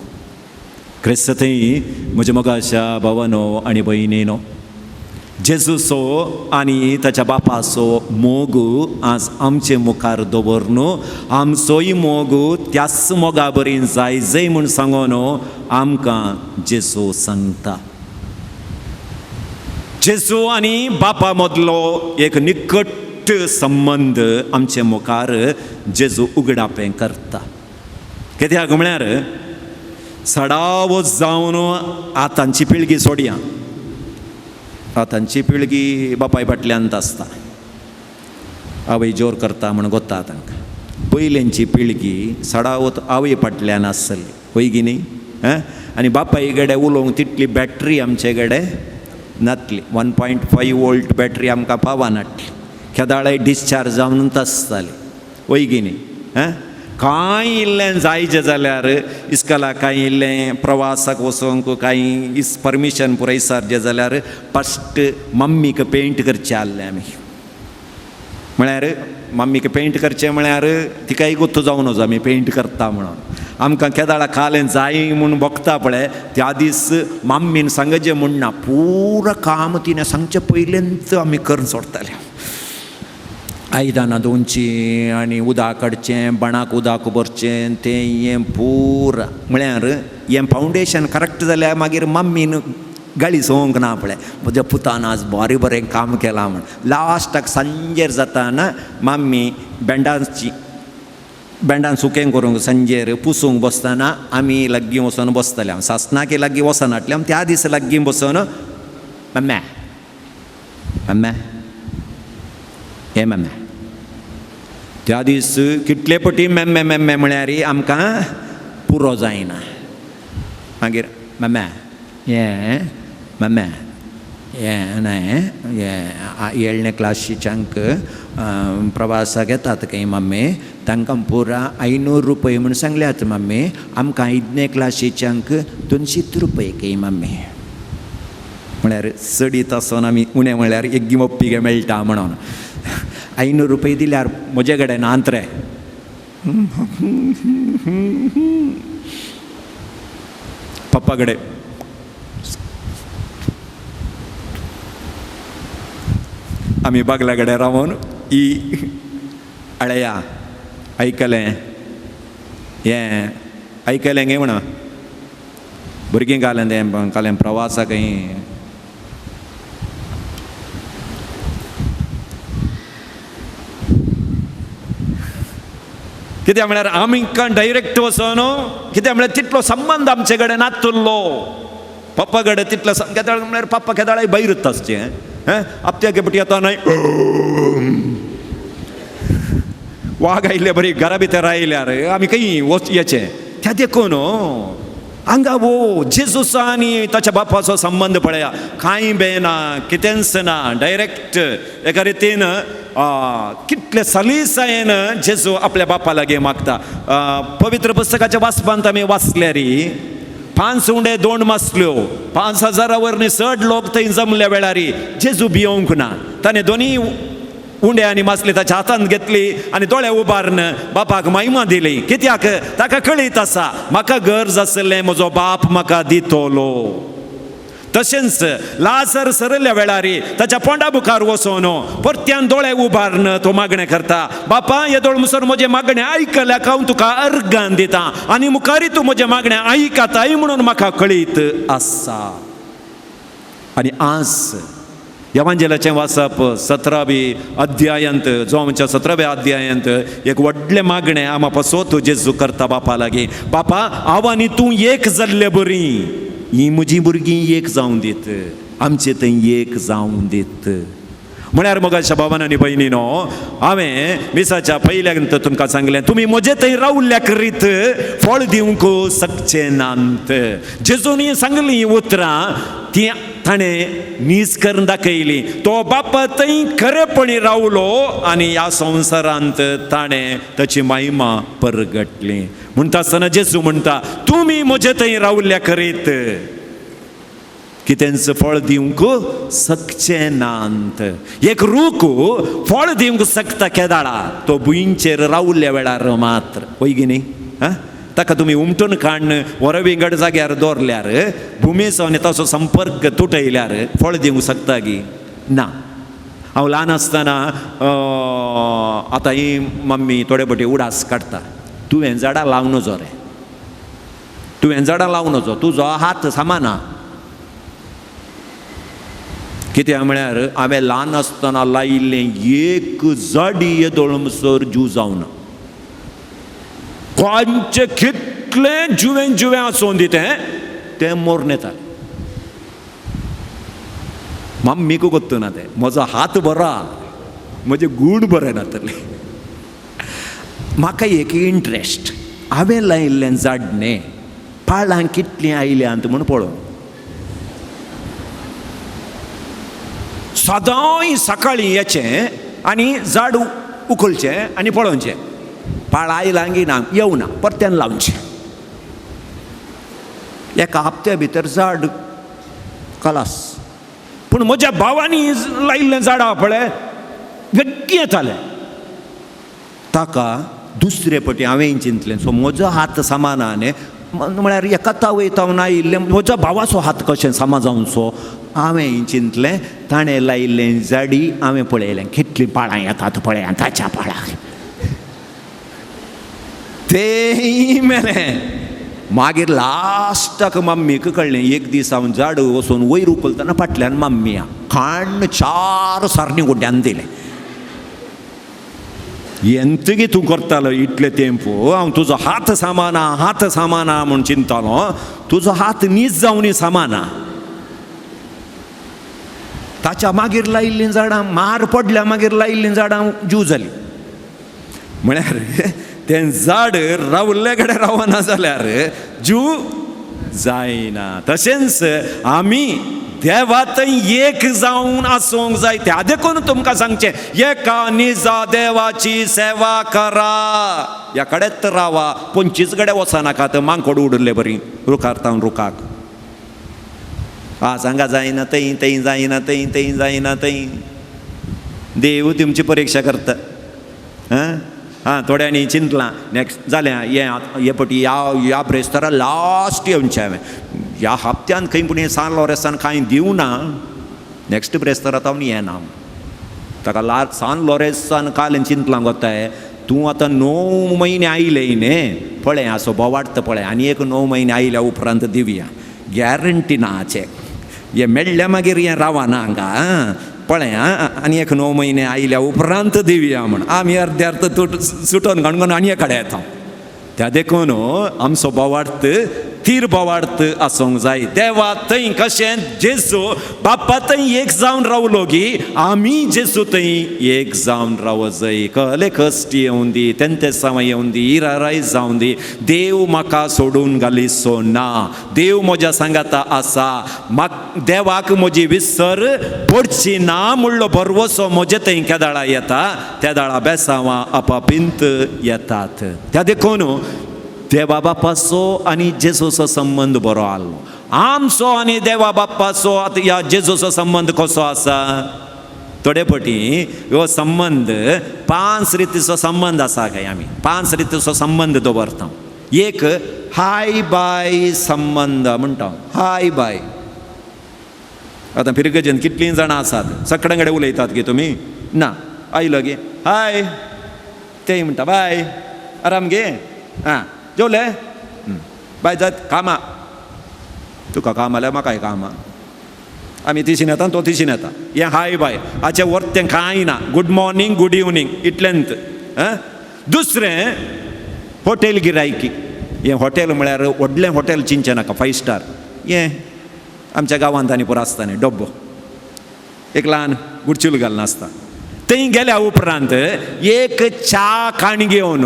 क्रिस्त थंय म्हज्या मोगाच्या भावानो आनी भयणीनो, जेजूचो आनी ताच्या बापाचो मोग आज आमचे मुखार दवर न्हू, आमचोय मोग त्याच मोगा बरी जाय जय म्हूण सांगो न्हू आमकां जेजू सांगता. जेजू आनी बापा मदलो एक निकट संबंद आमचे मुखार जेजू उगडापें करता. कित्याक म्हळ्यार सडावत जावन आतांची पिळगी सोडया, आतांची पिळगी बापाय फाटल्यान आसता, आवय जोर करता म्हूण गोता तांकां. पयल्यांची पिळगी सडावत आवय फाटल्यान आसली, वय की न्ही? आनी बापाय कडेन उलोवंक तितली बॅटरी आमचे कडेन नातली, 1.5 वोल्ट बॅटरी आमकां पावनाटली, केदाळाय डिस्चार्ज जावनूच आसताली, वय की न्ही? कांय इल्लें जायचें जाल्यार इस्कला कांय इल्लें प्रवासाक वचोंक कांय इस परमिशन पुरयसारचें जाल्यार फस्ट मम्मीक पेंट करचें आहलें आमी. म्हळ्यार मम्मीक पेंट करचें म्हळ्यार तिकाय गोत्त जावन वचो आमी पेंट करता म्हणून. आमकां केदाळा कालें जाय म्हूण भोगता पळय त्या दीस मम्मीन सांगचें म्हूण ना, पुरा काम तिणें सांगचें पयलेंच आमी करून सोडटाले. आयदनां धुवचीं आनी उदक काडचें, बाणाक उदक भरचें, तें हें पुरा म्हळ्यार हें फावंडेशन करेक्ट जाल्यार मागीर मम्मीन गाळी सोंक ना पळय, म्हज्या पुतान आज बरें बरें काम केलां म्हण. लास्टाक सांजेर जाताना मम्मी बेंडांची बेंडान सुकें करूंक सांजेर पुसूंक बसतना आमी लागीं वचोन बसतले. हांव सासणाकी लागीं वचनाटले, आमी त्या दीस लागीं बसोन मम्म्या मम्म्या हे मम्म्या त्या दीस कितले पटी मेम्मे मेम्मे म्हळ्यार आमकां पुरो जायना. मागीर मम्म्या हें मम्म्या हें न्हय हें येळणे क्लासीच्यांक प्रवासाक येतात खंय मम्मी, तांकां पुरा 500 रुपये म्हूण सांगल्यात मम्मी, आमकां इदने क्लासीच्यांक 200 रुपये खंय मम्मी. म्हळ्यार चडीत आसून आमी उणें म्हळ्यार एक गिमप्पी मेळटा म्हणून 500 रुपये दिल्यार म्हजे कडेन नात रे. पप्पा कडेन आमी बागल्या कडेन रावन ही अळया आयकलें हें आयकलें गे म्हणा भुरगीं घालें तें घालें प्रवासाक खंय कित्याक म्हळ्यार आमकां डायरेक्ट वचोन कित्याक म्हळ्यार तितलो संबंद आमचे कडेन नातुल्लो पप्पा कडेन तितलो केदाळ म्हळ्यार पप्पा केदाळाय भायर आसचें आपत्याक पटी येता न्हय वाग आयिल्ले बरी घरा भितर आयल्यार आमी खंय वच येचें त्या देखून हांगा वो जेजूस आनी ताच्या बापाचो संबंद पळया, कांय बे ना कितेंच ना, डायरेक्ट एका रितीन कितले सलीसायेन जेजू आपल्या बापा लागीं मागता. पवित्र पुस्तकाच्या वाचपांत आमी वाचल्यार 5 उंडे 2 मासल्यो 5000 वरनी चड लोक थंय जमल्या वेळार जेजू भियोंक ना, ताणें दोनी उंडे आनी मासली ताच्या हातांत घेतली आनी दोळे उबारून बापाक महिमा दिली. कित्याक ताका कळीत आसा म्हाका गरज आसलें म्हजो बाप म्हाका दितलो. तशेंच लाजर सरल्या वेळार ताच्या पोंडा मुखार वचोन परत्यान दोळे उबारून तो मागणें करता, बापा येदोळ मुसर म्हजें मागणें आयकल्याक हांव तुका अर्गान दिता आनी मुखारी तूं म्हजें मागणें आयकताय म्हणून म्हाका कळीत आसा. आनी आज एवांजेलाचें वाचप 17व्या अध्यायांत, जो आमच्या 17व्या अध्यायांत एक व्हडलें मागणें आमा पासत जेजू करता बापा लागीं, बापा हांव आनी तूं एक जाल्ले बरी, ही म्हजी भुरगीं एक जावं दीत, आमचे थंय एक जावं दीत. म्हळ्यार मोगाच्या बाबान आनी भयणीनो, हांवें मिसाच्या पयल्या तुमकां सांगलें तुमी म्हजे थंय रावल्ल्या करीत फळ दिवंक शकचे नात. जेजून सांगली उतरां ती ताणें नीज करून दाखयली. तो बाप थंय खरेपणी रावलो आनी ह्या संवसारांत ताणें ताची महिमा परगटली. म्हणटा आसतना जेजू म्हणटा तुमी म्हजे थंय रावल्ल्या करीत कितेंच फळ दिवंक शकचे नात. एक रूख फळ दिवंक शकता केदाळा तो भुंयचेर रावल्ल्या वेळार मात्र, वय गी न्ही? ताका तुमी उमटून काडून व्हर विंगड जाग्यार दवरल्यार भुमीचो आनी ताचो संपर्क तुटयल्यार फळ दिवंक शकता गी ना. हांव ल्हान आसतना आतां ही मम्मी थोडे पटी उडास काडटा, तुवें झाडां लावं नजो रे, तुवें झाडां लावं नजो, तुजो हात सामाना. कित्याक म्हळ्यार हांवें ल्हान आसतना लायिल्लें एक झाडी येदोळ म्हणसर जीव जावना, कोणचें कितलें जुवें जुवें आसूं दी तें तें मोरून येता. मम्मीकू कोत्तू ना तें, म्हजो हात बरो आहा, म्हजें गूण बरें नातलें. म्हाका एक इंट्रस्ट, हांवें लायिल्लें झाड न्ही पाळां कितलीं आयल्यांत म्हूण पळोवन सदांय सकाळीं येचें आनी झाड उखलचें आनी पळोवचें पाळ आयलां की ना, येवना परत्यान लावचें. एका हप्त्या भितर झाड खलास. पूण म्हज्या भावांनी लायिल्लें झाडां पळय वेगळीं येतालें. ताका दुसरे पटी हांवें चिंतलें सो म्हजो हात सामाना न्ही, म्हळ्यार एकाता वयता आयिल्लें म्हज्या भावाचो हात कशें सामा जावचो. हांवें चिंतलें ताणें लायिल्लें झाडी हांवें पळयलें कितलें कितलीं पाळां येतात पळय ताच्या पाळां तेय मेलें. मागीर लास्टाक मम्मीक कळ्ळें. एक दीस हांव झाड वचून वयर उखलतना फाटल्यान मम्मी खाण 4 सारणी गुड्ड्यान दिलें. एंतगी तूं करतालो इतले तेंपो, हांव तुजो हात सामाना हात सामाना म्हूण चिंतालो, तुजो हात नीज जावन सामाना. ताच्या मागीर लायिल्लीं झाडां मार पडल्या, मागीर लायिल्लीं झाडां जीव जालीं. म्हळ्यार तें झाड रावल्ले कडेन रावना जाल्यार जीव जायना. तशेंच आमी देवा थंय एक जावन आसूंक जाय. त्या देखून तुमकां सांगचें, एका निजा देवाची सेवा करा. ह्या कडेच रावा, 25 कडेन वचनाकात, मांकोड उडले बरी रुखार तावन रुखाक. आज हांगा जायना थंय, थंय जायना थंय, थंय जायना थंय. देव तुमची परिक्षा करता. आं आं थोड्यांनी चिंतलां नेक्स्ट जालें हें हे पटी ह्या ह्या ब्रेस्तारा लास्ट येवचें हांवें ह्या हप्त्यान खंय पूण सान लॉरेसान कांय दिवना, नेक्स्ट ब्रेस्तारा हांव येना. ताका ला सान लॉरेसान काल चिंतलां गोताय, तूं आतां 9 म्हयने आयले न्ही, पळय असो बोवाडटा पळय, आनी एक 9 म्हयने आयल्या उपरांत दिवया, गॅरंटी ना चॅक हें मेळ्ळ्या मागीर हें रावना हांगा पळय आनी एक 9 म्हयने आयल्या उपरांत दिवया म्हण. आमी अर्दे अर्द सुटोन घाणगोन आनी एक कडेन येता. त्या देखून आमचो बोवार्थ तीर बोवार्थ आसूंक जाय. देवा थंय कशें जेजू बाप्पा थंय एक जावन रावलो गी, आमी जेजू थंय एक जावन राव जाय. कहले कश्ट येवन दी, तेंतेसांव येवन दी, इराराय जावन दी, देव म्हाका सोडून घालिसो ना, देव म्हज्या सांगाता आसा, म्हाका देवाक म्हजी विसर पडची ना म्हणलो भरवसो म्हजे थंय केदाळा येता, त्या दाळा बेसांवां आपापींत येतात. त्या देखून देवा बापाचो आनी जेजूचो संबंद बरो आसलो. आमचो आनी देवा बापाचो आतां ह्या जेजूचो संबंद कसो आसा? थोडे पटी हो संबंद 5 रितीचो संबंद आसा. काय आमी 5 रितीचो संबंद दवरता. एक हाय बाय संबंद म्हणटा, हाय बाय. आतां फिरगजेन कितलीं जाणां आसात, सगळ्यां कडेन उलयतात गे तुमी ना, आयलो गे हाय, तेय म्हणटा बाय, आराम गे, आं जेवले बाय, जात कामां, तुका काम आल्यार म्हाकाय कामां, आमी तिशीन येता तो तिशीन येता. हें हाय बाय हाचें वर्तें कांय ना, गुड मॉर्निंग गुड इवनींग इतलेंच. दुसरें हॉटेल गिरायकी. हें हॉटेल म्हळ्यार व्हडलें हॉटेल चिंतचें नाका, 5 स्टार, हें आमच्या गांवांत आनी पुरो आसता न्ही डब्बो, एक ल्हान गुडचूल घालून आसता. थंय गेल्या उपरांत एक च्या काण घेवन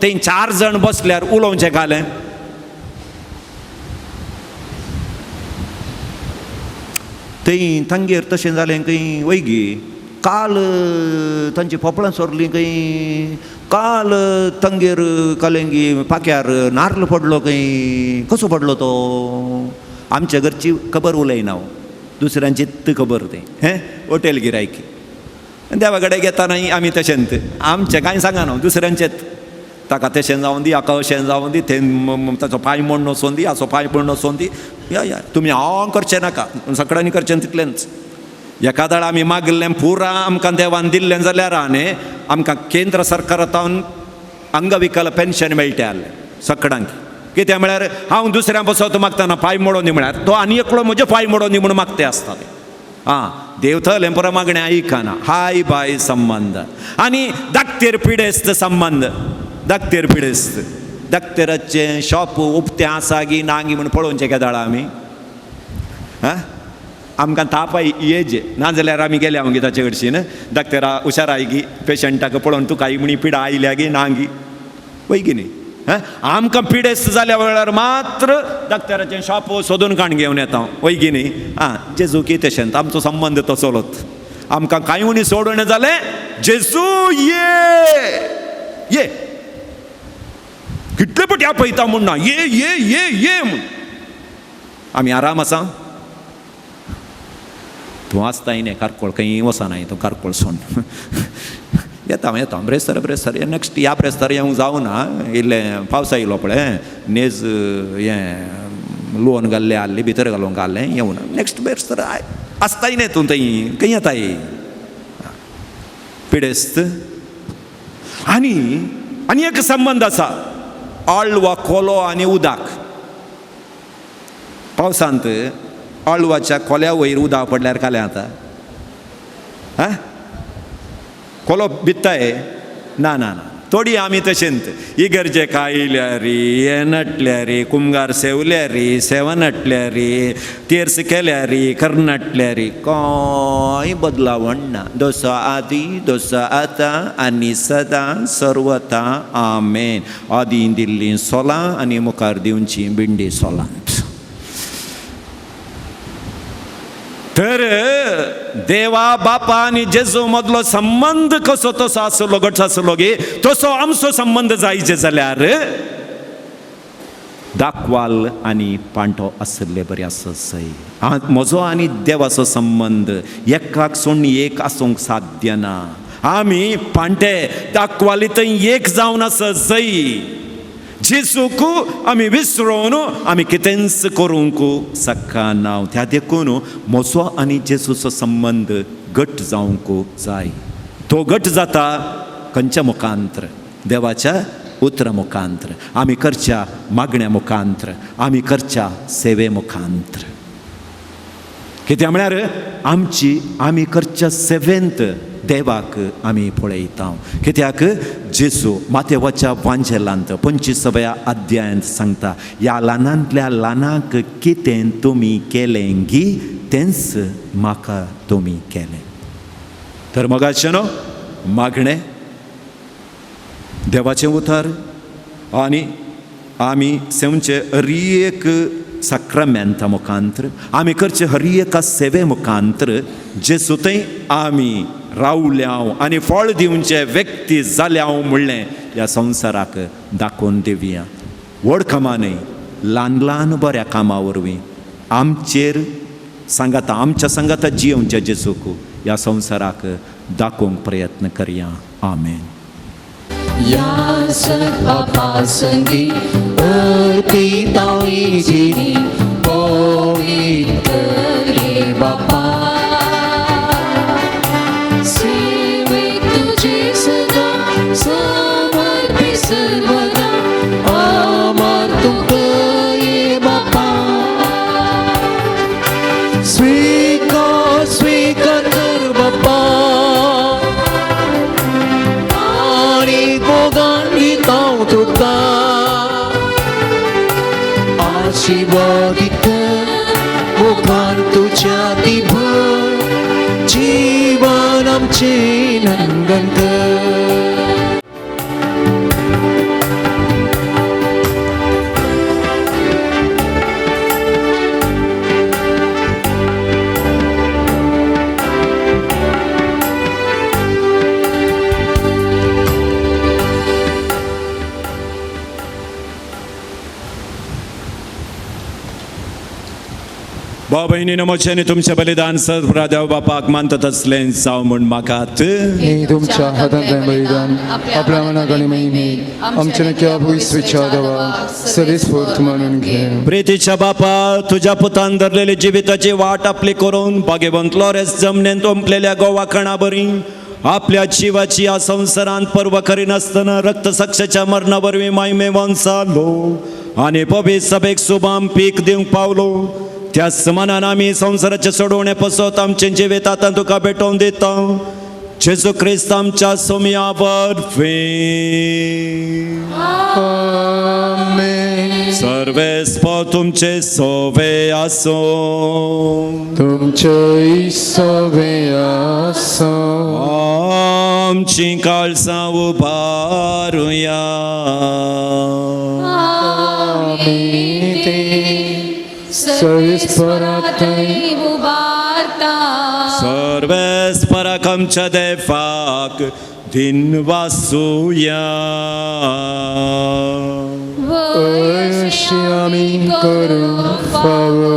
थंय 4 जाण बसल्यार उलोवचें घालें. थंय तांगेर तशें जालें खंय वयगी, काल तांची फोपळां सोरलीं खंय, काल तांगेर कालेंगी पाक्यार नार्ल पडलो खंय, कसो पडलो तो, आमच्या घरची खबर उलयना, दुसऱ्यांची खबर तें. हें हॉटेल गिरायकी. देवा कडेन घेता आमी तशेंच, आमचें कांय सांगना, दुसऱ्यांचेच. ताका तशें जावन दी, हाका अशें जावन दी, तें ताचो पांय मोडून वचोन दी, हाचो पांय मोडून वचोन दी, या या तुमी हांव करचें नाका, सगळ्यांनी करचें तितलेंच. एकादाळ आमी मागलें पुरा आमकां देवान दिल्लें जाल्यार आनी आमकां केंद्र सरकारांत अंगविकल पेन्शन मेळटा आसलें सगळ्यांक. कितें म्हळ्यार हांव दुसऱ्यां पासत मागतना पांय मोडोन दी म्हळ्यार तो आनी एकलो म्हजे पांय मोडोन दी म्हणून मागते आसता ते. आं देव थंय पुरा मागणें आयकना. हाय बाय संबंद आनी धाकटेर पिडेस्त संबंद. धाकटेर पिडेस्त, धाकटेराचें शॉप उक्तें आसा गी ना गी म्हूण पळोवचें केदाळा आमी. आं आमकां ताप येजे नाजाल्यार आमी गेल्या मागीर ताचे कडशीन, धाकटेरा हुशार I गी पेशंटाक पळोवन तुका म्हणी पिडा आयल्या गी ना गी, वय गी न्ही. आमकां पिडेस्त जाल्या वेळार मात्र डाक्टराचें शॉप सोदून काण घेवन येता, वय गी न्ही. आं जेजू की तशेंच आमचो संबंद तसोलोच. आमकां कांय उणी सोडून जालें, जेजू ये ये कितले पटी आपयता म्हूण ना, ये ये ये ये म्हूण. आमी आराम आसा, तूं आसताय न्ही कारकोळ, खंय वचनाय तूं कारकोळ सोड. येता येता ब्रेस्तार ब्रेस्तार नेक्स्ट ह्या ब्रेस्तार येवंक जावना, इल्लें पावसा येयलो पळय नेज हें लुवोन घाल्लें आहली भितर घालूंक आहलें, येवना नेक्स्ट ब्रेस्तार आसताय न्ही तूं थंय खंय येताय. पिडेस्त. आनी आनी एक संबंद आसा आळवा कोलो आनी उदक. पावसांत आळवाच्या कोल्या वयर उदक पडल्यार कालें जाता? हा, कोलो भित्ताय? ना ना ना, थोडी आमी तशेंत इगर्जे कायल्या री, हें नटल्या री, कुमगार सेवल्या री, सेवा नटल्या री, तेर्स केल्या री, कर्नाटल्या री, कांय बदलावण ना. दोसो आदी दोसो आतां आनी सदां सर्वता आमेन. आदी दिल्लीं सोलां आनी मुखार दिवची बिंडी सोलांत. तर देवा बापा आनी जेजू मदलो संबंद कसो तसो आसलो, घट आसलो गे, तसो आमचो संबंद जायचे जाल्यार दाखवाल आनी पांटो आसले बरें आसत सय. म्हजो आनी देवाचो संबंद एकाक सोडून एक आसूंक साध्य ना. आमी पांटे दाखवाली थंय एक जावन आसत जय. जेजूक आमी विसरून आमी कितेंच करूंक शकना. त्या देखून म्हजो आनी जेजूचो संबंद घट जावंक जाय. तो घट जाता खंयच्या मुखांत्र? देवाच्या उतरा मुखांत्र, आमी करच्या मागण्या मुखांत्र, आमी करच्या सेवे मुखांत्र. कित्याक म्हळ्यार आमची आमी करच्या सेवेंत देवाक आमी पळयता. कित्याक जेजू मातेवाच्या वांजेलांत 25व्या अध्यायांत सांगता, ह्या ल्हानांतल्या ल्हानाक कितें तुमी केलें गी तेंच म्हाका तुमी केलें. तर मोगाचें न्हू मागणें देवाचें उतर आनी आमी सेवचे हर एक साक्रामेंता मुखांत्र, आमी करचे हर एका सेवे मुखांत्र जेजू थंय आमी रावल्याव आनी फळ दिवचे व्यक्ती जाल्याव म्हणलें ह्या संवसाराक दाखोवन दिवया. व्हड कामां न्हय, ल्हान ल्हान बऱ्या कामां वरवीं आमचेर सांगाता, आमच्या सांगाता जियोवच्या जेजूक ह्या संवसाराक दाखोवंक प्रयत्न करया. आमेन. या बापा संगी अर्पिता जिनी पवित्र रे बापा, सेवेक तुझे सदा समर्पि सर्वदा आमार तुका ये बापा. स्वीकार स्वीकार कर बापा आनी मोगान दिता तुका आशीर्वाद मुखार तुज्या ती भर जीवन आमचें नंदन कर. भाव भयणीनो, म्हजें आनी तुमचें बलिदान सर्व देव बापाक मानता तसलें जावं म्हूण मागात. हे तुमच्या हातांतलें बलिदान आपल्या मनाक आनी महिमेक आमच्या नक्या भुंयसवीच्या देवा सदीस्फूर्त मानून घे. प्रितीच्या बापा, तुज्या पुतान धरलेली जिविताची वाट आपली करून भाग्यवंत लॉरेस जमनेंत ओंपलेल्या गोवा कणा बरी आपल्या जिवाची ह्या संवसारांत पर्व करिनासतना रक्तसाक्षाच्या मरणा वरवीं मायमेवान जालो आनी पवित्र सभेक सुबाम पीक दिवंक पावलो. त्या समानान आमी संवसाराचे सोडोवणे पसत आमचें जिवीत आतां तुका भेटोवन दिता. जेजू क्रिस्त आमच्या सोमया वरवीं. आमेन. सर्वेस्पो तुमचे सोवे आसूं. तुमचे सवे आसूं. आमचीं काळसां उबारुया. आमी ते सविस्पराथंय उबारता. सर्वेस्पराक आमच्या देवाक दिनवासुया. अशी आमी करूंक फावो.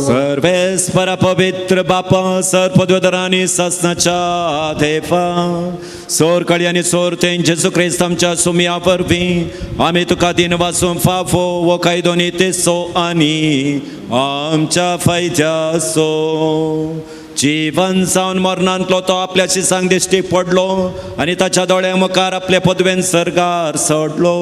सर्वेस्परा पवित्र बापा, सर पदवधरांनी सासनाच्या देवा, सोर कळी आनी सोर तें जेजू क्रिस्त आमच्या सुमया वरवीं आमी तुका दिनवासून फावो वो कायदो नी तेसो आनी आमच्या फायद्याचो. जीवन जावन मरणांतलो तो आपल्या शिसांक दिश्टी पडलो आनी ताच्या दोळ्या मुखार आपले पदवेन सर्गार सोडलो.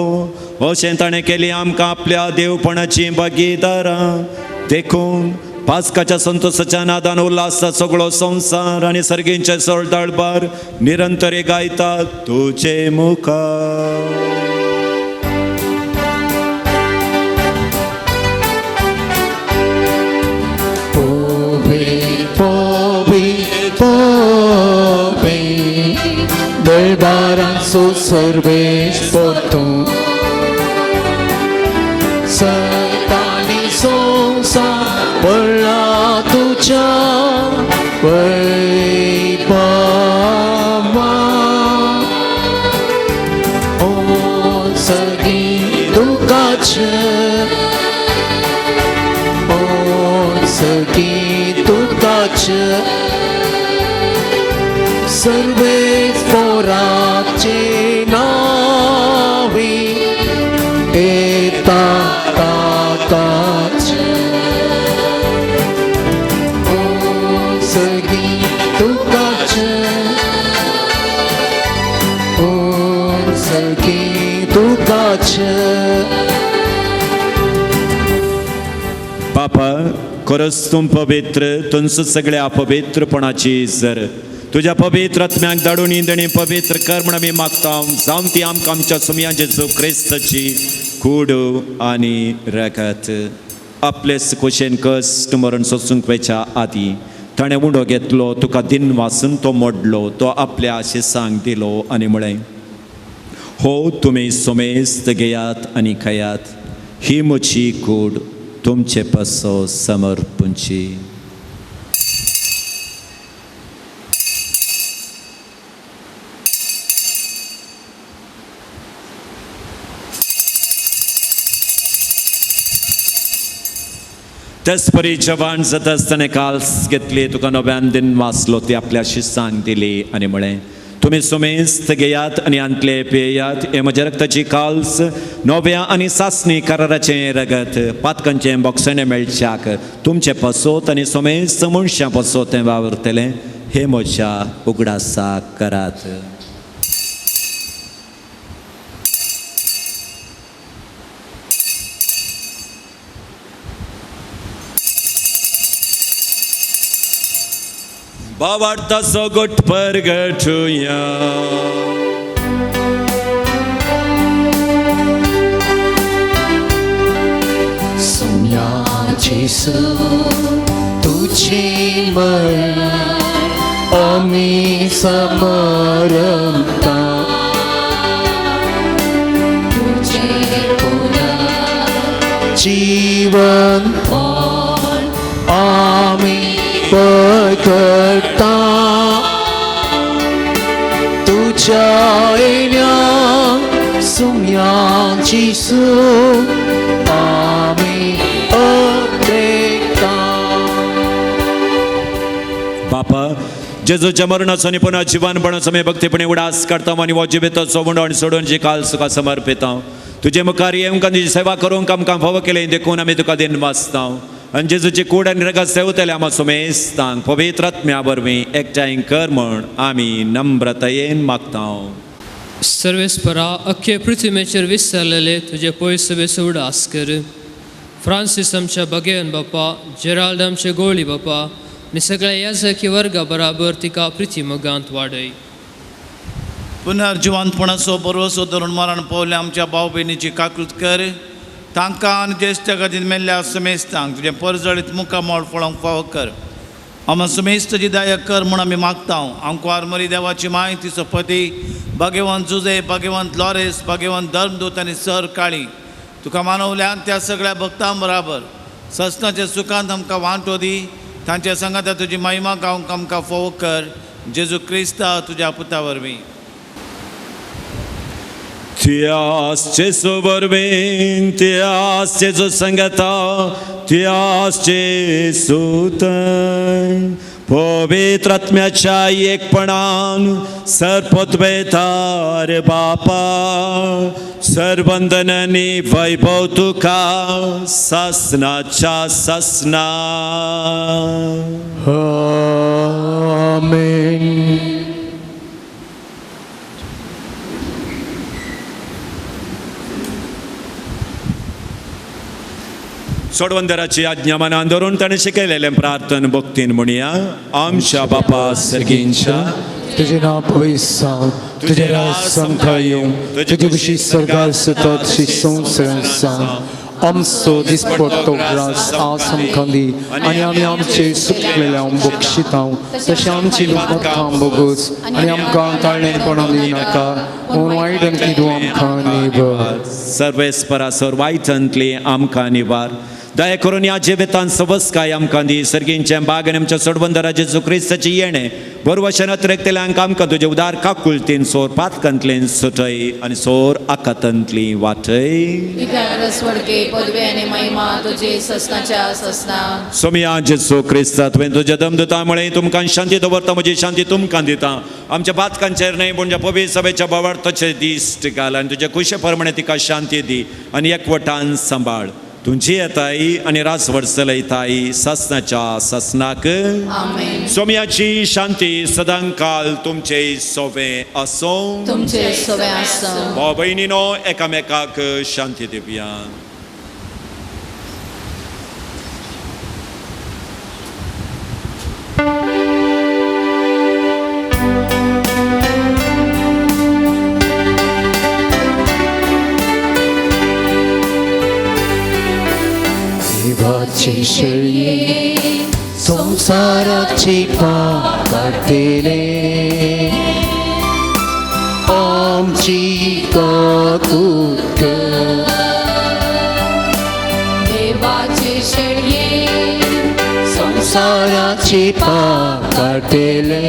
अशें ताणें केली आमकां आपल्या देवपणाची भागीदारां. देखून पास्काच्या संतोसाच्या नादान उल्हासता सगळो संवसार आनी सर्गींचे सोळदाळबार निरंतर गायतात तुजे मुखार. दरबारांचो सर्वेश पोतूं सतानी संवसार पडला तुज्या वैभवा. ओ सगळीं तुकाचें, ओ सगळीं तुकाचें, सर्वेच पोराचे नावी येता ताताचे. ओ सगळीं तुकाचें, ओ सगळीं तुकाचें. बापा खरंच तूं पवित्र, तुमचो सगळ्या अपवित्रपणाची जर तुज्या पवित्र आत्म्याक धाडून इंदणी पवित्र कर म्हण आमी मागता. जावन ती आमकां आमच्या सुमया जेजू क्रिस्ताची कूड आनी रगत. आपले खोशेन कश्ट मरण सोसूंक वयच्या आदीं ताणें उंडो घेतलो, तुका दिन वासून तो मोडलो, तो आपल्या शिसांक दिलो आनी म्हळें, हो तुमी सोमेस्त घेयात आनी खायात, ही म्हजी कूड तुमचे पासो समर्पूंची. तेच परी जवान जाता आसतना काल्स घेतली, तुका नव्यान दिन वाचलो, ती आपल्या शिसांक दिली आनी म्हळें, तुमी सुमेस्त घेयात आनी आंतले पियेयात, हे म्हज्या रक्ताची काल्स नव्या आनी सासणी कराराचें रगत, पातकांचें बोगसणें मेळच्याक तुमचें पसोत आनी सोमेस्त मनशां पसोत तें वावुरतलें, हे म्हज्या उगडासाक करात. बावार्थाचो गोट परगटुया. सुम्या जेसू तुझे मरण आमी समरता, तुझे जीवन आमी पकडता, तुझ्या येण्या सुम्या जेसू आमी अपेक्षा. बापा जेजूच्या मरणाचो आनी पुनः जिवानपणाचो आमी भक्तीपणे उडास काडता आनी हो जिबेताचो उंडो आनी सोडून जी काल तुका समर्पिता. तुजे मुखार येवंक आनी तुजी सेवा करूंक आमकां फावो केलें देखून आमी तुका दिन वाचता. आनी जेजूची कूड आनी रगत सेवतले आमा सुमेस्तांक पवित्र आत्म्या वरवीं एकठांय कर म्हण आमी नम्रतायेन मागता. सर्वेस्परा अख्खे पृथ्वीचेर विसरलेले तुजे पयस बेस उडास कर. फ्रांसीस आमच्या बगेवन बापा, जेराल्ड आमचे गोळी बापा आनी सगळ्या याजकी वर्गा बराबर तिका प्रिती मोगांत वाडय. पुनर्जिवंतपणाचो भरवसो धरून मरण पावले आमच्या भाव भयणीची काकृत कर. तांकां आनी ज्येश्ठ गतीन मेल्ल्या सुमेस्तांक तुजें परजळीत मुखामळ फळोवंक फावो कर. आमा सुमेस्तची दायक कर म्हूण आमी मागता. आमकां आरमरी देवाची माय, तिचो पती भाग्यवंत जुजे, भाग्यवंत लॉरेस, भाग्यवंत धर्मदूत आनी सर काळी तुका मानवल्यान त्या सगळ्या भक्तां बराबर ससनाच्या सुखांत आमकां वांटो दी. तांच्या सांगाता तुजी महिमा गावंक आमकां फावो कर. जेजू क्रिस्ता तुज्या पुता वरवीं. त्यास जेजू वरवीं, त्यास जेजू संगता, त्यास जेजू थंय पवित्र आत्म्याच्या एकपणान सरपतवेतार बापा सरवंदनांनी वैभव तुका सासनाच्या सासना. आमेन. सोडवंदराची आज्ञा मनान धरून ताणें शिकयलेलें प्रार्थन भक्तीन म्हणया. आमच्या बापा सर्गींच्या, तुजें नांव पवित्र जावं, तुजें राज सामकार येवं, तुजी खुशी स्वर्गार जाता तशी संवसारांत जावं. आमचो दिसपट्टो ग्रास आज आमकां दी आनी आमी आमचे सुकलेल्या बक्षितांव तशें आमची दुखखां बोगोस आनी आमकां ताळणेपणां दिनाका, पूण वायटांतली तूं आमकां निबर. सर्वेस्परा सर वायटांतली आमकां निवार. दया करून ह्या जिवितान सवस्काय आमकां दी. सर्गींचें बाग आनी आमच्या सोडवंदरा जेजू क्रिस्ताची येणें बरवशन अतिरेकतल्यांक आमकां तुजें उदार काकुळतीन सोर पातकांतल्यान सुटय आनी सोर आकातांतली वाटय. स्वर्गे पदवे आनी महिमा तुजी ससनाच्या ससना. सोमिया जेजू क्रिस्ता, तुवें तुज्या दमदुता मुळे तुमकां शांती दवरता, म्हजी शांती तुमकां दिता. आमच्या पातकांचेर न्हय पूण ज्या पवित्र सभेच्या भावार्थाचेर दिश्ट घाल आनी तुज्या खुशे प्रमाणे तिका शांती दी आनी एकवटान सांबाळ. तुमची येताय आनी रासवड चलयताय सासनाच्या सासनाक. आमेन. सोम्याची शांती सदांकाल तुमचे सोवे आसूं. तुमचे सोवे आसूं. भाव भयणीनो एकामेकाक शांती दिवया. देवाची शेळये संसाराची पाप काडटले, आमची काकूत कर. देवाची शेळये संसाराची पाप काडटले,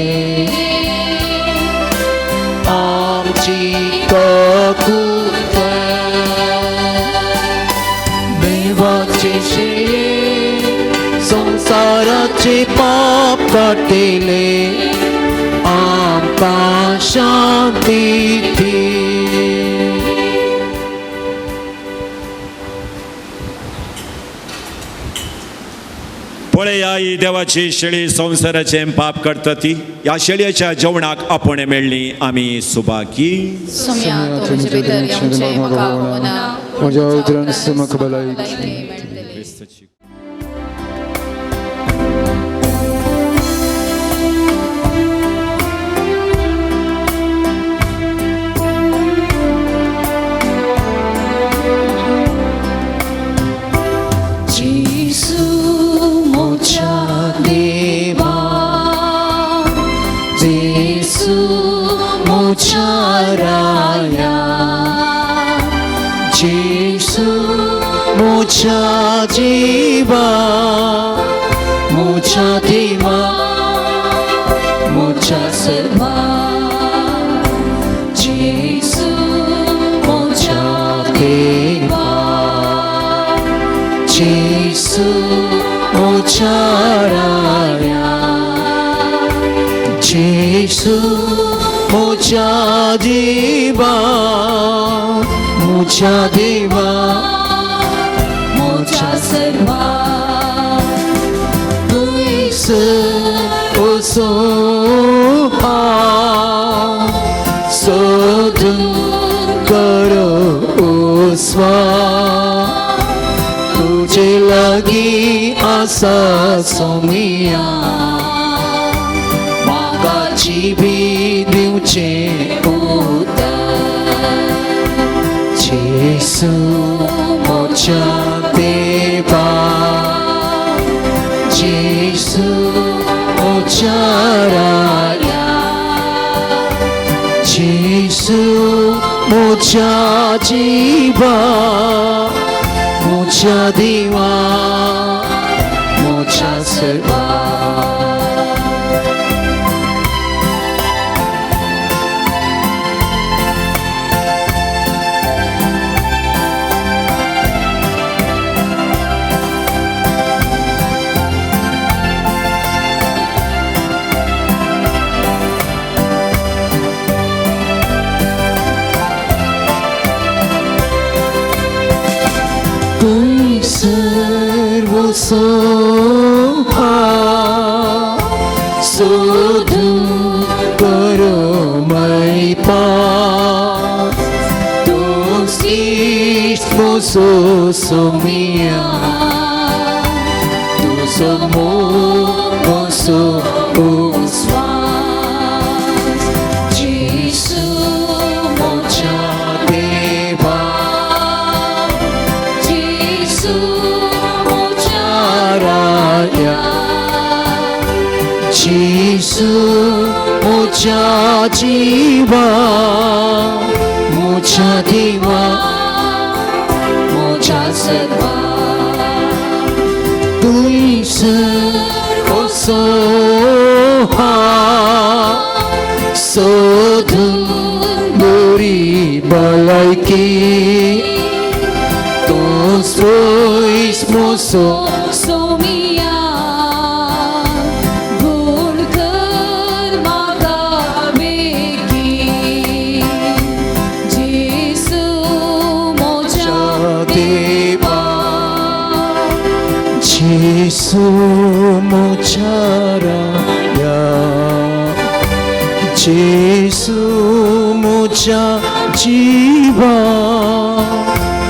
आमची काकूत कर. देवाची शेळये संसाराचे पाप काडटले, आमकां शांती दी. पळया ही देवाची शेळी संवसाराचें पाप करता ती. ह्या शेळयेच्या जेवणाक आपोवणें मेळ्ळी आमी सुभागी. सोम्या तुमचे भितर येवचें म्हाका होना, म्हज्या उतरान म्हाका भलायकी. क्रिस्ताची जेजू म्हज्या देवा, जेजू म्हज्या राया, जेजू म्हज्या जिवा, म्हज्या देवा, म्हज्या सर्वा. जेजू म्हज्या देवा, जेजू म्हज्या राया, जेजू म्हज्या जिवा, म्हज्या देवा, म्हज्या सर्वा. तुयसर वचूं हांव सोदून करो उस्वास, तुजे लागीं आसा सोमिया, म्हाका जिबी दिवचें उतर. जेजू म्हज्या देवा, जेजू म्हज्या राया, जेजू म्हज्या जिवा, म्हज्या देवा, म्हज्या सर्वा. मोसो सोदून करो मैपा तूं इश्ट मोसो सोमिया तुजो मोग मोसो उस्वास जेसू मोच्या देवा जेसू मोच्या राया जेसू मोच्या जीवा मोच्या देवा मोच्या सर्वा तुयसर वसो सोदून बरी भलायकी तूं पयस मोसो सोमिया गोड कर म्हाका बेगी जेसू मोच्या देवा जेसू मोच्या राया जेसू मोच्या जीवा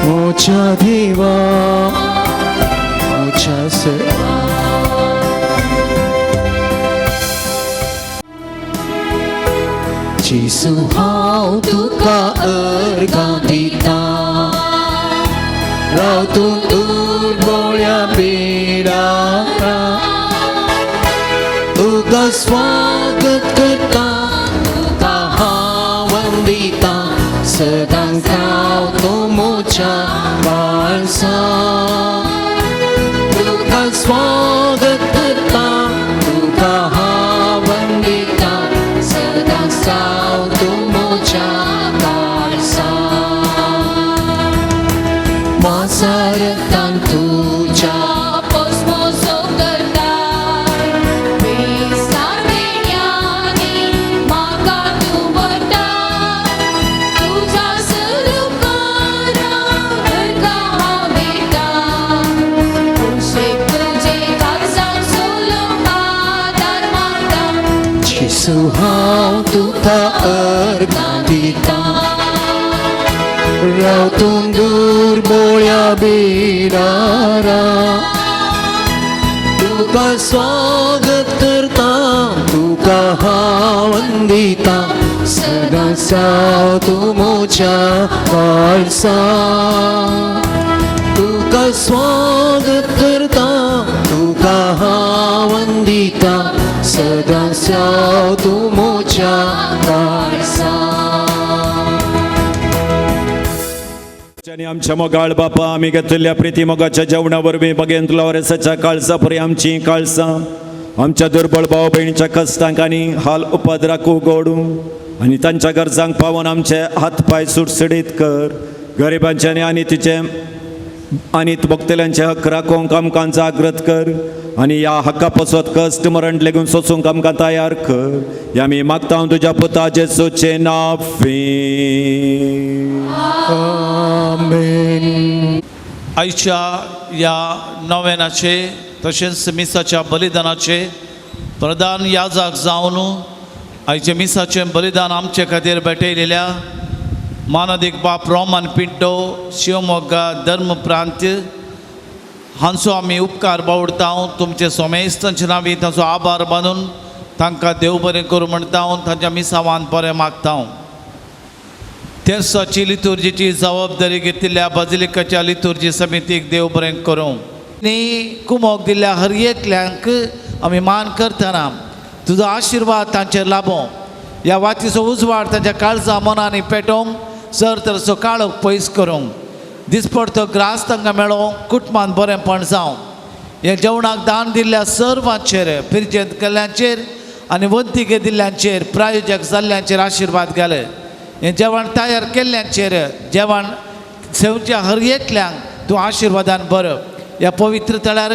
मोच्या देवा मोच्या सेवा. जेसू हांव तुका अर्गां दिता राव तूं दुर्बोळ्या पिडारा तुका स्वागत करता तुका हांव वंदिता सदांच राव तूं मोच्या काळसा तुका स्वागत करता तुका हांव वंदिता सदांच राव तूं मोच्या काळसा मासारतान तुज्या पोसमोसो करता बेसारदेण्यानी म्हाका तूं व्हरता तुज्या सरुकारा घरका हांव दिता कुशीक तुजे काळजाक सोलोवंक आदार मागता जेसू हांव तुका अर्गां दिता राव तूं दुर्बोळ्या बिडारा तुका स्वागत करता तुका हांव वंदिता सदांच राव तूं मोच्या काळसा तुका स्वागत करता तुका हांव वंदिता सदांच राव तूं मोच्या काळसा. आनी आमच्या मोगाळ बापा आमी घेतिल्ल्या प्रिती मोगाच्या जेवणा वरवीं बगेंतलो वरसाच्या काळजा परी आमची काळसां आमच्या दुर्बळ भाव भयणीच्या कश्टांक आनी हाल उपद्राक उगडूं आनी तांच्या गरजांक पावोवन आमचे हात पांय सुटसुटीत कर. गरिबांचे आनी तिचे आनी भोगतल्यांचे हक राखोवंक आमकां जागृत कर आनी ह्या हक्का पसत कश्ट मरण लेगून सोसूंक आमकां तयार कर. ह्या आमी मागता तुज्या पुता जेसूचें नांव. आमेन. आयच्या ह्या नव्यानाचे तशेंच मिसाच्या बलिदानाचे प्रधान याजक जावन आयचे मिसाचें बलिदान आमचे खातीर भेटयलेल्या मानादीक बाप रोमन पिंटो शिवमोग्गा धर्म प्रांत हांचो आमी उपकार बावडता. तुमचे सोमेस्तांचे नांवी तांचो आभार बांदून तांकां देव बरें करूं म्हणटा, तांच्या मिसावान बरें मागता. तेर्साची लितुर्जीची जबाबदारी घेतिल्ल्या बाजिलिकाच्या लितुर्जी समितीक देव बरें करूं. आनी कुमोक दिल्ल्या हर एकल्यांक आमी मान करतना तुजो आशिर्वाद तांचेर लाबों. ह्या वातीचो उजवाड तांच्या काळजा मनांनी पेटोवंक सर तरचो काळोख पयस करूंक दिसपडतो ग्रास तांकां मेळोवंक कुटुंबान बरेंपण जावं. ह्या जेवणाक दान दिल्ल्या सर्वांचेर फिरजेंत केल्ल्यांचेर आनी वंतिके दिल्ल्यांचेर प्रायोजक जाल्ल्यांचेर आशिर्वाद घाले. हें जेवण तयार केल्ल्यांचेर जेवण सेवच्या हर एकल्यांक तूं आशिर्वादान बरो. ह्या पवित्र तळार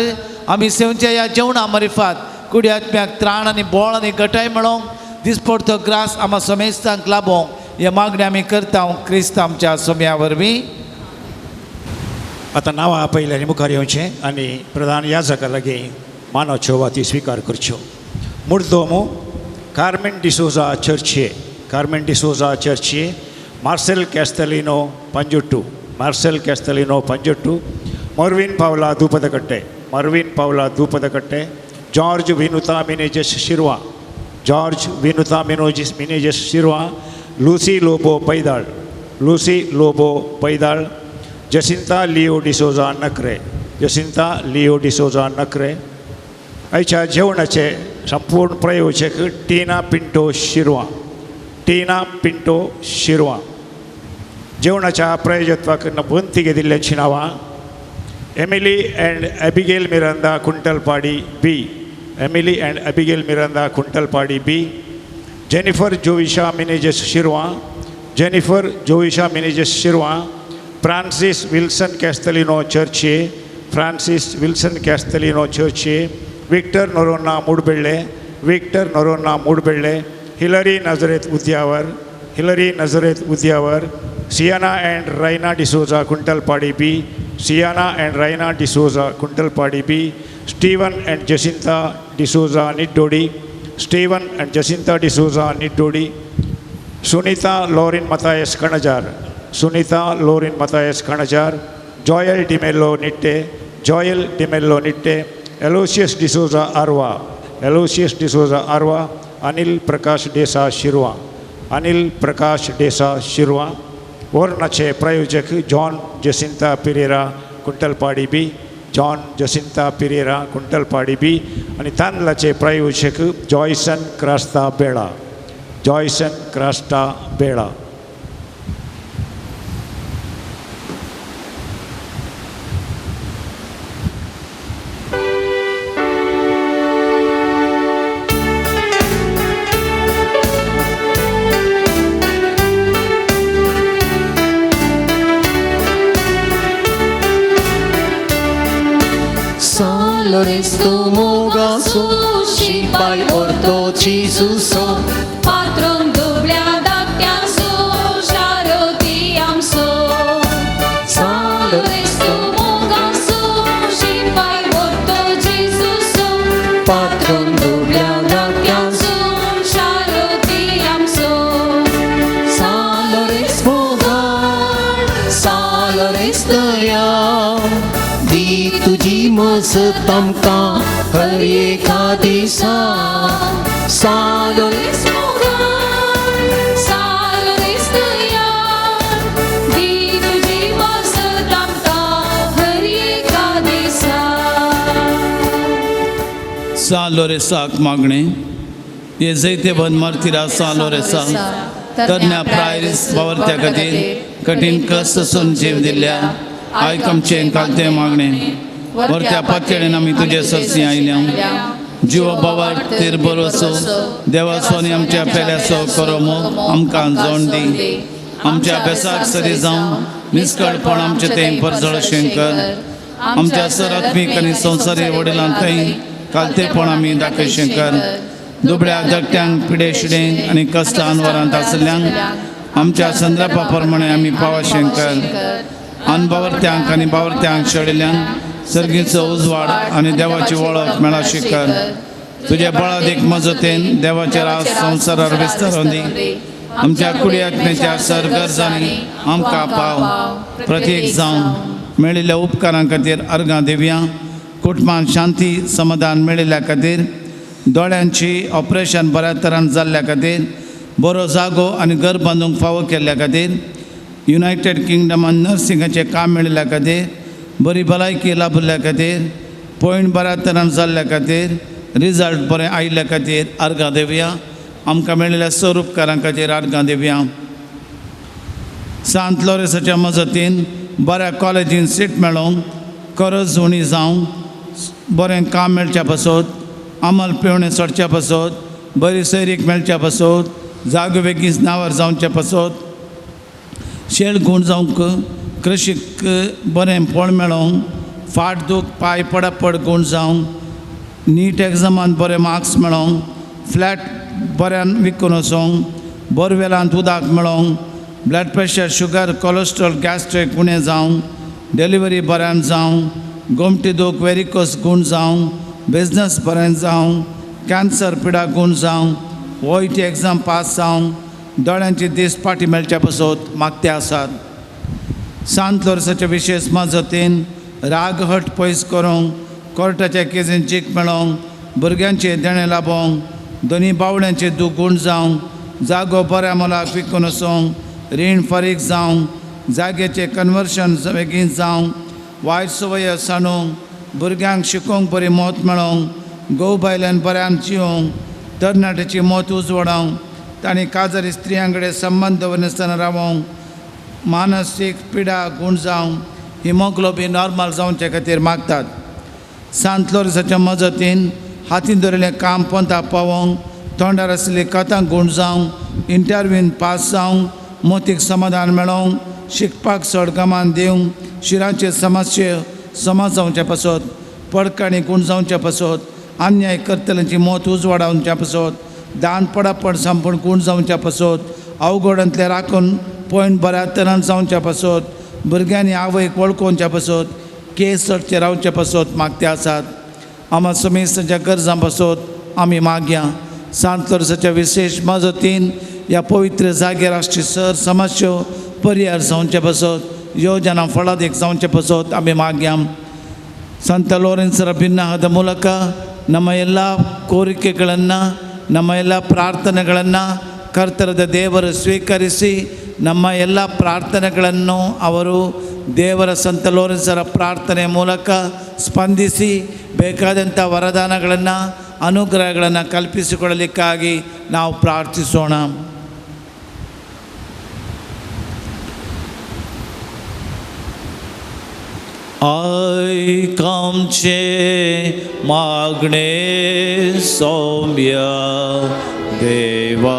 आमी सेवच्या ह्या जेवणा मरिफात कुडी आत्म्याक त्राण आनी बोळ आनी गटाय मेळोवंक दिसपडतो ग्रास आमा समेस्तांक लाबोवंक हे मागणी आमी करता क्रिस्त आमच्या सोम्या वरवीं. आतां नांवां आपयलीं आनी मुखार येवचें आनी प्रधान याजका लागीं मानाच्यो वाती स्विकार करच्यो. मुर्दोमू कार्मेन डिसोजा चर्चे, कार्मेन डिसोजा चर्चे, Marcel Castelino Panjuttu, Marcel Castelino Panjuttu, Marvin Paula Doopadakatte, Marvin Paula Doopadakatte, George Vinutha Menezes Shirva, George Vinutha Menezes Shirva, Lucy Lobo Paidal, Lucy Lobo Paidal, Jacinta Leo D'Souza Nakre, Jacinta Leo D'Souza Nakre. आयच्या जेवणाचे संपूर्ण प्रयोजक टीना पिंटो शिरवा, टीना पिंटो शिरवा. जेवणाच्या प्रायोजत्वाक बंती घेतिल्ल्याची नांवां Emily and Abigail Miranda Kuntalpadi B, Emily and Abigail Miranda Kuntalpadi B, Jennifer Jovisha Menezes Shirva, Jennifer Jovisha Menezes Shirva, Francis Wilson Castelino Churche, Francis Wilson Castelino Churche, Victor Noronha Moodbelle, Victor Noronha Moodbelle, Hillary Nazareth Udyavar, Hillary Nazareth Udyavar, Siana and Raina D'Souza Kuntalpadi B, Siana and Raina D'Souza Kuntalpadi B, Steven and Jacinta D'Souza Niddodi, Steven and Jacinta D'Souza Niddodi, Sunita Lauren Mathias Kanajar, Sunita Lauren Mathias Kanajar, Joel D'Mello Nitte, Joel D'Mello Nitte, Aloysius D'Souza Arva, Aloysius D'Souza Arva, Anil Prakash Desa Shirva, Anil Prakash Desa Shirva. ओर्नाचे प्रायोजक John Jacinta Pereira Kuntalpadi B, John Jacinta Pereira Kuntalpadi B आनी तांदळाचे प्रायोजक जॉयसन क्रास्ता बेळा, जॉयसन क्रास्ता बेळा. शिपाय orto Jesuso, patron दुबळ्या धाकट्यांचो शारोती आमचो. सान लोरेंस मोगाचो शिपाय orto जेजूसो, पात्रोन दुबळ्या धाकट्यांचो शारोती आमचो. सान लोरेंस मोगाळ, सान लोरेंस दया, दी तुजी मजत आमकां हर एका दिसा. सान लोरेंस मोगाळ, सान लोरेंस दया, दी तुजी मजत आमकां हर एका दिसा. सान लोरेसाक मागणें हे जैतेबंद मार्तिरा सान लोरेसा तरण्या प्रायरीस बावरत्या खातीर कठीण कश्ट सोसून जीव दिल्ल्या आयक आमचें कालतें मागणें. वरत्या पातळेन आमी तुजे सरसी आयल्या. जिव बाबा तेर बरोसो देवाचो आनी आमच्या पेल्याचो करो मोग आमकां जोण दी. आमच्या अभ्यासाक सरी जावं निस्कळपण आमचें तें परजळशें कर. आमच्या सर आत्मीक आनी संवसारी वडिलां थंय कालतेपण आमी दाखयशें कर. दुबळ्या धाकट्यांक पिडे शिडेंक आनी कश्टान वरांत आशिल्ल्यांक आमच्या संद्रपा प्रमाणे आमी पावाशें कर. अनबावरत्यांक आनी बावरत्यांक शेडिल्ल्यांक सर्गीचो उजवाड आनी देवाची वळख मेळाशी कर. तुज्या बळादीक मजतीन देवाचे राज संवसारार विस्तारून दी. आमच्या कुडी आत्म्याच्या सर गरजांनी आमकां पाव प्रत्येक जावन मेळिल्ल्या उपकारां खातीर अर्गां दिवया. कुटुंबान शांती समाधान मेळिल्ल्या खातीर, दोळ्यांची ऑपरेशन बऱ्या तरान जाल्ल्या खातीर, बरो जागो आनी घर बांदूंक फावो केल्ल्या खातीर, युनायटेड किंगडमान नर्सिंगाचें काम मेळिल्ल्या खातीर, बरी भलायकी लाभिल्ल्या खातीर, पॉयंट बऱ्या तरान जाल्ल्या खातीर, रिजल्ट बरें आयिल्ल्या खातीर अर्गां दिवया. आमकां मेळिल्ल्या सर उपकारां खातीर अर्गां दिवया. सांत लोरेसाच्या मजतीन बऱ्या कॉलेजीन सीट मेळोवंक, करज उणी जावंक, बरें काम मेळच्या पासत, अमल पेवणें सोडच्या पासत, बरी सैरीक मेळच्या पासत, जागो बेगीन नांवार जावच्या पासत, शेळ गूण जावंक, कृशीक बरें फळ मेळोवंक, फाट दूख पांय पडापड गूण जावंक, नीट एग्जामान बरे मार्क्स मेळोवंक, फ्लॅट बऱ्यान विकून वचोंक, बोरवेलांत उदक मेळोवंक, blood pressure, sugar, cholesterol, gastric उणें जावंक, डिलिव्हरी बऱ्यान जावं, गोमटी दूख वेरिकोस गूण जावं, बिजनस बरें जावं, कॅन्सर पिडा गूण जावं, ओईटी एग्जाम पास जावं, दोळ्यांची दीस पाटी मेळच्या पासत मागते आसात. सांत लोरसाच्या विशेश मजतीन रागहट पयस करूंक, कोर्टाच्या केजीन जीक मेळोवंक, भुरग्यांचें देणें लाबोवंक, दोनी बावड्यांचे दूख गूण जावंक, जागो बऱ्या मोलाक विकून वचूंक, रीण फारीक जावंक, जाग्याचें कन्वर्शन बेगीन जावंक, वायट संवय सांडूंक, भुरग्यांक शिकोवंक बरी मत मेळोवंक, घोव बायल्यान बऱ्यान जिवंक, तरणाट्याची मत उजवाडावंक, तांणी काजारी स्त्रियां कडेन संबंद दवरनासतना रावोंक, मानसीक पिडा गूण जावंक, हिमोग्लोबीन नॉर्मल जावचे खातीर मागतात. सांत लोरसाच्या मजतीन हातीन धरिल्लें काम पोंता पावोवंक, तोंडार आशिल्ली कथां गूण जावंक, इंटरव्यून पास जावंक, मोतीक समाधान मेळोवंक, शिकपाक चड गमान दिवंक, शिरांचे समस्ये समाज जावचे पासत, पडकाणी गूण जावचे पासत, अन्याय करतल्यांची मत उजवाडावच्या पासत, दान पडापड संपूर्ण गूण जावच्या पासत, अवघडांतले राखून पॉयंट बऱ्या तरान जावच्या पासत, भुरग्यांनी आवयक वळखोवच्या पासत, केस चडचे रावचे पासत मागते आसात. आमा समेस्तांच्या गरजां पासत आमी मागया. सांत लोरसाच्या विशेश मजतीन ह्या पवित्र जाग्यार आसची सर समस्यो परिहार जावचे पासत, ಯೋಜನಾ ಫಳಾದಿಕ್ जावचे पासत आमी मागया. ಸಂತ ಲೋರೆನ್ಸರ ಭಿನ್ನಹದ ಮೂಲಕ ನಮ್ಮ ಎಲ್ಲ ಕೋರಿಕೆಗಳನ್ನು, ನಮ್ಮ ಎಲ್ಲ ಪ್ರಾರ್ಥನೆಗಳನ್ನು ಕರ್ತರದ ದೇವರು ಸ್ವೀಕರಿಸಿ, ನಮ್ಮ ಎಲ್ಲ ಪ್ರಾರ್ಥನೆಗಳನ್ನು ಅವರು ದೇವರ ಸಂತ ಲೋರೆನ್ಸರ ಪ್ರಾರ್ಥನೆ ಮೂಲಕ ಸ್ಪಂದಿಸಿ ಬೇಕಾದಂಥ ವರದಾನಗಳನ್ನು, ಅನುಗ್ರಹಗಳನ್ನು ಕಲ್ಪಿಸಿಕೊಳ್ಳಲಿಕ್ಕಾಗಿ ನಾವು ಪ್ರಾರ್ಥಿಸೋಣ. आयक आमचें मागणें सौम्य देवा,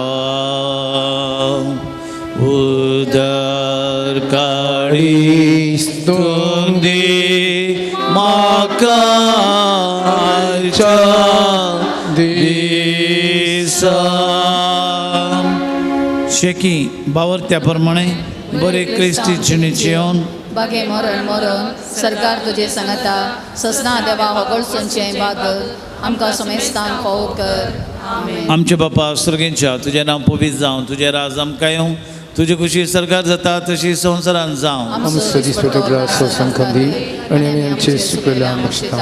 उदर काडी स्तुती म्हाका आयच्या दिसा. शेकी बावरत्या प्रमाणे बरे क्रिस्ती जिणेची येवन बागे मरण मरण सरकार तुजे सांगता ससना देवा होगळसोनचें बागत आमकां समेस्तान फावो कर. आमेन. आमचे बापा सर्गेंच्या, तुजें नांव पवित्र जावं, तुजें राज आमकां येवं, तुजी खुशी सरकार जाता तशी संवसारान जावं. आमचो दिसपटो ग्रास संखांदी आनी आमी आमचे सुकलेल्या बक्षता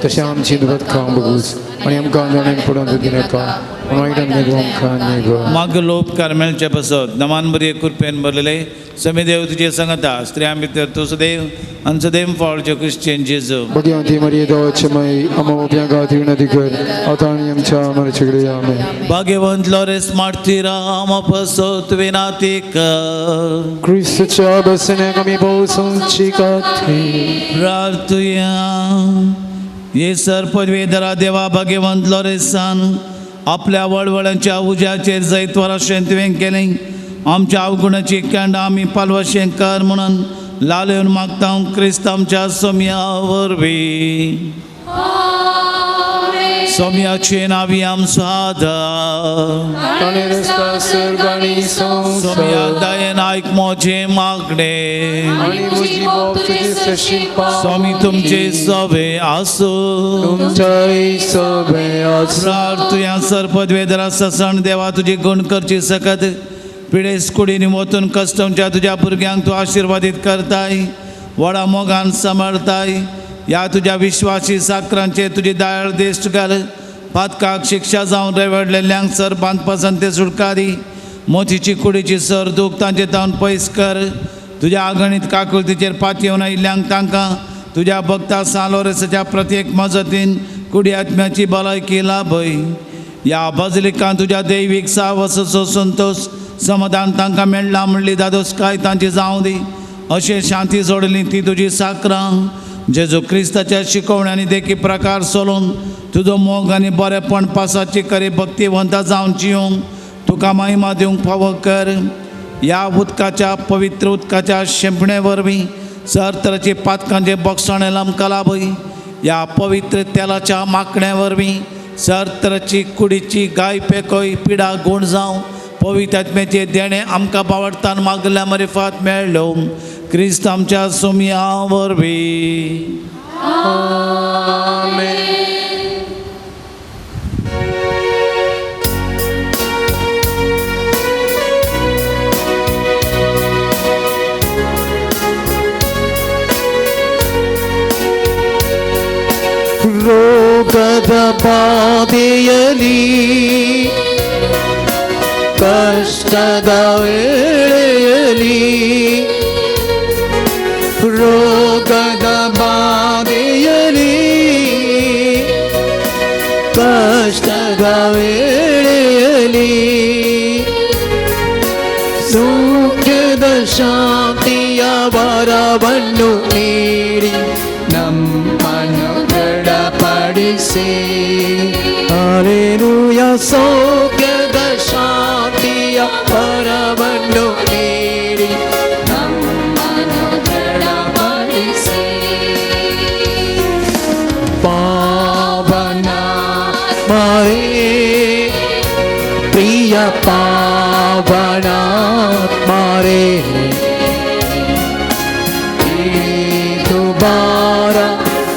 तशें आमची दुबत खावंक बगूस आनी आमकां जाणें पडोवन दिनाका पूण वायटान न्ही आमकां न्ही गो. मागलो उपकार मेळचे पासत नमान बरी कृपेन भरलेले समी देव तुजे सांगता, स्त्रियां भितर तूं सदैव आनी सदैव फावळचे क्रिश्चियन जेजू. भगवंती मरिये देवाचे माई आम्हा उप्या खातीर विनंती कर आतां आनी आमच्या मरचे कडेन. आमेन. भाग्यवंत लॉरेस मार्तीरा आमा पासत विनाती कर. क्रिस्तच्या बसण्याक आमी भोवसोची खातीर प्रार्थुया. ये सर पदवीधरा देवा भाग्यवंत लॉरेसान आपल्या वळवळांच्या उज्याचेर जैतवर अशें तुवें केलें, आमच्या अवगुणाची कॅन्डां आमी पालवशें कर म्हणून लालेवन मागता क्रिस्त आमच्या सोम्या वरवीं. सोम्याचे नावी आमचो आदार, ताणें रस्ता सर्ग आनी सोम्या संवसार दयेन आयक म्हजें मागणें, आनी म्हजी बोब तुजे सशी स्वामी तुमचे सवे आसूं. तुमच्याय सगळें आसूं. प्रार्थुया. सर पदवेधरा ससण देवा तुजी गुण करची सकत पिडेस कुडीनी वचून कस्टमच्या तुज्या भुरग्यांक तूं आशिर्वादीत करताय, व्हडा मोगान सांबाळताय. ह्या तुज्या विश्वासी साकरांचेर तुजी दयाळ दिश्ट घाल, पातकाक शिक्षा जावन रेवडलेल्यांक सर बांदपासान ते सुटकारी, मोतीची कुडीची सर दूख तांचे तावन पयस कर. तुज्या आगणीत काकुळतीचेर पातयेवन आयिल्ल्यांक तांकां तुज्या भक्ता सालोरेसाच्या प्रत्येक मजतीन कुडी आत्म्याची भलायकी लाभय. ह्या बजलिकान तुज्या दैवीक सावसाचो संतोश समाधान तांकां मेळ्ळा म्हणली दादोसकाय तांची जावं दी. अशें शांती जोडली ती तुजी साकरां जेजू क्रिस्ताच्या शिकवण्या आनी देखी प्रकार चलोवन तुजो मोग आनी बरेपण पासाची खरी भक्तिवंता जावन जिवंक तुका महिमा दिवंक फावो कर. ह्या उदकाच्या पवित्र उदकाच्या शेंपणे वरवीं सर तराची पातकांचे बक्षाण आमकां लाभय. ह्या पवित्र तेलाच्या माकण्या वरवीं सर तराची कुडीची गाय पेकोय पिडा गूण जावं. पवित्र आत्म्याचे देणें आमकां बावडतान मागल्या मरिफात मेळ्ळो. क्रिस्त आमच्या सोमया वरवीं. ರೋಗದ ಬಾಧೆಯಲಿ ಕಷ್ಟದ ವೇಳೆಯಲಿ ರೋಗದ ಬಾಧೆಯಲಿ ಕಷ್ಟದ ವೇಳೆಯಲಿ ಸೌಖ್ಯದ ಶಾಂತಿಯ ವರವನ್ನು ನೀಡಿ ನಮ್ಮನ್ನು ದೃಢಪಡಿಸಿ. ಹಾಲೆಲೂಯ. ಸೌಖ್ಯದ ಶಾಂತಿಯ ವರವನ್ನು ನೀಡಿ ನಮ್ಮನ್ನು ದೃಢಪಡಿಸಿ. ಪಾವನ ಮಾರೇ ಪ್ರಿಯ ಪಾವನ ಮಾರೇ ಬಾರ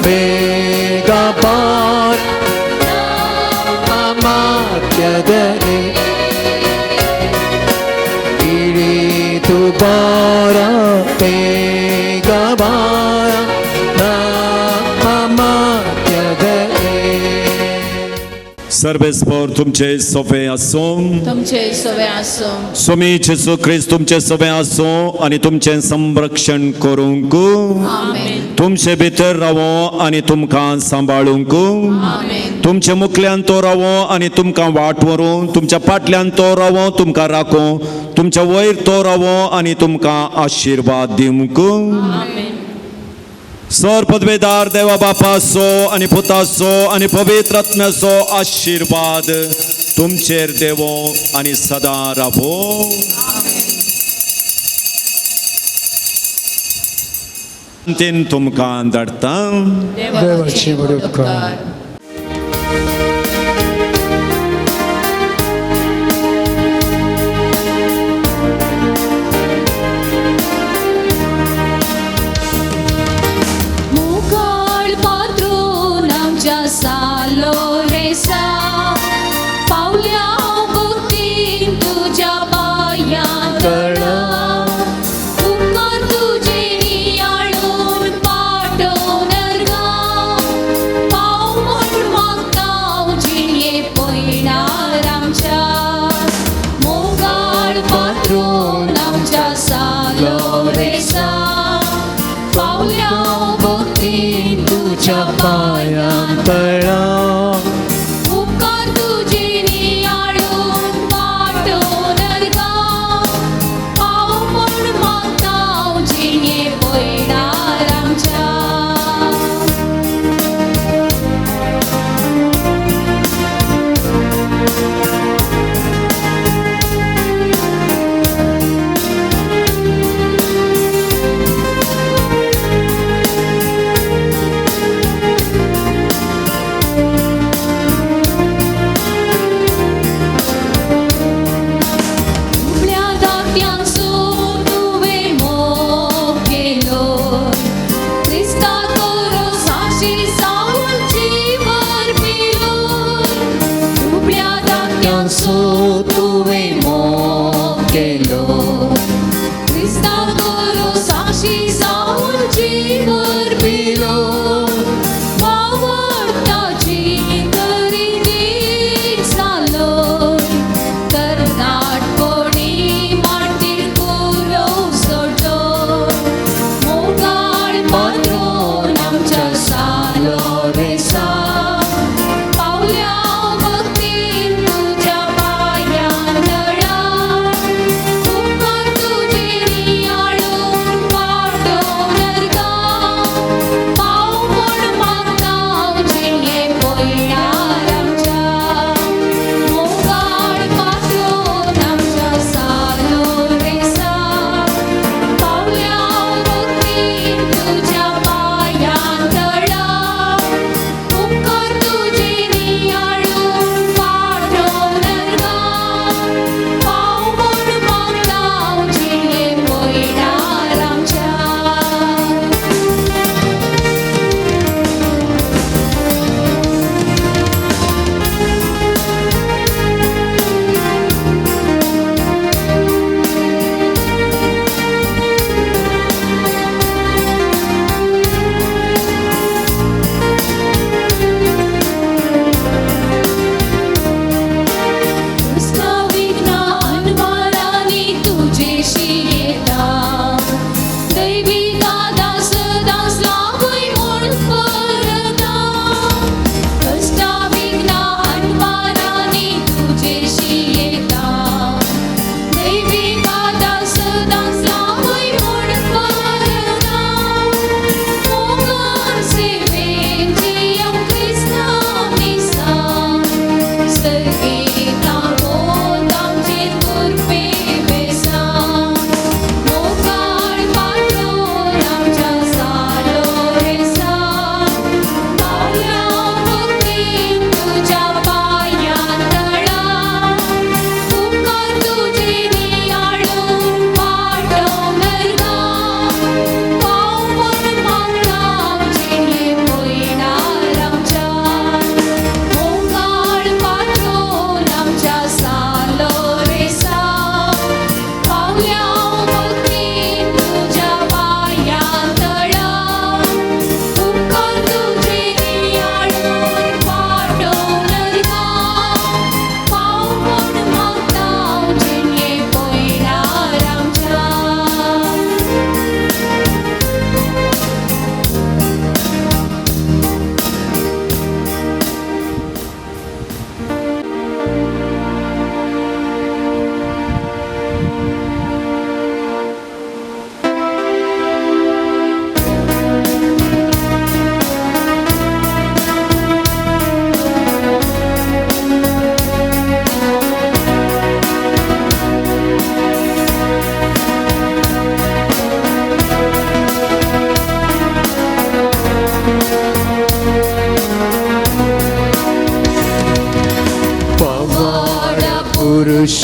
ಬೇಗ ಬಾರ ಮಾತ್ಯದರೆ ಇಳಿದು ಬಾರ ಬೇಗ ಬಾರ ಮಾತ್ಯದರೆ. सर्वेस्पर तुमचे सोफे आसूं. तुमचे सवे आसूं. स्वामी जेसू क्रिस्त तुमचे सोबे आसूं आनी तुमचें संरक्षण करूंक. आमेन. तुमचे भितर रावो आनी तुमकां सांबाळूंक. आमेन. तुमचे मुखल्यान तो रावो आनी तुमकां वाट व्हरूं. तुमच्या फाटल्यान तो रावो तुमकां राखूं. तुमच्या वयर तो रावो आनी तुमकां आशिर्वाद दिवंक. सर पदवेदार देवा बापाचो आनी पुताचो आनी पवित्र आत्म्याचो आशिर्वाद तुमचेर देवो आनी सदां रावो. तीन तुमकां धाडटा. देवाचे बरे उपकार. मुखाळ पात्रून आमच्या सालो रेसा पावल्या भक्तीन तुज्या पांयां तळा उपकार तुजे नियाळून पाटोवन गा पाव म्हूण मागता जिणये पयणार आमच्या मोगाळ पात्रून आमच्या सालो रेसा पावल्या भक्तीन तुज्या पांयां तळा उपकार तुजे नियाळून पाटोवन गा पाव म्हूण मागता जिणये पयणार आमच्या.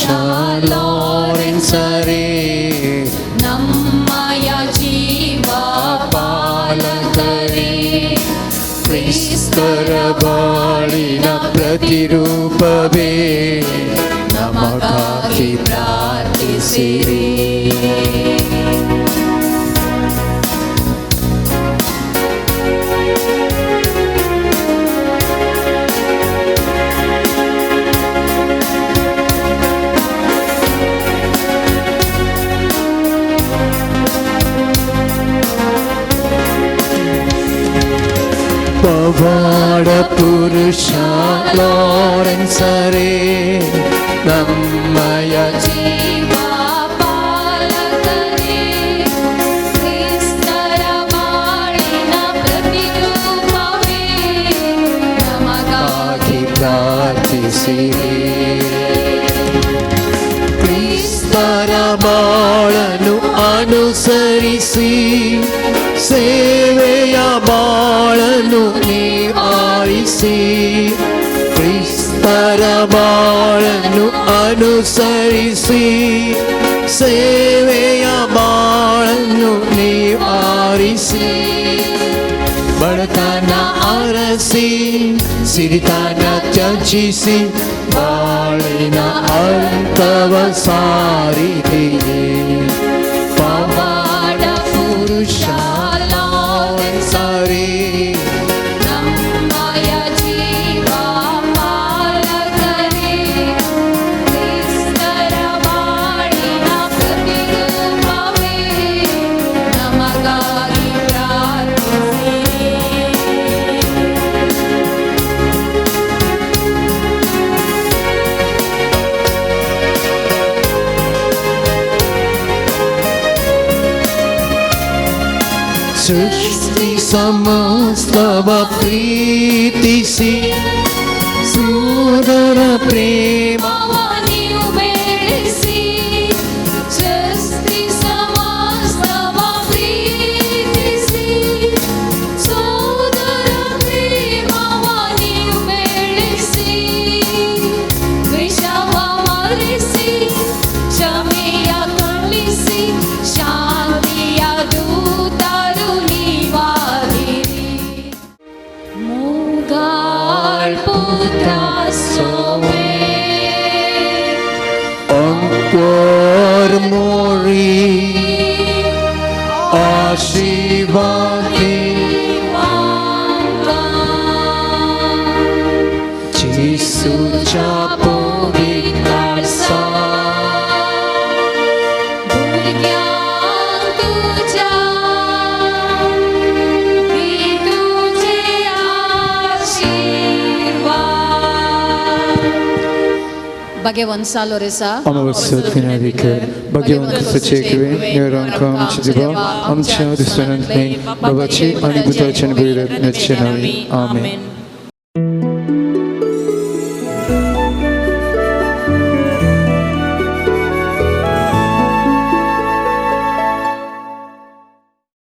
ಪುರುಷ ಲಾರೆನ್ಸರೇ ನಮ್ಮಯ ಜೀವ ಪಾಲಕರೇ ಕ್ರಿಸ್ತರ ಬಾಳಿನ ಪ್ರತಿರೂಪವೇ ನಮಗಾಗಿ ಪ್ರಾರ್ಥಿಸಿರಿ. ಪವಾಡ ಪುರುಷ ಲಾರೆನ್ಸರೇ ನಮ್ಮಯ ಜೀವ ಪಾಲಕರೇ ಕ್ರಿಸ್ತರ ಬಾಳಿನ ಪ್ರತಿರೂಪವೇ ನಮಗಾಗಿ ಪ್ರಾರ್ಥಿಸಿರಿ. ಕ್ರಿಸ್ತರ ಬಾಳನು ಅನುಸರಿಸಿ ಸೇವೆಯ ಬಾಳನು ನೀ ಆರಿಸಿ. ಕ್ರಿಸ್ತರ ಬಾಳನು ಅನುಸರಿಸಿ ಸೇವೆಯ ಬಾಳನ್ನು ನೀ ಆರಿಸಿ. ಬಡತನ ಅರಸಿ ಸಿರಿತನ ತ್ಯಜಿಸಿ ಬಾಳಿನ ಅರ್ಥವ ಸಾರಿದಿರಿ. ಪವಾಡ ಪುರುಷ ಲಾರೆನ್ಸರೇ ನಮ್ಮಯ ಜೀವ ಪಾಲಕರೇ ಕ್ರಿಸ್ತರ ಬಾಳಿನ ಪ್ರತಿರೂಪವೇ ನಮಗಾಗಿ ಪ್ರಾರ್ಥಿಸಿರಿ. ಸೃಷ್ಟಿ ಸಮಸ್ತವ ಪ್ರೀತಿಸಿ ಸೋದರ ಪ್ರೇಮ ನೀವು ಬೆಳೆಸಿ ಸೃಷ್ಟಿ ಸಮಸ್ತವ ಪ್ರೀತಿಸಿ ಸೋದರ ಪ್ರೇಮವ ನೀವು ಬೆಳೆಸಿ ವಿಷವ ಮರೆಸಿ ಕ್ಷಮೆಯ ಕಲಿಸಿ ಶಾಂತಿಯ ದೂತರು ನೀವಾಗಿರಿ. ಮೂಗಾಳ್ ಪುತ್ರ ಸೋಮೆ ಅಂಕೋರ್ ಮೋರಿ ಆಶೀರ್ವಾದಿ ಜೀಸುच्या पवित्र सा भुरग्यांक तुज्या दी तुजे आशिर्वाद. भगवंत सालोरेसा अमावस्या भगवंत सचेकवे निरंक आमचे देवा आमच्या दुसऱ्यांतले बाबाची आणि पुताची आणि पवित्र आत्म्याचे नावे आमेन.